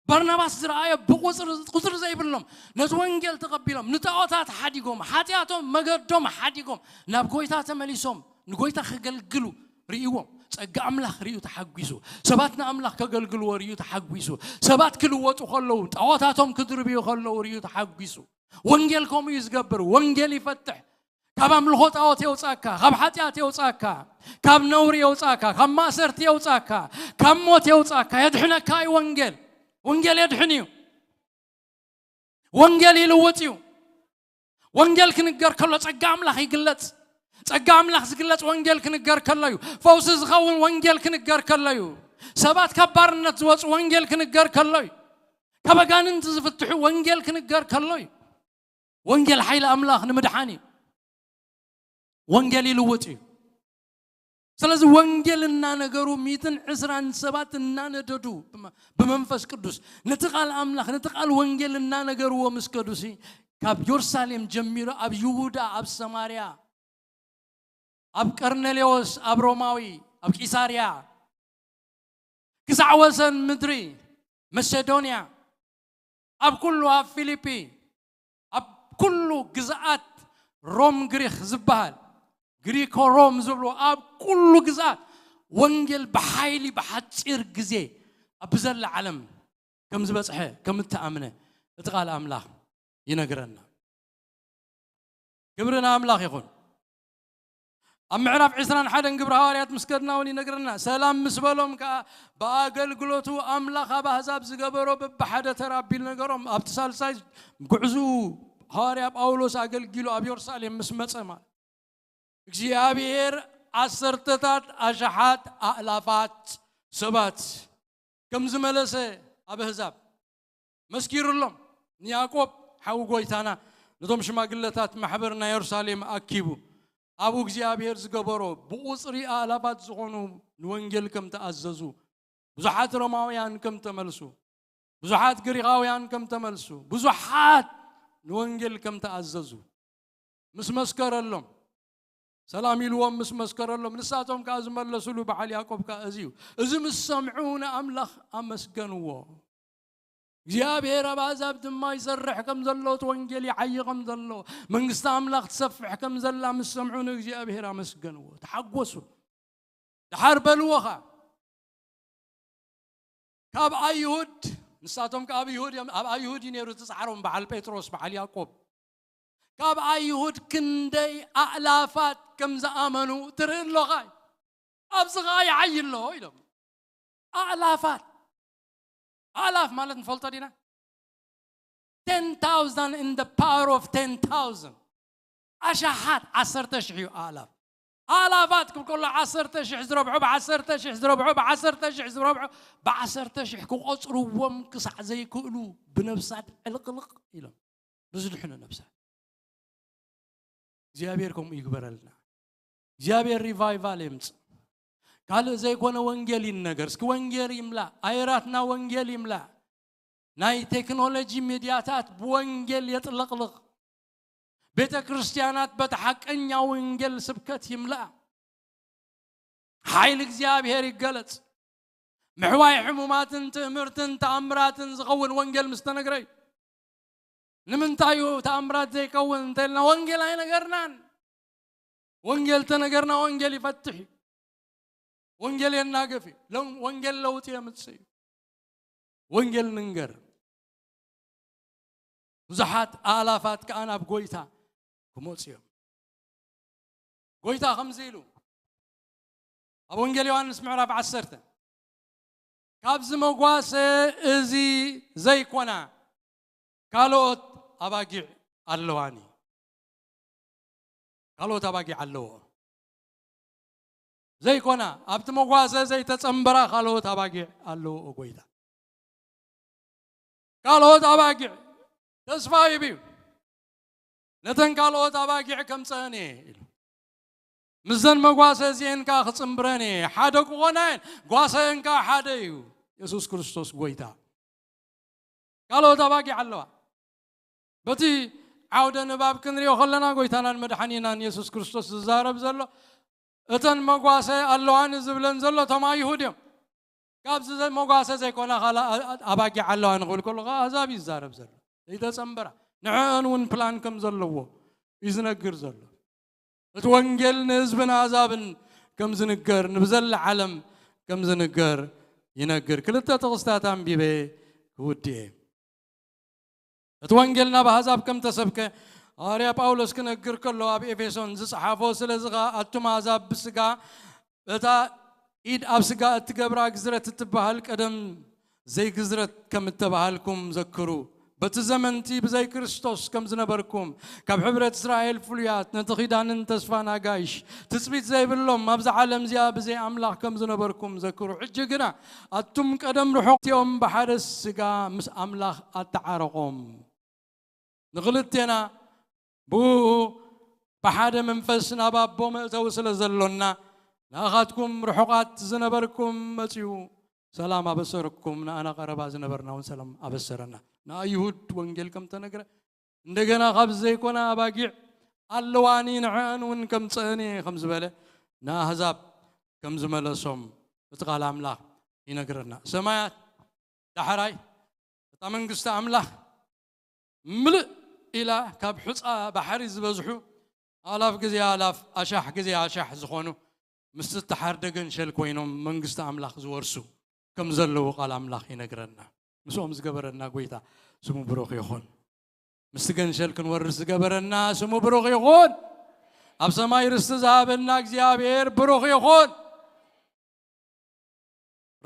በርናባስ ዝረኣዮ ብቁጽሪ፣ ቁጽሪ ዘይብሎም ነቲ ወንጌል ተቐቢሎም፣ ንጣዖታት ሓዲጎም፣ ሓጢኣቶም መገዶም ሓዲጎም፣ ናብ ጎይታ ተመሊሶም፣ ንጎይታ ከገልግሉ ርእይዎም። ጸጋ ኣምላኽ ርእዩ ተሓጒሱ። ሰባት ንኣምላኽ ከገልግልዎ ርእዩ ተሓጒሱ። ሰባት ክልወጡ ከለዉ፣ ጣዖታቶም ክድርብዩ ከለዉ ርእዩ ተሓጒሱ። ወንጌል ከምኡ እዩ ዝገብር። ወንጌል ይፈትሕ። ካብ ኣምልኾ ጣዖት የውጻካ፣ ካብ ሓጢኣት የውጻካ፣ ካብ ነውሪ የውጻካ፣ ካብ ማእሰርቲ የውጻካ፣ ካብ ሞት የውጻካ፣ የድሕነካ እዩ ወንጌል። ወንጌል የድሕን እዩ። ወንጌል ይልውጥ እዩ። ወንጌል ክንገር ከሎ ጸጋ ኣምላኽ ይግለጽ። ጸጋ ኣምላኽ ዝግለጽ ወንጌል ክንገር ከሎ እዩ። ፈውሲ ዝኸውን ወንጌል ክንገር ከሎ እዩ። ሰባት ካብ ባርነት ዝወጹ ወንጌል ክንገር ከሎ እዩ። ካብ ኣጋንንቲ ዝፍትሑ ወንጌል ክንገር ከሎ እዩ። ወንጌል ሓይሊ ኣምላኽ ንምድሓን እዩ። ወንጌል ይልውጥ እዩ። ስለዚ ወንጌል እናነገሩ ሚእትን ዕስራን ሰባት እናነደዱ ብመ-፣ ብመንፈስ ቅዱስ ነቲ ቃል ኣምላኽ፣ ነቲ ቃል ወንጌል እናነገርዎ ምስ ከዱሲ፣ ካብ ዮርሳሌም ጀሚሩ ኣብ ይሁዳ፣ ኣብ ሰማርያ፣ ኣብ ቀርኔሌዎስ፣ ኣብ ሮማዊ፣ ኣብ ቂሳርያ፣ ክሳዕ ወሰን ምድሪ መሴዶንያ፣ ኣብ ኩሉ፣ ኣብ ፊሊፒ፣ ኣብ ኩሉ ግዝኣት ሮም ግሪኽ ዝበሃል፣ ግሪኮ ሮም ዝብሉ፣ ኣብ ኩሉ ግዝኣት ወንጌል ብሓይሊ ብሓጺር ግዜ ኣብ ብዘላ ዓለም ከም ዝበጽሐ፣ ከም እተኣምነ እቲ ቃል ኣምላኽ ይነግረና። ክብሪ ንኣምላኽ ይኹን። ኣብ ምዕራፍ ዕስራን ሓደን ግብሪ ሃዋርያት ምስ ከድና እውን ይነግረና። ሰላም ምስ በሎም ከኣ፣ ብኣገልግሎቱ ኣምላኽ ኣብ ኣህዛብ ዝገበሮ በብሓደ ተራ ኣቢሉ ነገሮም። ኣብቲ ሳልሳይ ጉዕዝኡ ሃዋርያ ጳውሎስ ኣገልጊሉ ኣብ የሩሳሌም ምስ መጸ ማለት፣ እግዚኣብሔር ዓሰርተታት ኣሽሓት ኣእላፋት ሰባት ከም ዝመለሰ ኣብ ኣህዛብ መስኪሩሎም። ንያዕቆብ ሓው ጎይታና ነቶም ሽማግለታት ማሕበር ናይ የሩሳሌም ኣኪቡ፣ ኣብኡ እግዚኣብሔር ዝገበሮ፣ ብቑጽሪ ኣእላፋት ዝኾኑ ንወንጌል ከም ተኣዘዙ፣ ብዙሓት ሮማውያን ከም ተመልሱ፣ ብዙሓት ግሪኻውያን ከም ተመልሱ፣ ብዙሓት ንወንጌል ከም ተኣዘዙ ምስ መስከረሎም፣ ሰላም ኢልዎም ምስ መስከረሎም፣ ንሳቶም ከኣ ዝመለሱሉ በዓል ያዕቆብ ከኣ እዚ እዩ። እዚ ምስ ሰምዑ ንኣምላኽ ኣመስገንዎ። እግዚኣብሔር ኣብ ኣሕዛብ ድማ ይሰርሕ ከም ዘሎ፣ እቲ ወንጌል ይዓዪ ከም ዘሎ፣ መንግስቲ ኣምላኽ ትሰፍሕ ከም ዘላ ምስ ሰምዑ ንእግዚኣብሔር ኣመስገንዎ፣ ተሓጎሱ። ደሓር በልዎ ኸኣ፣ ካብ ኣይሁድ፣ ንሳቶም ከኣ ኣብ ይሁድ እዮም፣ ኣብ ኣይሁድ እዩ ነይሩ እቲ ጻዕሮም፣ በዓል ጴጥሮስ፣ በዓል ያዕቆብ። ካብ ኣይሁድ ክንደይ ኣእላፋት ከም ዝኣመኑ ትርኢ ኣለኻ። ኣብዚ ኸኣ ይዓዪ ኣሎ ኢሎም። ኣእላፋት። ኣእላፍ ማለት ንፈልጦ ዲና? Ten thousand in the power of ten thousand። ኣሽሓት ዓሰርተ ሽሕ እዩ ኣእላፍ። ኣእላፋት ክብል ከሎ ዓሰርተ ሽሕ ዝረብሑ ብዓሰርተ ሽሕ ዝረብሑ ብዓሰርተ ሽሕ ዝረብሑ ብዓሰርተ ሽሕ ክቖጽርዎም ክሳዕ ዘይክእሉ ብነብሳት ዕልቕልቕ ኢሎም ብዝድሕኑ ነብሳት። እግዚኣብሔር ከምኡ ይግበረልና። እግዚኣብሔር ሪቫይቫል የምጽእ። ካልእ ዘይኮነ ወንጌል ይነገር። እስኪ ወንጌል ይምላእ። ኣየራትና ወንጌል ይምላእ። ናይ ቴክኖሎጂ ሚድያታት ብወንጌል የጥለቕልቕ። ቤተ ክርስቲያናት በቲ ሓቀኛ ወንጌል ስብከት ይምላእ። ሓይሊ እግዚኣብሔር ይገለጽ። ምሕዋይ ሕሙማትን ትእምርትን ተኣምራትን ዝኸውን ወንጌል ምስ ተነግረ እዩ። ንምንታይ እዩ ተኣምራት ዘይከውን እንተልና ወንጌል ኣይነገርናን። ወንጌል ተነገርና ወንጌል ይፈትሕ እዩ። ወንጌል የናገፍ እዩ። ለ-፣ ወንጌል ለውጢ የምጽእ እዩ። ወንጌል ንንገር። ብዙሓት ኣእላፋት ከኣ ናብ ጎይታ ክመጹ እዮም። ጎይታ ከምዚ ኢሉ ኣብ ወንጌል ዮሃንስ ምዕራፍ ዓሰርተ፣ ካብዚ መጓሰ እዚ ዘይኮና ካልኦት ኣባጊዕ ኣለዋኒ። ካልኦት ኣባጊዕ ኣለዎ። ዘይኮና፣ ኣብቲ መጓሰ ዘይተጸንበራ ካልኦት ኣባጊዕ ኣለዎ ጎይታ። ካልኦት ኣባጊዕ ተስፋ ሂቡ እዩ። ነተን ካልኦት ኣባጊዕ ከምጸአን እየ ኢሉ። ምስዘን መጓሰ እዚኤን ከኣ ክጽንብረን እየ። ሓደ ክኾና እየን፣ ጓሰአን ከኣ ሓደ እዩ። የሱስ ክርስቶስ ጎይታ። ካልኦት ኣባጊዕ ኣለዋ። በቲ ዓውደ ንባብ ክንሪኦ ከለና ጎይታናን መድሓኒናን የሱስ ክርስቶስ ዝዛረብ ዘሎ እተን መጓሰ ኣለዋኒ ዝብለን ዘሎ እቶም ኣይሁድ እዮም። ካብዚ ዘ-፣ መጓሰ ዘይኮና ካልእ ኣ-፣ ኣ-፣ ኣባጊዕ ኣለዋ ንኽብል ከሎ ኸዓ ኣህዛብ እዩ ዝዛረብ ዘሎ። ዘይተጸንበራ። ንዕአን እውን ፕላን ከም ዘለዎ እዩ ዝነግር ዘሎ። እቲ ወንጌል ንህዝብን ኣህዛብን ከም ዝንገር፣ ንብዘላ ዓለም ከም ዝንገር ይነግር። ክልተ ጥቕስታት ኣንቢበ ክውድእ እየ። እቲ ወንጌል ናብ ኣህዛብ ከም ተሰብከ ሃዋርያ ጳውሎስ ክነግር ከሎ ኣብ ኤፌሶን ዝጸሓፎ፣ ስለዚ ኸኣ ኣቱም ኣህዛብ ብስጋ በታ ኢድ ኣብ ስጋ እትገብራ ግዝረት እትበሃል ቀደም ዘይግዝረት ከም እተባሃልኩም ዘክሩ። በቲ ዘመንቲ ብዘይ ክርስቶስ ከም ዝነበርኩም፣ ካብ ሕብረት እስራኤል ፍሉያት፣ ነቲ ኪዳንን ተስፋን ኣጋይሽ፣ ትጽቢት ዘይብሎም፣ ኣብዛ ዓለም እዚኣ ብዘይ ኣምላኽ ከም ዝነበርኩም ዘክሩ። ሕጂ ግና ኣቱም ቀደም ርሑቕ እቲኦም ብሓደ ስጋ ምስ ኣምላኽ ኣተዓረቖም። ንኽልቴና ብኡ ብሓደ መንፈስ ናብ ኣቦ መእተዊ ስለ ዘሎና፣ ንኣኻትኩም ርሑቓት ዝነበርኩም መጺኡ ሰላም ኣበሰረኩም፣ ንኣና ቀረባ ዝነበርና እውን ሰላም ኣበሰረና። ንኣይሁድ ወንጌል ከም ተነግረ፣ እንደገና ካብ ዘይኮነ ኣባጊዕ ኣለዋኒ፣ ንዕአን እውን ከምጽአን እየ ከም ዝበለ፣ ንኣህዛብ ከም ዝመለሶም እቲ ቃል ኣምላኽ ይነግረና። ሰማያት ዳሕራይ እታ መንግስቲ ኣምላኽ ምልእ ኢላ ካብ ሑጻ ባሕሪ ዝበዝሑ ኣላፍ ግዜ ኣላፍ ኣሻሕ ግዜ ኣሻሕ ዝኾኑ ምስቲ እተሓርደ ገንሸል ኮይኖም መንግስቲ ኣምላኽ ዝወርሱ ከም ዘለዉ ቃል ኣምላኽ ይነግረና። ምስኦም ዝገበረና ጎይታ ስሙ ብሩኽ ይኹን። ምስቲ ገንሸል ክንወርስ ዝገበረና ስሙ ብሩኽ ይኹን። ኣብ ሰማይ ርስቲ ዝሃበና እግዚኣብሔር ብሩኽ ይኹን።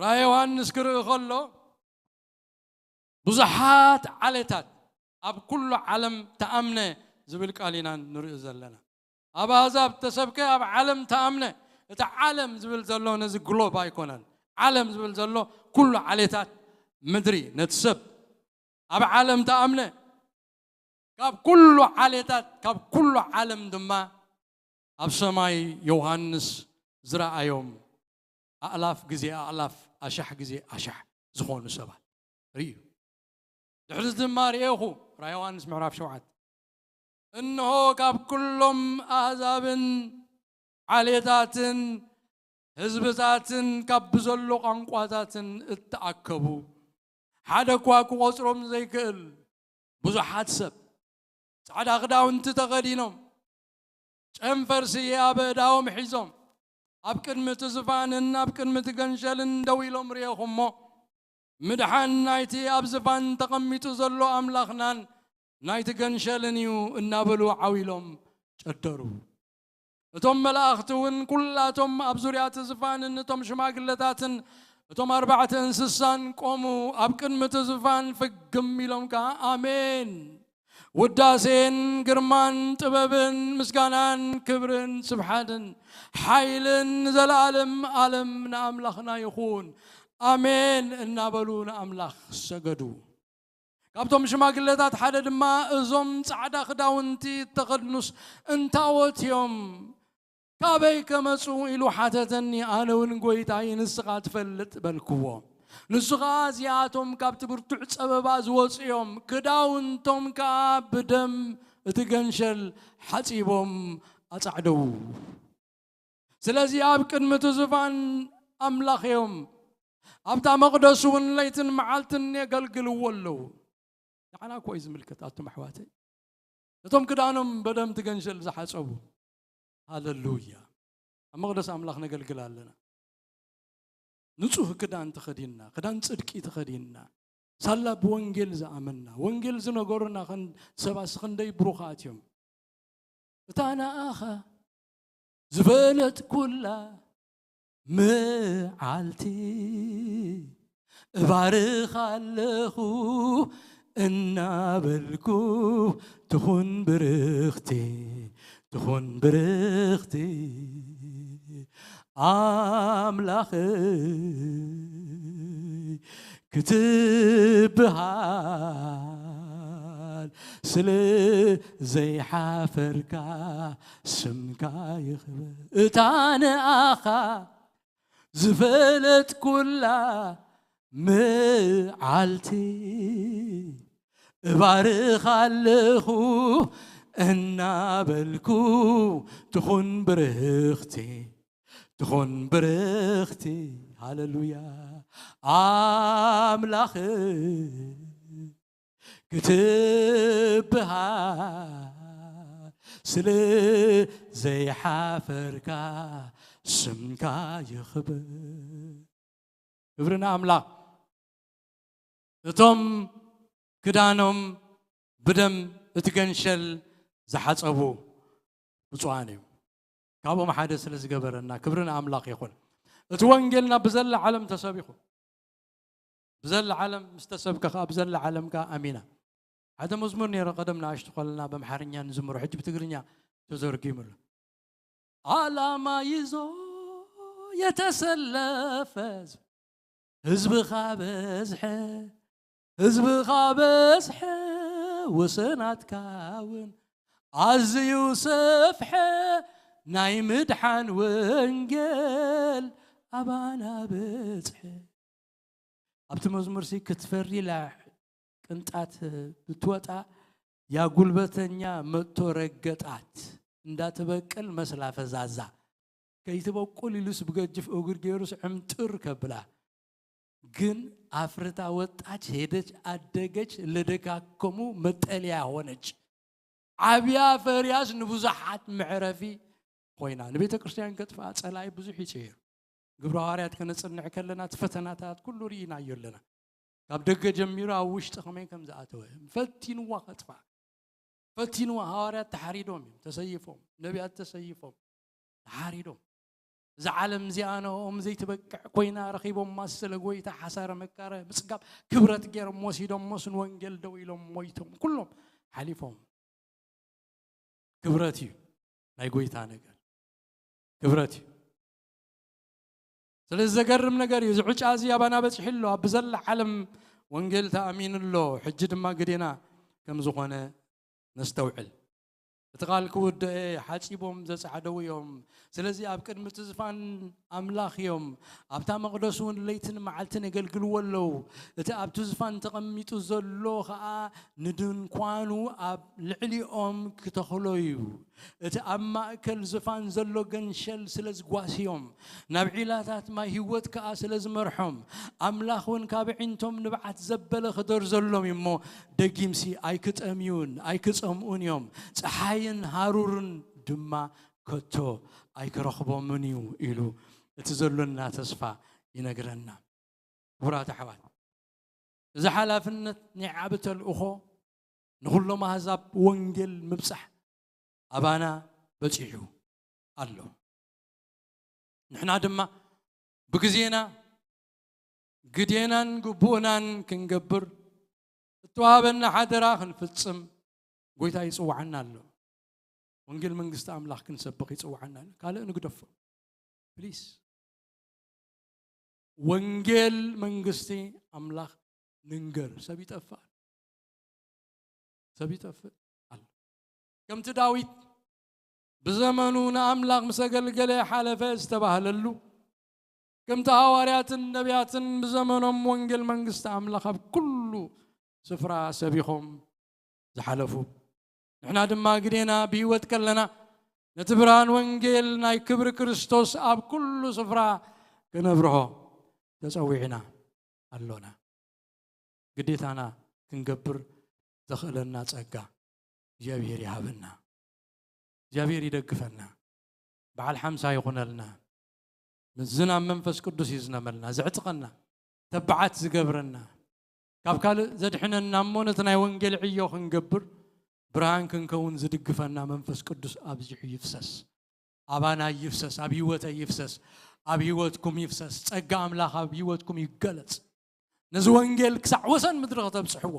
ራእይ ዮሃንስ ክርኢ ከሎ ብዙሓት ዓሌታት ኣብ ኩሉ ዓለም ተኣምነ ዝብል ቃል ኢና ንርኢ ዘለና። ኣብ ኣህዛብ ተሰብከ ኣብ ዓለም ተኣምነ። እቲ ዓለም ዝብል ዘሎ ነዚ ግሎብ ኣይኮነን። ዓለም ዝብል ዘሎ ኩሉ ዓሌታት ምድሪ ነቲ ሰብ ኣብ ዓለም ተኣምነ። ካብ ኩሉ ዓሌታት ካብ ኩሉ ዓለም ድማ ኣብ ሰማይ ዮሃንስ ዝረኣዮም ኣእላፍ ግዜ ኣእላፍ ኣሻሕ ግዜ ኣሻሕ ዝኾኑ ሰባት ርእዩ። ድሕሪ ድማ ርእኹ ራእይ ዮሃንስ ምዕራፍ ሸውዓተ እንሆ ካብ ኩሎም ኣህዛብን ዓሌታትን ህዝብታትን ካብ ብዘሎ ቋንቋታትን እተኣከቡ ሓደ እኳ ክቖጽሮም ዘይክእል ብዙሓት ሰብ ጻዕዳ ክዳውንቲ ተኸዲኖም፣ ጨንፈር ስየ ኣብ ኣእዳዎም ሒዞም፣ ኣብ ቅድሚ እቲ ዝፋንን ኣብ ቅድሚ እቲ ገንሸልን ደው ኢሎም ርእኹሞ። ምድሓን ናይቲ ኣብ ዝፋን ተቐሚጡ ዘሎ ኣምላኽናን ናይቲ ገንሸልን እዩ እናበሉ ዓው ኢሎም ጨደሩ። እቶም መላእኽቲ እውን ኩላቶም ኣብ ዙርያ እቲ ዝፋንን እቶም ሽማግለታትን እቶም ኣርባዕተ እንስሳን ቆሙ፣ ኣብ ቅድሚ እቲ ዝፋን ፍግም ኢሎም ከኣ ኣሜን፣ ውዳሴን ግርማን ጥበብን ምስጋናን ክብርን ስብሓትን ሓይልን ንዘለኣለም ኣለም ንኣምላኽና ይኹን፣ ኣሜን እናበሉ ንኣምላኽ ሰገዱ። ካብቶም ሽማግለታት ሓደ ድማ፣ እዞም ጻዕዳ ክዳውንቲ እተኸድኑስ እንታዎት እዮም? ካበይ ከመጹ? ኢሉ ሓተተኒ። ኣነ እውን፣ ጎይታይ፣ ንስኻ ትፈልጥ በልክዎ። ንሱ ኸኣ፣ እዚኣቶም ካብቲ ብርቱዕ ጸበባ ዝወጹ እዮም፣ ክዳውንቶም ከኣ ብደም እቲ ገንሸል ሓጺቦም ኣጻዕደዉ። ስለዚ ኣብ ቅድሚ እቲ ዝፋን ኣምላኽ እዮም፣ ኣብታ መቕደስ እውን ለይትን መዓልትን የገልግልዎ ኣለዉ። ንዓና እኮ እዩ ዝምልከት፣ ኣቱም ኣሕዋተይ። እቶም ክዳኖም በደም እቲ ገንሸል ዝሓጸቡ። ሃለሉያ። ኣብ መቕደስ ኣምላኽ ነገልግል ኣለና። ንጹህ ክዳን ተኸዲንና፣ ክዳን ጽድቂ ተኸዲንና፣ ሳላ ብወንጌል ዝኣመንና፣ ወንጌል ዝነገሩና ኽን-፣ ሰባስ ክንደይ ብሩኻት እዮም። እታ ንኣኻ ዝፈለጥኩላ መዓልቲ እባርኻ ኣለኹ እናበልኩ፣ ትኹን ብርኽቲ፣ ትኹን ብርኽቲ ኣምላኸይ ክትብሃል ስለ ዘይሓፈርካ፣ ስምካ ይኽበር። እታ ንኣኻ ዝፈለጥኩላ መዓልቲ እባርኻ ኣለኹ እናበልኩ፣ ትኹን ብርኽቲ፣ ትኹን ብርኽቲ፣ ሃለሉያ፣ ኣምላኽ ክትብሃል ስለ ዘይሓፈርካ፣ ስምካ ይኽበር። ክብሪ ንኣምላኽ። እቶም ክዳኖም ብደም እቲ ገንሸል ዝሓጸቡ ብፁዓን እዮም። ካብኦም ሓደ ስለ ዝገበረና ክብሪ ንኣምላኽ ይኹን። እቲ ወንጌልና ብዘላ ዓለም ተሰቢኹ። ብዘላ ዓለም ምስ ተሰብከ ከኣ ብዘላ ዓለም ከኣ ኣሚና። ሓደ መዝሙር ነይሩ ቀደም ንኣሽቱ ከለና በምሓርኛ ንዝምሮ፣ ሕጂ ብትግርኛ ተዘርጊሙ ኣሎ። ዓላማ ይዞ የተሰለፈ ህዝብኻ በዝሐ፣ ህዝብኻ በዝሐ፣ ወሰናትካ እውን ኣዝዩ ሰፍሐ፣ ናይ ምድሓን ወንጌል ኣባና በጽሐ። ኣብቲ መዝሙርሲ ክትፈሪ ኢላ ቅንጣት ብትወጣ፣ ያ ጉልበተኛ መጥቶ ረገጣት፣ እንዳትበቅል መስላ ፈዛዛ። ከይትበቁል ኢሉስ ብገጅፍ እግር ገይሩስ ዕምጥር ከብላ። ግን አፍርታ ወጣች፣ ሄደች፣ አደገች፣ ለደካከሙ መጠለያ ሆነች። ዓብያ ፈርያስ ንብዙሓት መዕረፊ ኮይና። ንቤተ ክርስቲያን ከጥፍኣ ጸላኢ ብዙሕ ይጽየር። ግብረ ሃዋርያት ከነጽንዕ ከለና እቲ ፈተናታት ኩሉ ርኢናዮ ኣለና። ካብ ደገ ጀሚሩ ኣብ ውሽጢ ከመይ ከም ዝኣተወ ፈቲንዋ ከጥፍኣ። ፈቲንዋ። ሃዋርያት ተሓሪዶም እዮም፣ ተሰይፎም፣ ነቢያት ተሰይፎም፣ ተሓሪዶም። እዛ ዓለም እዚኣ ንኦም ዘይትበቅዕ ኮይና ረኺቦማ፣ ስለ ጎይታ ሓሳረ መካረ ምጽጋብ ክብረት ገይሮም ወሲዶሞስ ንወንጌል ደው ኢሎም ሞይቶም፣ ኩሎም ሓሊፎም። ክብረት እዩ ናይ ጎይታ ነገር፣ ክብረት እዩ። ስለዚ ዘገርም ነገር እዩ። እዚ ዕጫ እዚ ኣባና በጺሑ ኣሎ። ኣብ ብዘላ ዓለም ወንጌል ተኣሚኑ ኣሎ። ሕጂ ድማ ግዴና ከም ዝኾነ ነስተውዕል። እቲ ቃል ክውድእ ሓጺቦም ዘጻዕደው እዮም። ስለዚ ኣብ ቅድሚ እቲ ዝፋን ኣምላኽ እዮም። ኣብታ መቕደስ እውን ለይትን መዓልትን የገልግልዎ ኣለዉ። እቲ ኣብቲ ዝፋን ተቐሚጡ ዘሎ ኸኣ ንድንኳኑ ኣብ ልዕሊኦም ክተኽሎ እዩ። እቲ ኣብ ማእከል ዝፋን ዘሎ ገንሸል ስለ ዝጓስዮም፣ ናብ ዒላታት ማይ ህይወት ከኣ ስለ ዝመርሖም፣ ኣምላኽ እውን ካብ ኣዒንቶም ንብዓት ዘበለ ክደርዘሎም እዩ እሞ፣ ደጊምሲ ኣይክጠምዩን ኣይክጸምኡን እዮም። ጸሓይን ሃሩርን ድማ ከቶ ኣይክረኽቦምን እዩ ኢሉ እቲ ዘሎና ተስፋ ይነግረና። ክቡራት ኣሕዋት፣ እዚ ሓላፍነት ናይ ዓቢ ተልእኾ ንኹሎም ኣህዛብ ወንጌል ምብጻሕ ኣባና በጺሑ ኣሎ። ንሕና ድማ ብግዜና ግዴናን ግቡእናን ክንገብር እተዋህበና ሓደራ ክንፍጽም ጎይታ ይጽውዓና ኣሎ። ወንጌል መንግስቲ ኣምላኽ ክንሰብኽ ይጽውዓና ኣሎ። ካልእ ንግደፎ ፕሊስ። ወንጌል መንግስቲ ኣምላኽ ንንገር። ሰብ ይጠፍእ ኣሎ። ሰብ ይጠፍእ ኣሎ። ከምቲ ዳዊት ብዘመኑ ንኣምላኽ ምስ ኣገልገለ ሓለፈ ዝተባህለሉ፣ ከምቲ ሃዋርያትን ነቢያትን ብዘመኖም ወንጌል መንግስቲ ኣምላኽ ኣብ ኩሉ ስፍራ ሰቢኾም ዝሓለፉ፣ ንሕና ድማ ግዴና ብህይወት ከለና ነቲ ብርሃን ወንጌል ናይ ክብሪ ክርስቶስ ኣብ ኩሉ ስፍራ ክነብርሆ ተጸዊዕና ኣሎና። ግዴታና ክንገብር ዘኽእለና ጸጋ እግዚኣብሔር ይሃበና። እግዚኣብሔር ይደግፈና። በዓል ሓምሳ ይኹነልና። ምስዚ ናብ መንፈስ ቅዱስ ይዝነመልና፣ ዘዕጥቐና፣ ተባዓት ዝገብረና፣ ካብ ካልእ ዘድሕነና እሞ ነቲ ናይ ወንጌል ዕዮ ክንገብር ብርሃን ክንከውን ዝድግፈና መንፈስ ቅዱስ ኣብዚሑ ይፍሰስ። ኣባና ይፍሰስ፣ ኣብ ህይወተይ ይፍሰስ፣ ኣብ ህይወትኩም ይፍሰስ። ጸጋ ኣምላኽ ኣብ ህይወትኩም ይገለጽ። ነዚ ወንጌል ክሳዕ ወሰን ምድሪ ከተብጽሕዎ፣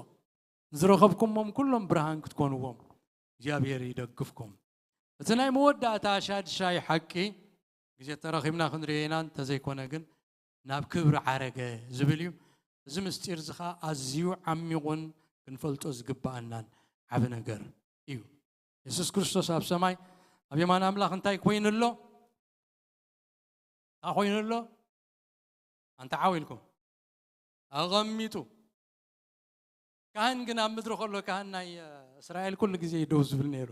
ዝረኸብኩሞም ኩሎም ብርሃን ክትኮንዎም እግዚኣብሔር ይደግፍኩም። እቲ ናይ መወዳእታ ሻድሻይ ሓቂ፣ ግዜ ተረኺብና ክንርእዮ ኢና፣ እንተዘይኮነ ግን ናብ ክብሪ ዓረገ ዝብል እዩ። እዚ ምስጢር እዚ ኸኣ ኣዝዩ ዓሚቑን ክንፈልጦ ዝግብኣናን ዓቢ ነገር እዩ። የሱስ ክርስቶስ ኣብ ሰማይ ኣብ የማን ኣምላኽ እንታይ ኮይኑ ኣሎ? እንታይ ኮይኑ ኣሎ? ኣንታ ዓው ኢልኩም። ኣቐሚጡ። ካህን ግን ኣብ ምድሪ ከሎ፣ ካህን ናይ፣ እ፣ እስራኤል ኩሉ ግዜ እዩ ደው ዝብል ነይሩ።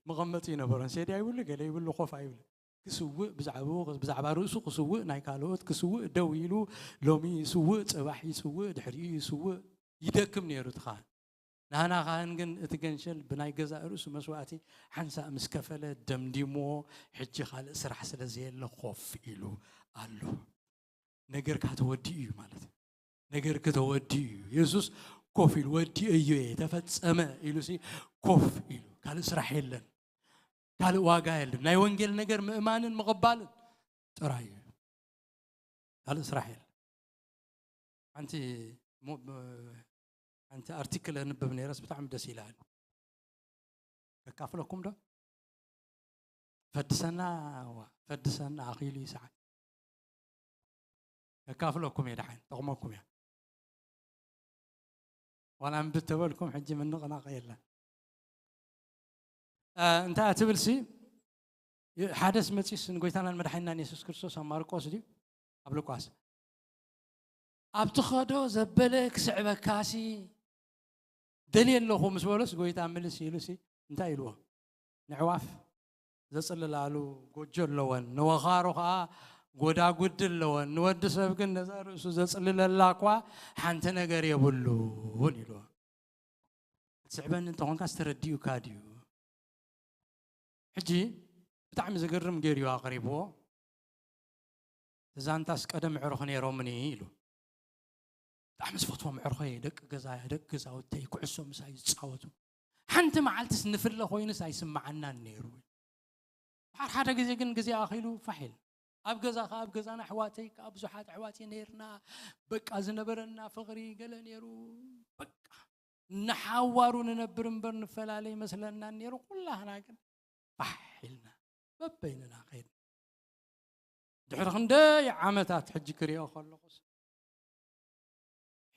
መቐመጢ ይነበሮን። ሴድያ ይብሉ፣ ገለ ይብሉ፣ ኮፍ ኣይብሉ። ክስውእ፣ ብዛዕባኡ፣ ብዛዕባ ርእሱ ክስውእ፣ ናይ ካልኦት ክስውእ፣ ደው ኢሉ፣ ሎሚ ይስውእ፣ ጽባሕ ይስውእ፣ ድሕሪኡ ይስውእ፣ ይደክም ነይሩ እቲ ካህን። ናህና ካህን ግን እቲ ገንሸል ብናይ ገዛእ ርእሱ መስዋእቲ ሓንሳእ ምስ ከፈለ ደምዲምዎ፣ ሕጂ ካልእ ስራሕ ስለ ዘየለ ኮፍ ኢሉ ኣሎ። ነገርካ ተወዲኡ እዩ ማለት እዩ። ነገርኪ ተወዲኡ እዩ። የሱስ ኮፍ ኢሉ፣ "ወዲኤዮ እየ፣ ተፈጸመ" ኢሉሲ ኮፍ ኢሉ። ካልእ ስራሕ የለን። ካልእ ዋጋ የለን። ናይ ወንጌል ነገር ምእማንን ምቕባልን ጥራይ እዩ። ካልእ ስራሕ የለን። ሓንቲ ሞ-፣ ሓንቲ ኣርቲክል ኣንብብ ነይረስ ብጣዕሚ ደስ ኢላኒ። ከካፍለኩም ዶ? ፈድሰና፣ እዋ፣ ፈድሰና ኣኺሉ ይስዓር። ከካፍለኩም እየ፣ ደሓን ጠቕመኩም እያ። ዋላ እምቢ ተበልኩም ሕጂ ምንቕናቕ የለን። እ፣ እንታይ እያ ትብልሲ፣ ሓደስ መጺስ ንጎይታናን መድሓኒናን የሱስ ክርስቶስ ኣብ ማርቆስ ድዩ? ኣብ ሉቃስ። ኣብ ትኸዶ ዘበለ ክስዕበካሲ ደልየ ኣለኹ ምስ በሎስ፣ ጎይታ ምልስ ኢሉሲ እንታይ ኢልዎ? ንዕዋፍ ዘጽልላሉ ጎጆ ኣለወን፣ ንወኻሩ ኸኣ ጎዳጉዲ ኣለወን፣ ንወዲ ሰብ ግን ነዛ ርእሱ ዘጽልለላ እኳ ሓንቲ ነገር የብሉን ኢልዎ። ትስዕበኒ እንተኾንካስ ተረዲኡካ ድዩ? ሕጂ ብጣዕሚ ዘገርም ገይሩ እዩ ኣቕሪብዎ። እዛ እንታስ ቀደም ኣዕሩኽ ነይሮምኒ ኢሉ። ብጣዕሚ ዝፈትዎም ኣዕሩኸይ፣ ደቂ ገዛ፣ ደቂ ገዛውተይ፣ ኩዕሶ ምሳይ ዝጻወቱ። ሓንቲ መዓልትስ ንፍለ ኮይኑስ ኣይስምዓናን ነይሩ። ድሓር ሓደ ግዜ ግን ግዜ ኣኺሉ ፋሕ ኢል። ኣብ ገዛ ከኣ፣ ኣብ ገዛና ኣሕዋተይ ከኣ ብዙሓት ኣሕዋት ነይርና። በቃ ዝነበረና ፍቕሪ ገለ ነይሩ። በቃ ንሓዋሩ ንነብር እምበር ንፈላለ ይመስለና ነይሩ። ኩላህና ግን ፋሕ ኢልና በበይንና ከይድና። ድሕሪ ክንደይ ዓመታት ሕጂ ክሪኦ ከለኹስ፣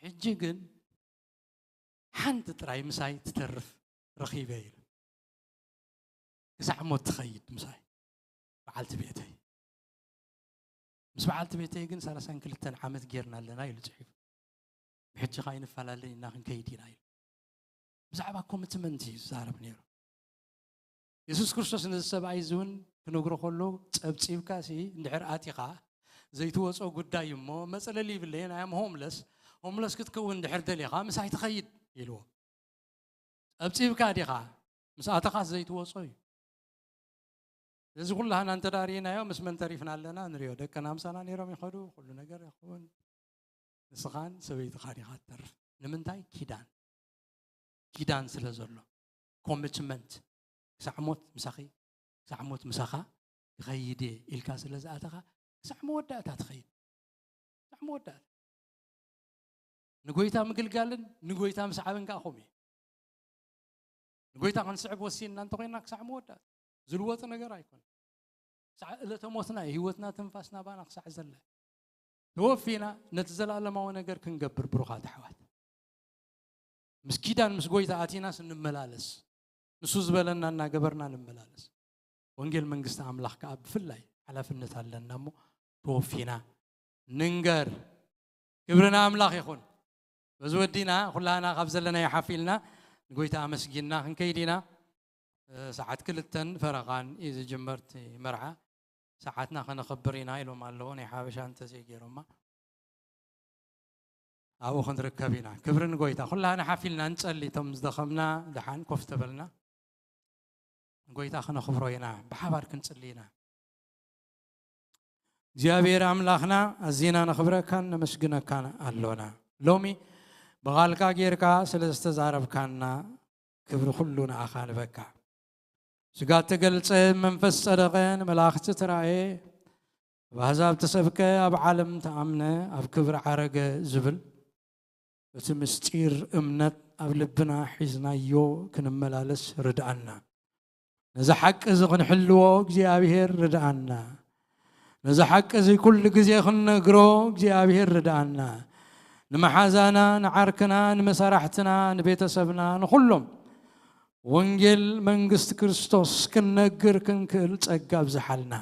ሕጂ ግን ሓንቲ ጥራይ ምሳይ ትተርፍ ረኺበ ኢሉ። ክሳዕ ሞት ትኸይድ ምሳይ በዓልቲ ቤተይ። ምስ በዓልቲ ቤተይ ግን ሰላሳን ክልተን ዓመት ጌርና ኣለና ኢሉ ጽሒፉ። ብሕጂ ኸኣ ኣይንፈላለን ኢና፣ ክንከይድ ኢና ኢሉ። ብዛዕባ ኮሚትመንት እዩ ዝዛረብ ነይሩ። የሱስ ክርስቶስ ነዚ ሰብኣይ እዚ እውን ክነግሮ ከሎ፣ ጸብጺብካ ሲ እንድሕር ኣቲኻ ዘይትወጾ ጉዳይ እሞ፣ መጽለሊ ይብለየን፣ ኣያም ሆምለስ፣ ሆምለስ ክትከውን እንድሕር ደሊኻ ምሳይ ትኸይድ ኢልዎ። ጸብጺብካ ዲኻ? ምስ ኣተኻስ ዘይትወጾ እዩ። እዚ ኩላህና እንተ ደኣ ርኢናዮ፣ ምስ መን ተሪፍና ኣለና ንሪኦ። ደቅና ምሳና ነይሮም ይኸዱ፣ ኩሉ ነገር ይኸውን። ንስኻን ሰበይትኻን ኢኻ ትተርፍ። ንምንታይ? ኪዳን። ኪዳን ስለ ዘሎ። ኮሚትመንት። ክሳዕ ሞት ምሳኺ፣ ክሳዕ ሞት ምሳኻ ክኸይድ እየ ኢልካ ስለ ዝኣተኻ፣ ክሳዕ መወዳእታ ትኸይድ። ክሳዕ መወዳእታ። ንጎይታ ምግልጋልን ንጎይታ ምስዓብን ከኣ ከምኡ እዩ። ንጎይታ ክንስዕብ ወሲንና እንተኾይንና ክሳዕ መወዳእታ። ዝልወጥ ነገር ኣይኮነን። ክሳዕ ዕለተ ሞትና እዩ። ህይወትና ትንፋስና ባና ክሳዕ ዘላ። ተወፊና ነቲ ዘለኣለማዊ ነገር ክንገብር ብሩኻት ኣሕዋት። ምስ ኪዳን ምስ ጎይታ ኣቲናስ እንመላለስ። ንሱ ዝበለና እናገበርና ንመላለስ። ወንጌል መንግስቲ ኣምላኽ ከኣ ብፍላይ ሓላፍነት ኣለና እሞ ተወፊና ንንገር። ክብሪ ንኣምላኽ ይኹን። በዚ ወዲና ኩላና ካብ ዘለናዮ ሓፍ ኢልና ንጎይታ ኣመስጊንና ክንከይድ ኢና። እ፣ ሰዓት ክልተን ፈረቓን እዩ ዝጅመር እቲ መርዓ። ሰዓትና ከነኽብር ኢና ኢሎም ኣለዉ ናይ ሓበሻ እንተዘይገይሮማ። ኣብኡ ክንርከብ ኢና። ክብሪ ንጎይታ። ኩላና ሓፍ ኢልና ንጸሊ። እቶም ዝደኸምና ደሓን ኮፍ ተበልና። ንጎይታ ክነኽብሮ ኢና። ብሓባር ክንጽሊ ኢና። እግዚኣብሔር ኣምላኽና ኣዚና ነኽብረካን ነመስግነካን ኣሎና። ሎሚ ብቓልካ ጌርካ ስለ ዝተዛረብካና ክብሪ ኩሉ ንኣኻ ንበካ። ስጋ እተገልጸ፣ መንፈስ ጸደቐ፣ ንመላእኽቲ ተራእየ፣ ኣብ ኣሕዛብ ተሰብከ፣ ኣብ ዓለም ተኣምነ፣ ኣብ ክብሪ ዓረገ ዝብል እቲ ምስጢር እምነት ኣብ ልብና ሒዝናዮ ክንመላለስ ርድኣና። ነዚ ሓቂ እዚ ክንሕልዎ እግዚኣብሔር ርድኣና። ነዚ ሓቂ እዚ ኩሉ ግዜ ክንነግሮ እግዚኣብሔር ርድኣና። ንመሓዛና፣ ንዓርክና፣ ንመሳርሕትና፣ ንቤተሰብና፣ ንኹሎም ወንጌል መንግስቲ ክርስቶስ ክንነግር ክንክእል ጸጋ ኣብዝሓልና።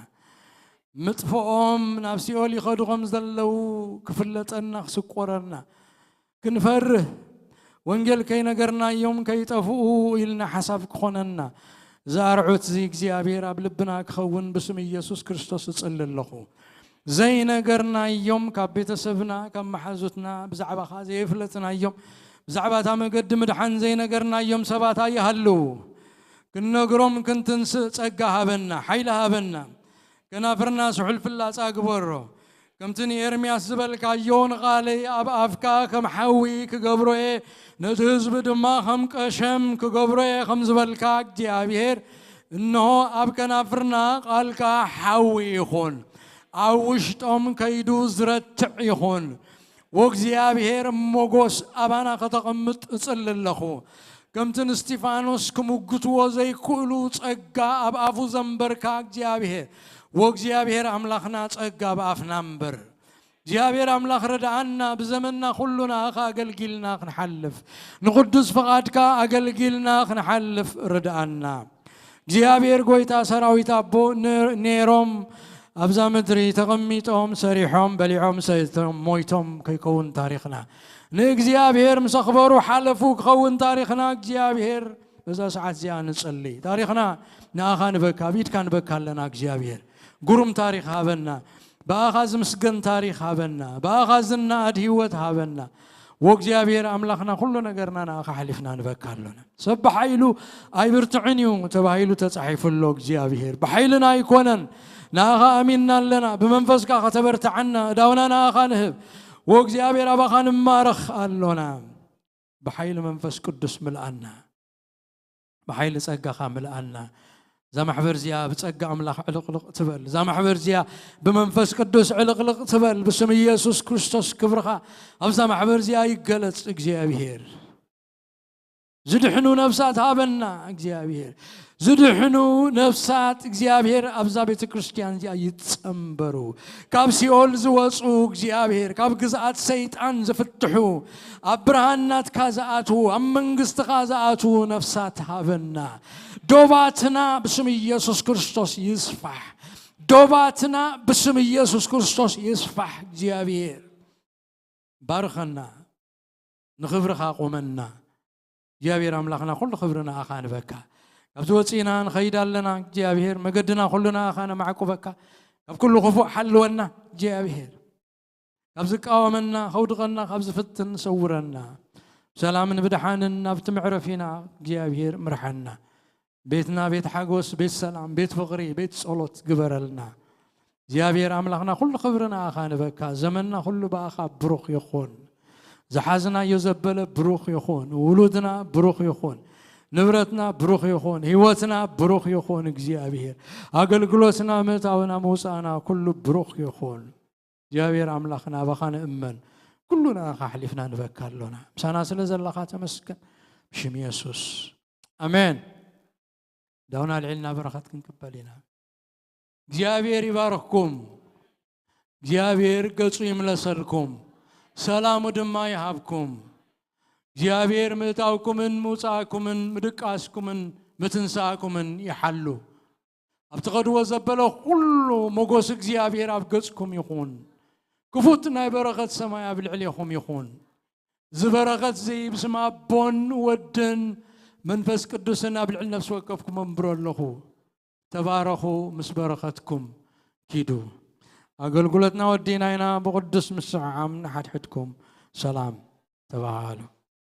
ምጥፍኦም ናብ ሲኦል ይኸዱ ከም ዘለዉ ክፍለጠና፣ ክስቆረና፣ ክንፈርህ፣ ወንጌል ከይነገርናዮም ከይጠፍኡ ኢልና ሓሳብ ክኾነና፣ እዚ ኣርዑት እዚ እግዚኣብሔር ኣብ ልብና ክኸውን ብስም ኢየሱስ ክርስቶስ እጽሊ ኣለኹ። ዘይነገርናዮም ካብ ቤተሰብና፣ ካብ መሓዙትና፣ ብዛዕባኻ ዘየፍለጥናዮም፣ ብዛዕባ እታ መገዲ ምድሓን ዘይነገርናዮም ሰባት ኣይሃልዉ። ክንነግሮም ክንትንስእ ጸጋ ሃበና፣ ሓይሊ ሃበና። ከናፍርና ስሑል ፍላጻ ግበሮ። ከምቲ ንኤርምያስ ዝበልካዮ፣ ንቓለይ ኣብ ኣፍካ ከም ሓዊ ክገብሮ እየ፣ ነቲ ህዝቢ ድማ ከም ቀሸም ክገብሮ እየ ከም ዝበልካ እግዚኣብሔር፣ እንሆ ኣብ ከናፍርና ቃልካ ሓዊ ይኹን፣ ኣብ ውሽጦም ከይዱ ዝረትዕ ይኹን። ወእግዚኣብሔር ሞጎስ ኣባና ከተቐምጥ እጽሊ ኣለኹ። ከምቲ ንስቲፋኖስ ክምግትዎ ዘይክእሉ ጸጋ ኣብ ኣፉ ዘንበርካ እግዚኣብሔር፣ ወእግዚኣብሔር ኣምላኽና ጸጋ ኣብ ኣፍና እምበር። እግዚኣብሔር ኣምላኽ ርድኣና፣ ብዘመንና ኩሉ ንኣኻ ኣገልጊልና ክንሓልፍ፣ ንቕዱስ ፍቓድካ ኣገልጊልና ክንሓልፍ ርድኣና። እግዚኣብሔር ጐይታ ሰራዊት ኣቦ፣ ነ-፣ ኔሮም ኣብዛ ምድሪ ተቐሚጦም፣ ሰሪሖም፣ በሊዖም፣ ሰይቶም፣ ሞይቶም ከይከውን ታሪኽና። ንእግዚኣብሔር ምስ ኣኽበሩ ሓለፉ ክኸውን ታሪኽና። እግዚኣብሔር በዛ ሰዓት እዚኣ ንጸሊ። ታሪኽና ንኣኻ ንበካ፣ ኣብ ኢድካ ንበካ ኣለና እግዚኣብሔር። ግሩም ታሪኽ ሃበና። ብኣኻ ዝምስገን ታሪኽ ሃበና። ብኣኻ ዝነኣድ ህይወት ሃበና። ወእግዚኣብሔር ኣምላኽና ኩሉ ነገርና ንኣኻ ሓሊፍና ንበካ ኣሎና። ሰብ ብሓይሉ ኣይብርትዕን እዩ ተባሂሉ ተጻሒፉ ኣሎ። እግዚኣብሔር ብሓይልና ኣይኮነን። ንኣኻ ኣሚንና ኣለና። ብመንፈስካ ከተበርትዓና፣ እዳውና ንኣኻ ንህብ። ወእግዚኣብሔር ኣባኻ ንማረኽ ኣሎና። ብሓይሊ መንፈስ ቅዱስ ምልኣና። ብሓይሊ ጸጋኻ ምልኣና። እዛ ማሕበር እዚኣ ብጸጋ ኣምላኽ ዕልቕልቕ ትበል። እዛ ማሕበር እዚኣ ብመንፈስ ቅዱስ ዕልቕልቕ ትበል። ብስም ኢየሱስ ክርስቶስ ክብርኻ ኣብዛ ማሕበር እዚኣ ይገለጽ እግዚኣብሔር። ዝድሕኑ ነፍሳት ሃበና እግዚኣብሔር። ዝድሕኑ ነፍሳት እግዚኣብሔር ኣብዛ ቤተ ክርስቲያን እዚኣ ይጸንበሩ። ካብ ሲኦል ዝወጹ እግዚኣብሔር፣ ካብ ግዝኣት ሰይጣን ዝፍትሑ፣ ኣብ ብርሃን ናትካ ዝኣትዉ፣ ኣብ መንግስትኻ ዝኣትዉ ነፍሳት ሃበና። ዶባትና ብስም ኢየሱስ ክርስቶስ ይስፋሕ። ዶባትና ብስም ኢየሱስ ክርስቶስ ይስፋሕ። እግዚኣብሔር ባርኸና፣ ንኽብርኻ ቁመና። እግዚኣብሔር ኣምላኽና ኩሉ ክብሪ ንኣኻ ንበካ። ካብዚ ወፂእና ንኸይድ ኣለና እግዚኣብሔር፣ መገድና ኩሉ ንኣኻ ነማዕቁበካ። ካብ ኩሉ ክፉእ ሓልወና እግዚኣብሔር። ካብ ዝቃወመና ከውድቐና፣ ካብ ዝፍትን ሰውረና። ሰላምን ብድሓንን ናብቲ መዕረፊና እግዚኣብሔር ምርሓና። ቤትና ቤት ሓጎስ፣ ቤት ሰላም፣ ቤት ፍቕሪ፣ ቤት ጸሎት ግበረልና። እግዚኣብሔር ኣምላኽና ኩሉ ክብሪ ንኣኻ ንበካ። ዘመንና ኩሉ ብኣኻ ብሩኽ ይኹን። ዝሓዝናዮ ዘበለ ብሩኽ ይኹን። ውሉድና ብሩኽ ይኹን። ንብረትና ብሩኽ ይኹን። ህይወትና ብሩኽ ይኹን። እግዚኣብሔር ኣገልግሎትና ምእታውና ምውፃእና ኩሉ ብሩኽ ይኹን። እግዚኣብሔር ኣምላኽ ናባኻ ንእመን። ኩሉ ንኣኻ ኣሕሊፍና ንበካ ኣሎና። ምሳና ስለ ዘለኻ ተመስገን። ብሽም የሱስ ኣሜን። ዳውና ኣልዒልና በረኸት ክንቅበል ኢና። እግዚኣብሔር ይባርኽኩም። እግዚኣብሔር ገጹ ይምለሰልኩም፣ ሰላሙ ድማ ይሃብኩም። እግዚኣብሔር ምእታውኩምን ምውጻእኩምን ምድቃስኩምን ምትንሳእኩምን ይሓሉ። ኣብ ትኸድዎ ዘበለ ኩሉ ሞጎስ እግዚኣብሔር ኣብ ገጽኩም ይኹን። ክፉት ናይ በረኸት ሰማይ ኣብ ልዕሌኹም ይኹን። እዚ በረኸት እዚ ብስም ኣቦን ወድን መንፈስ ቅዱስን ኣብ ልዕሊ ነፍሲ ወከፍኩም ኣንብሮ ኣለኹ። ተባረኹ፣ ምስ በረኸትኩም ኪዱ። ኣገልግሎትና ወዲእና ኢና። ብቕዱስ ምስዕዓም ንሓድሕድኩም ሰላም ተባሃሉ።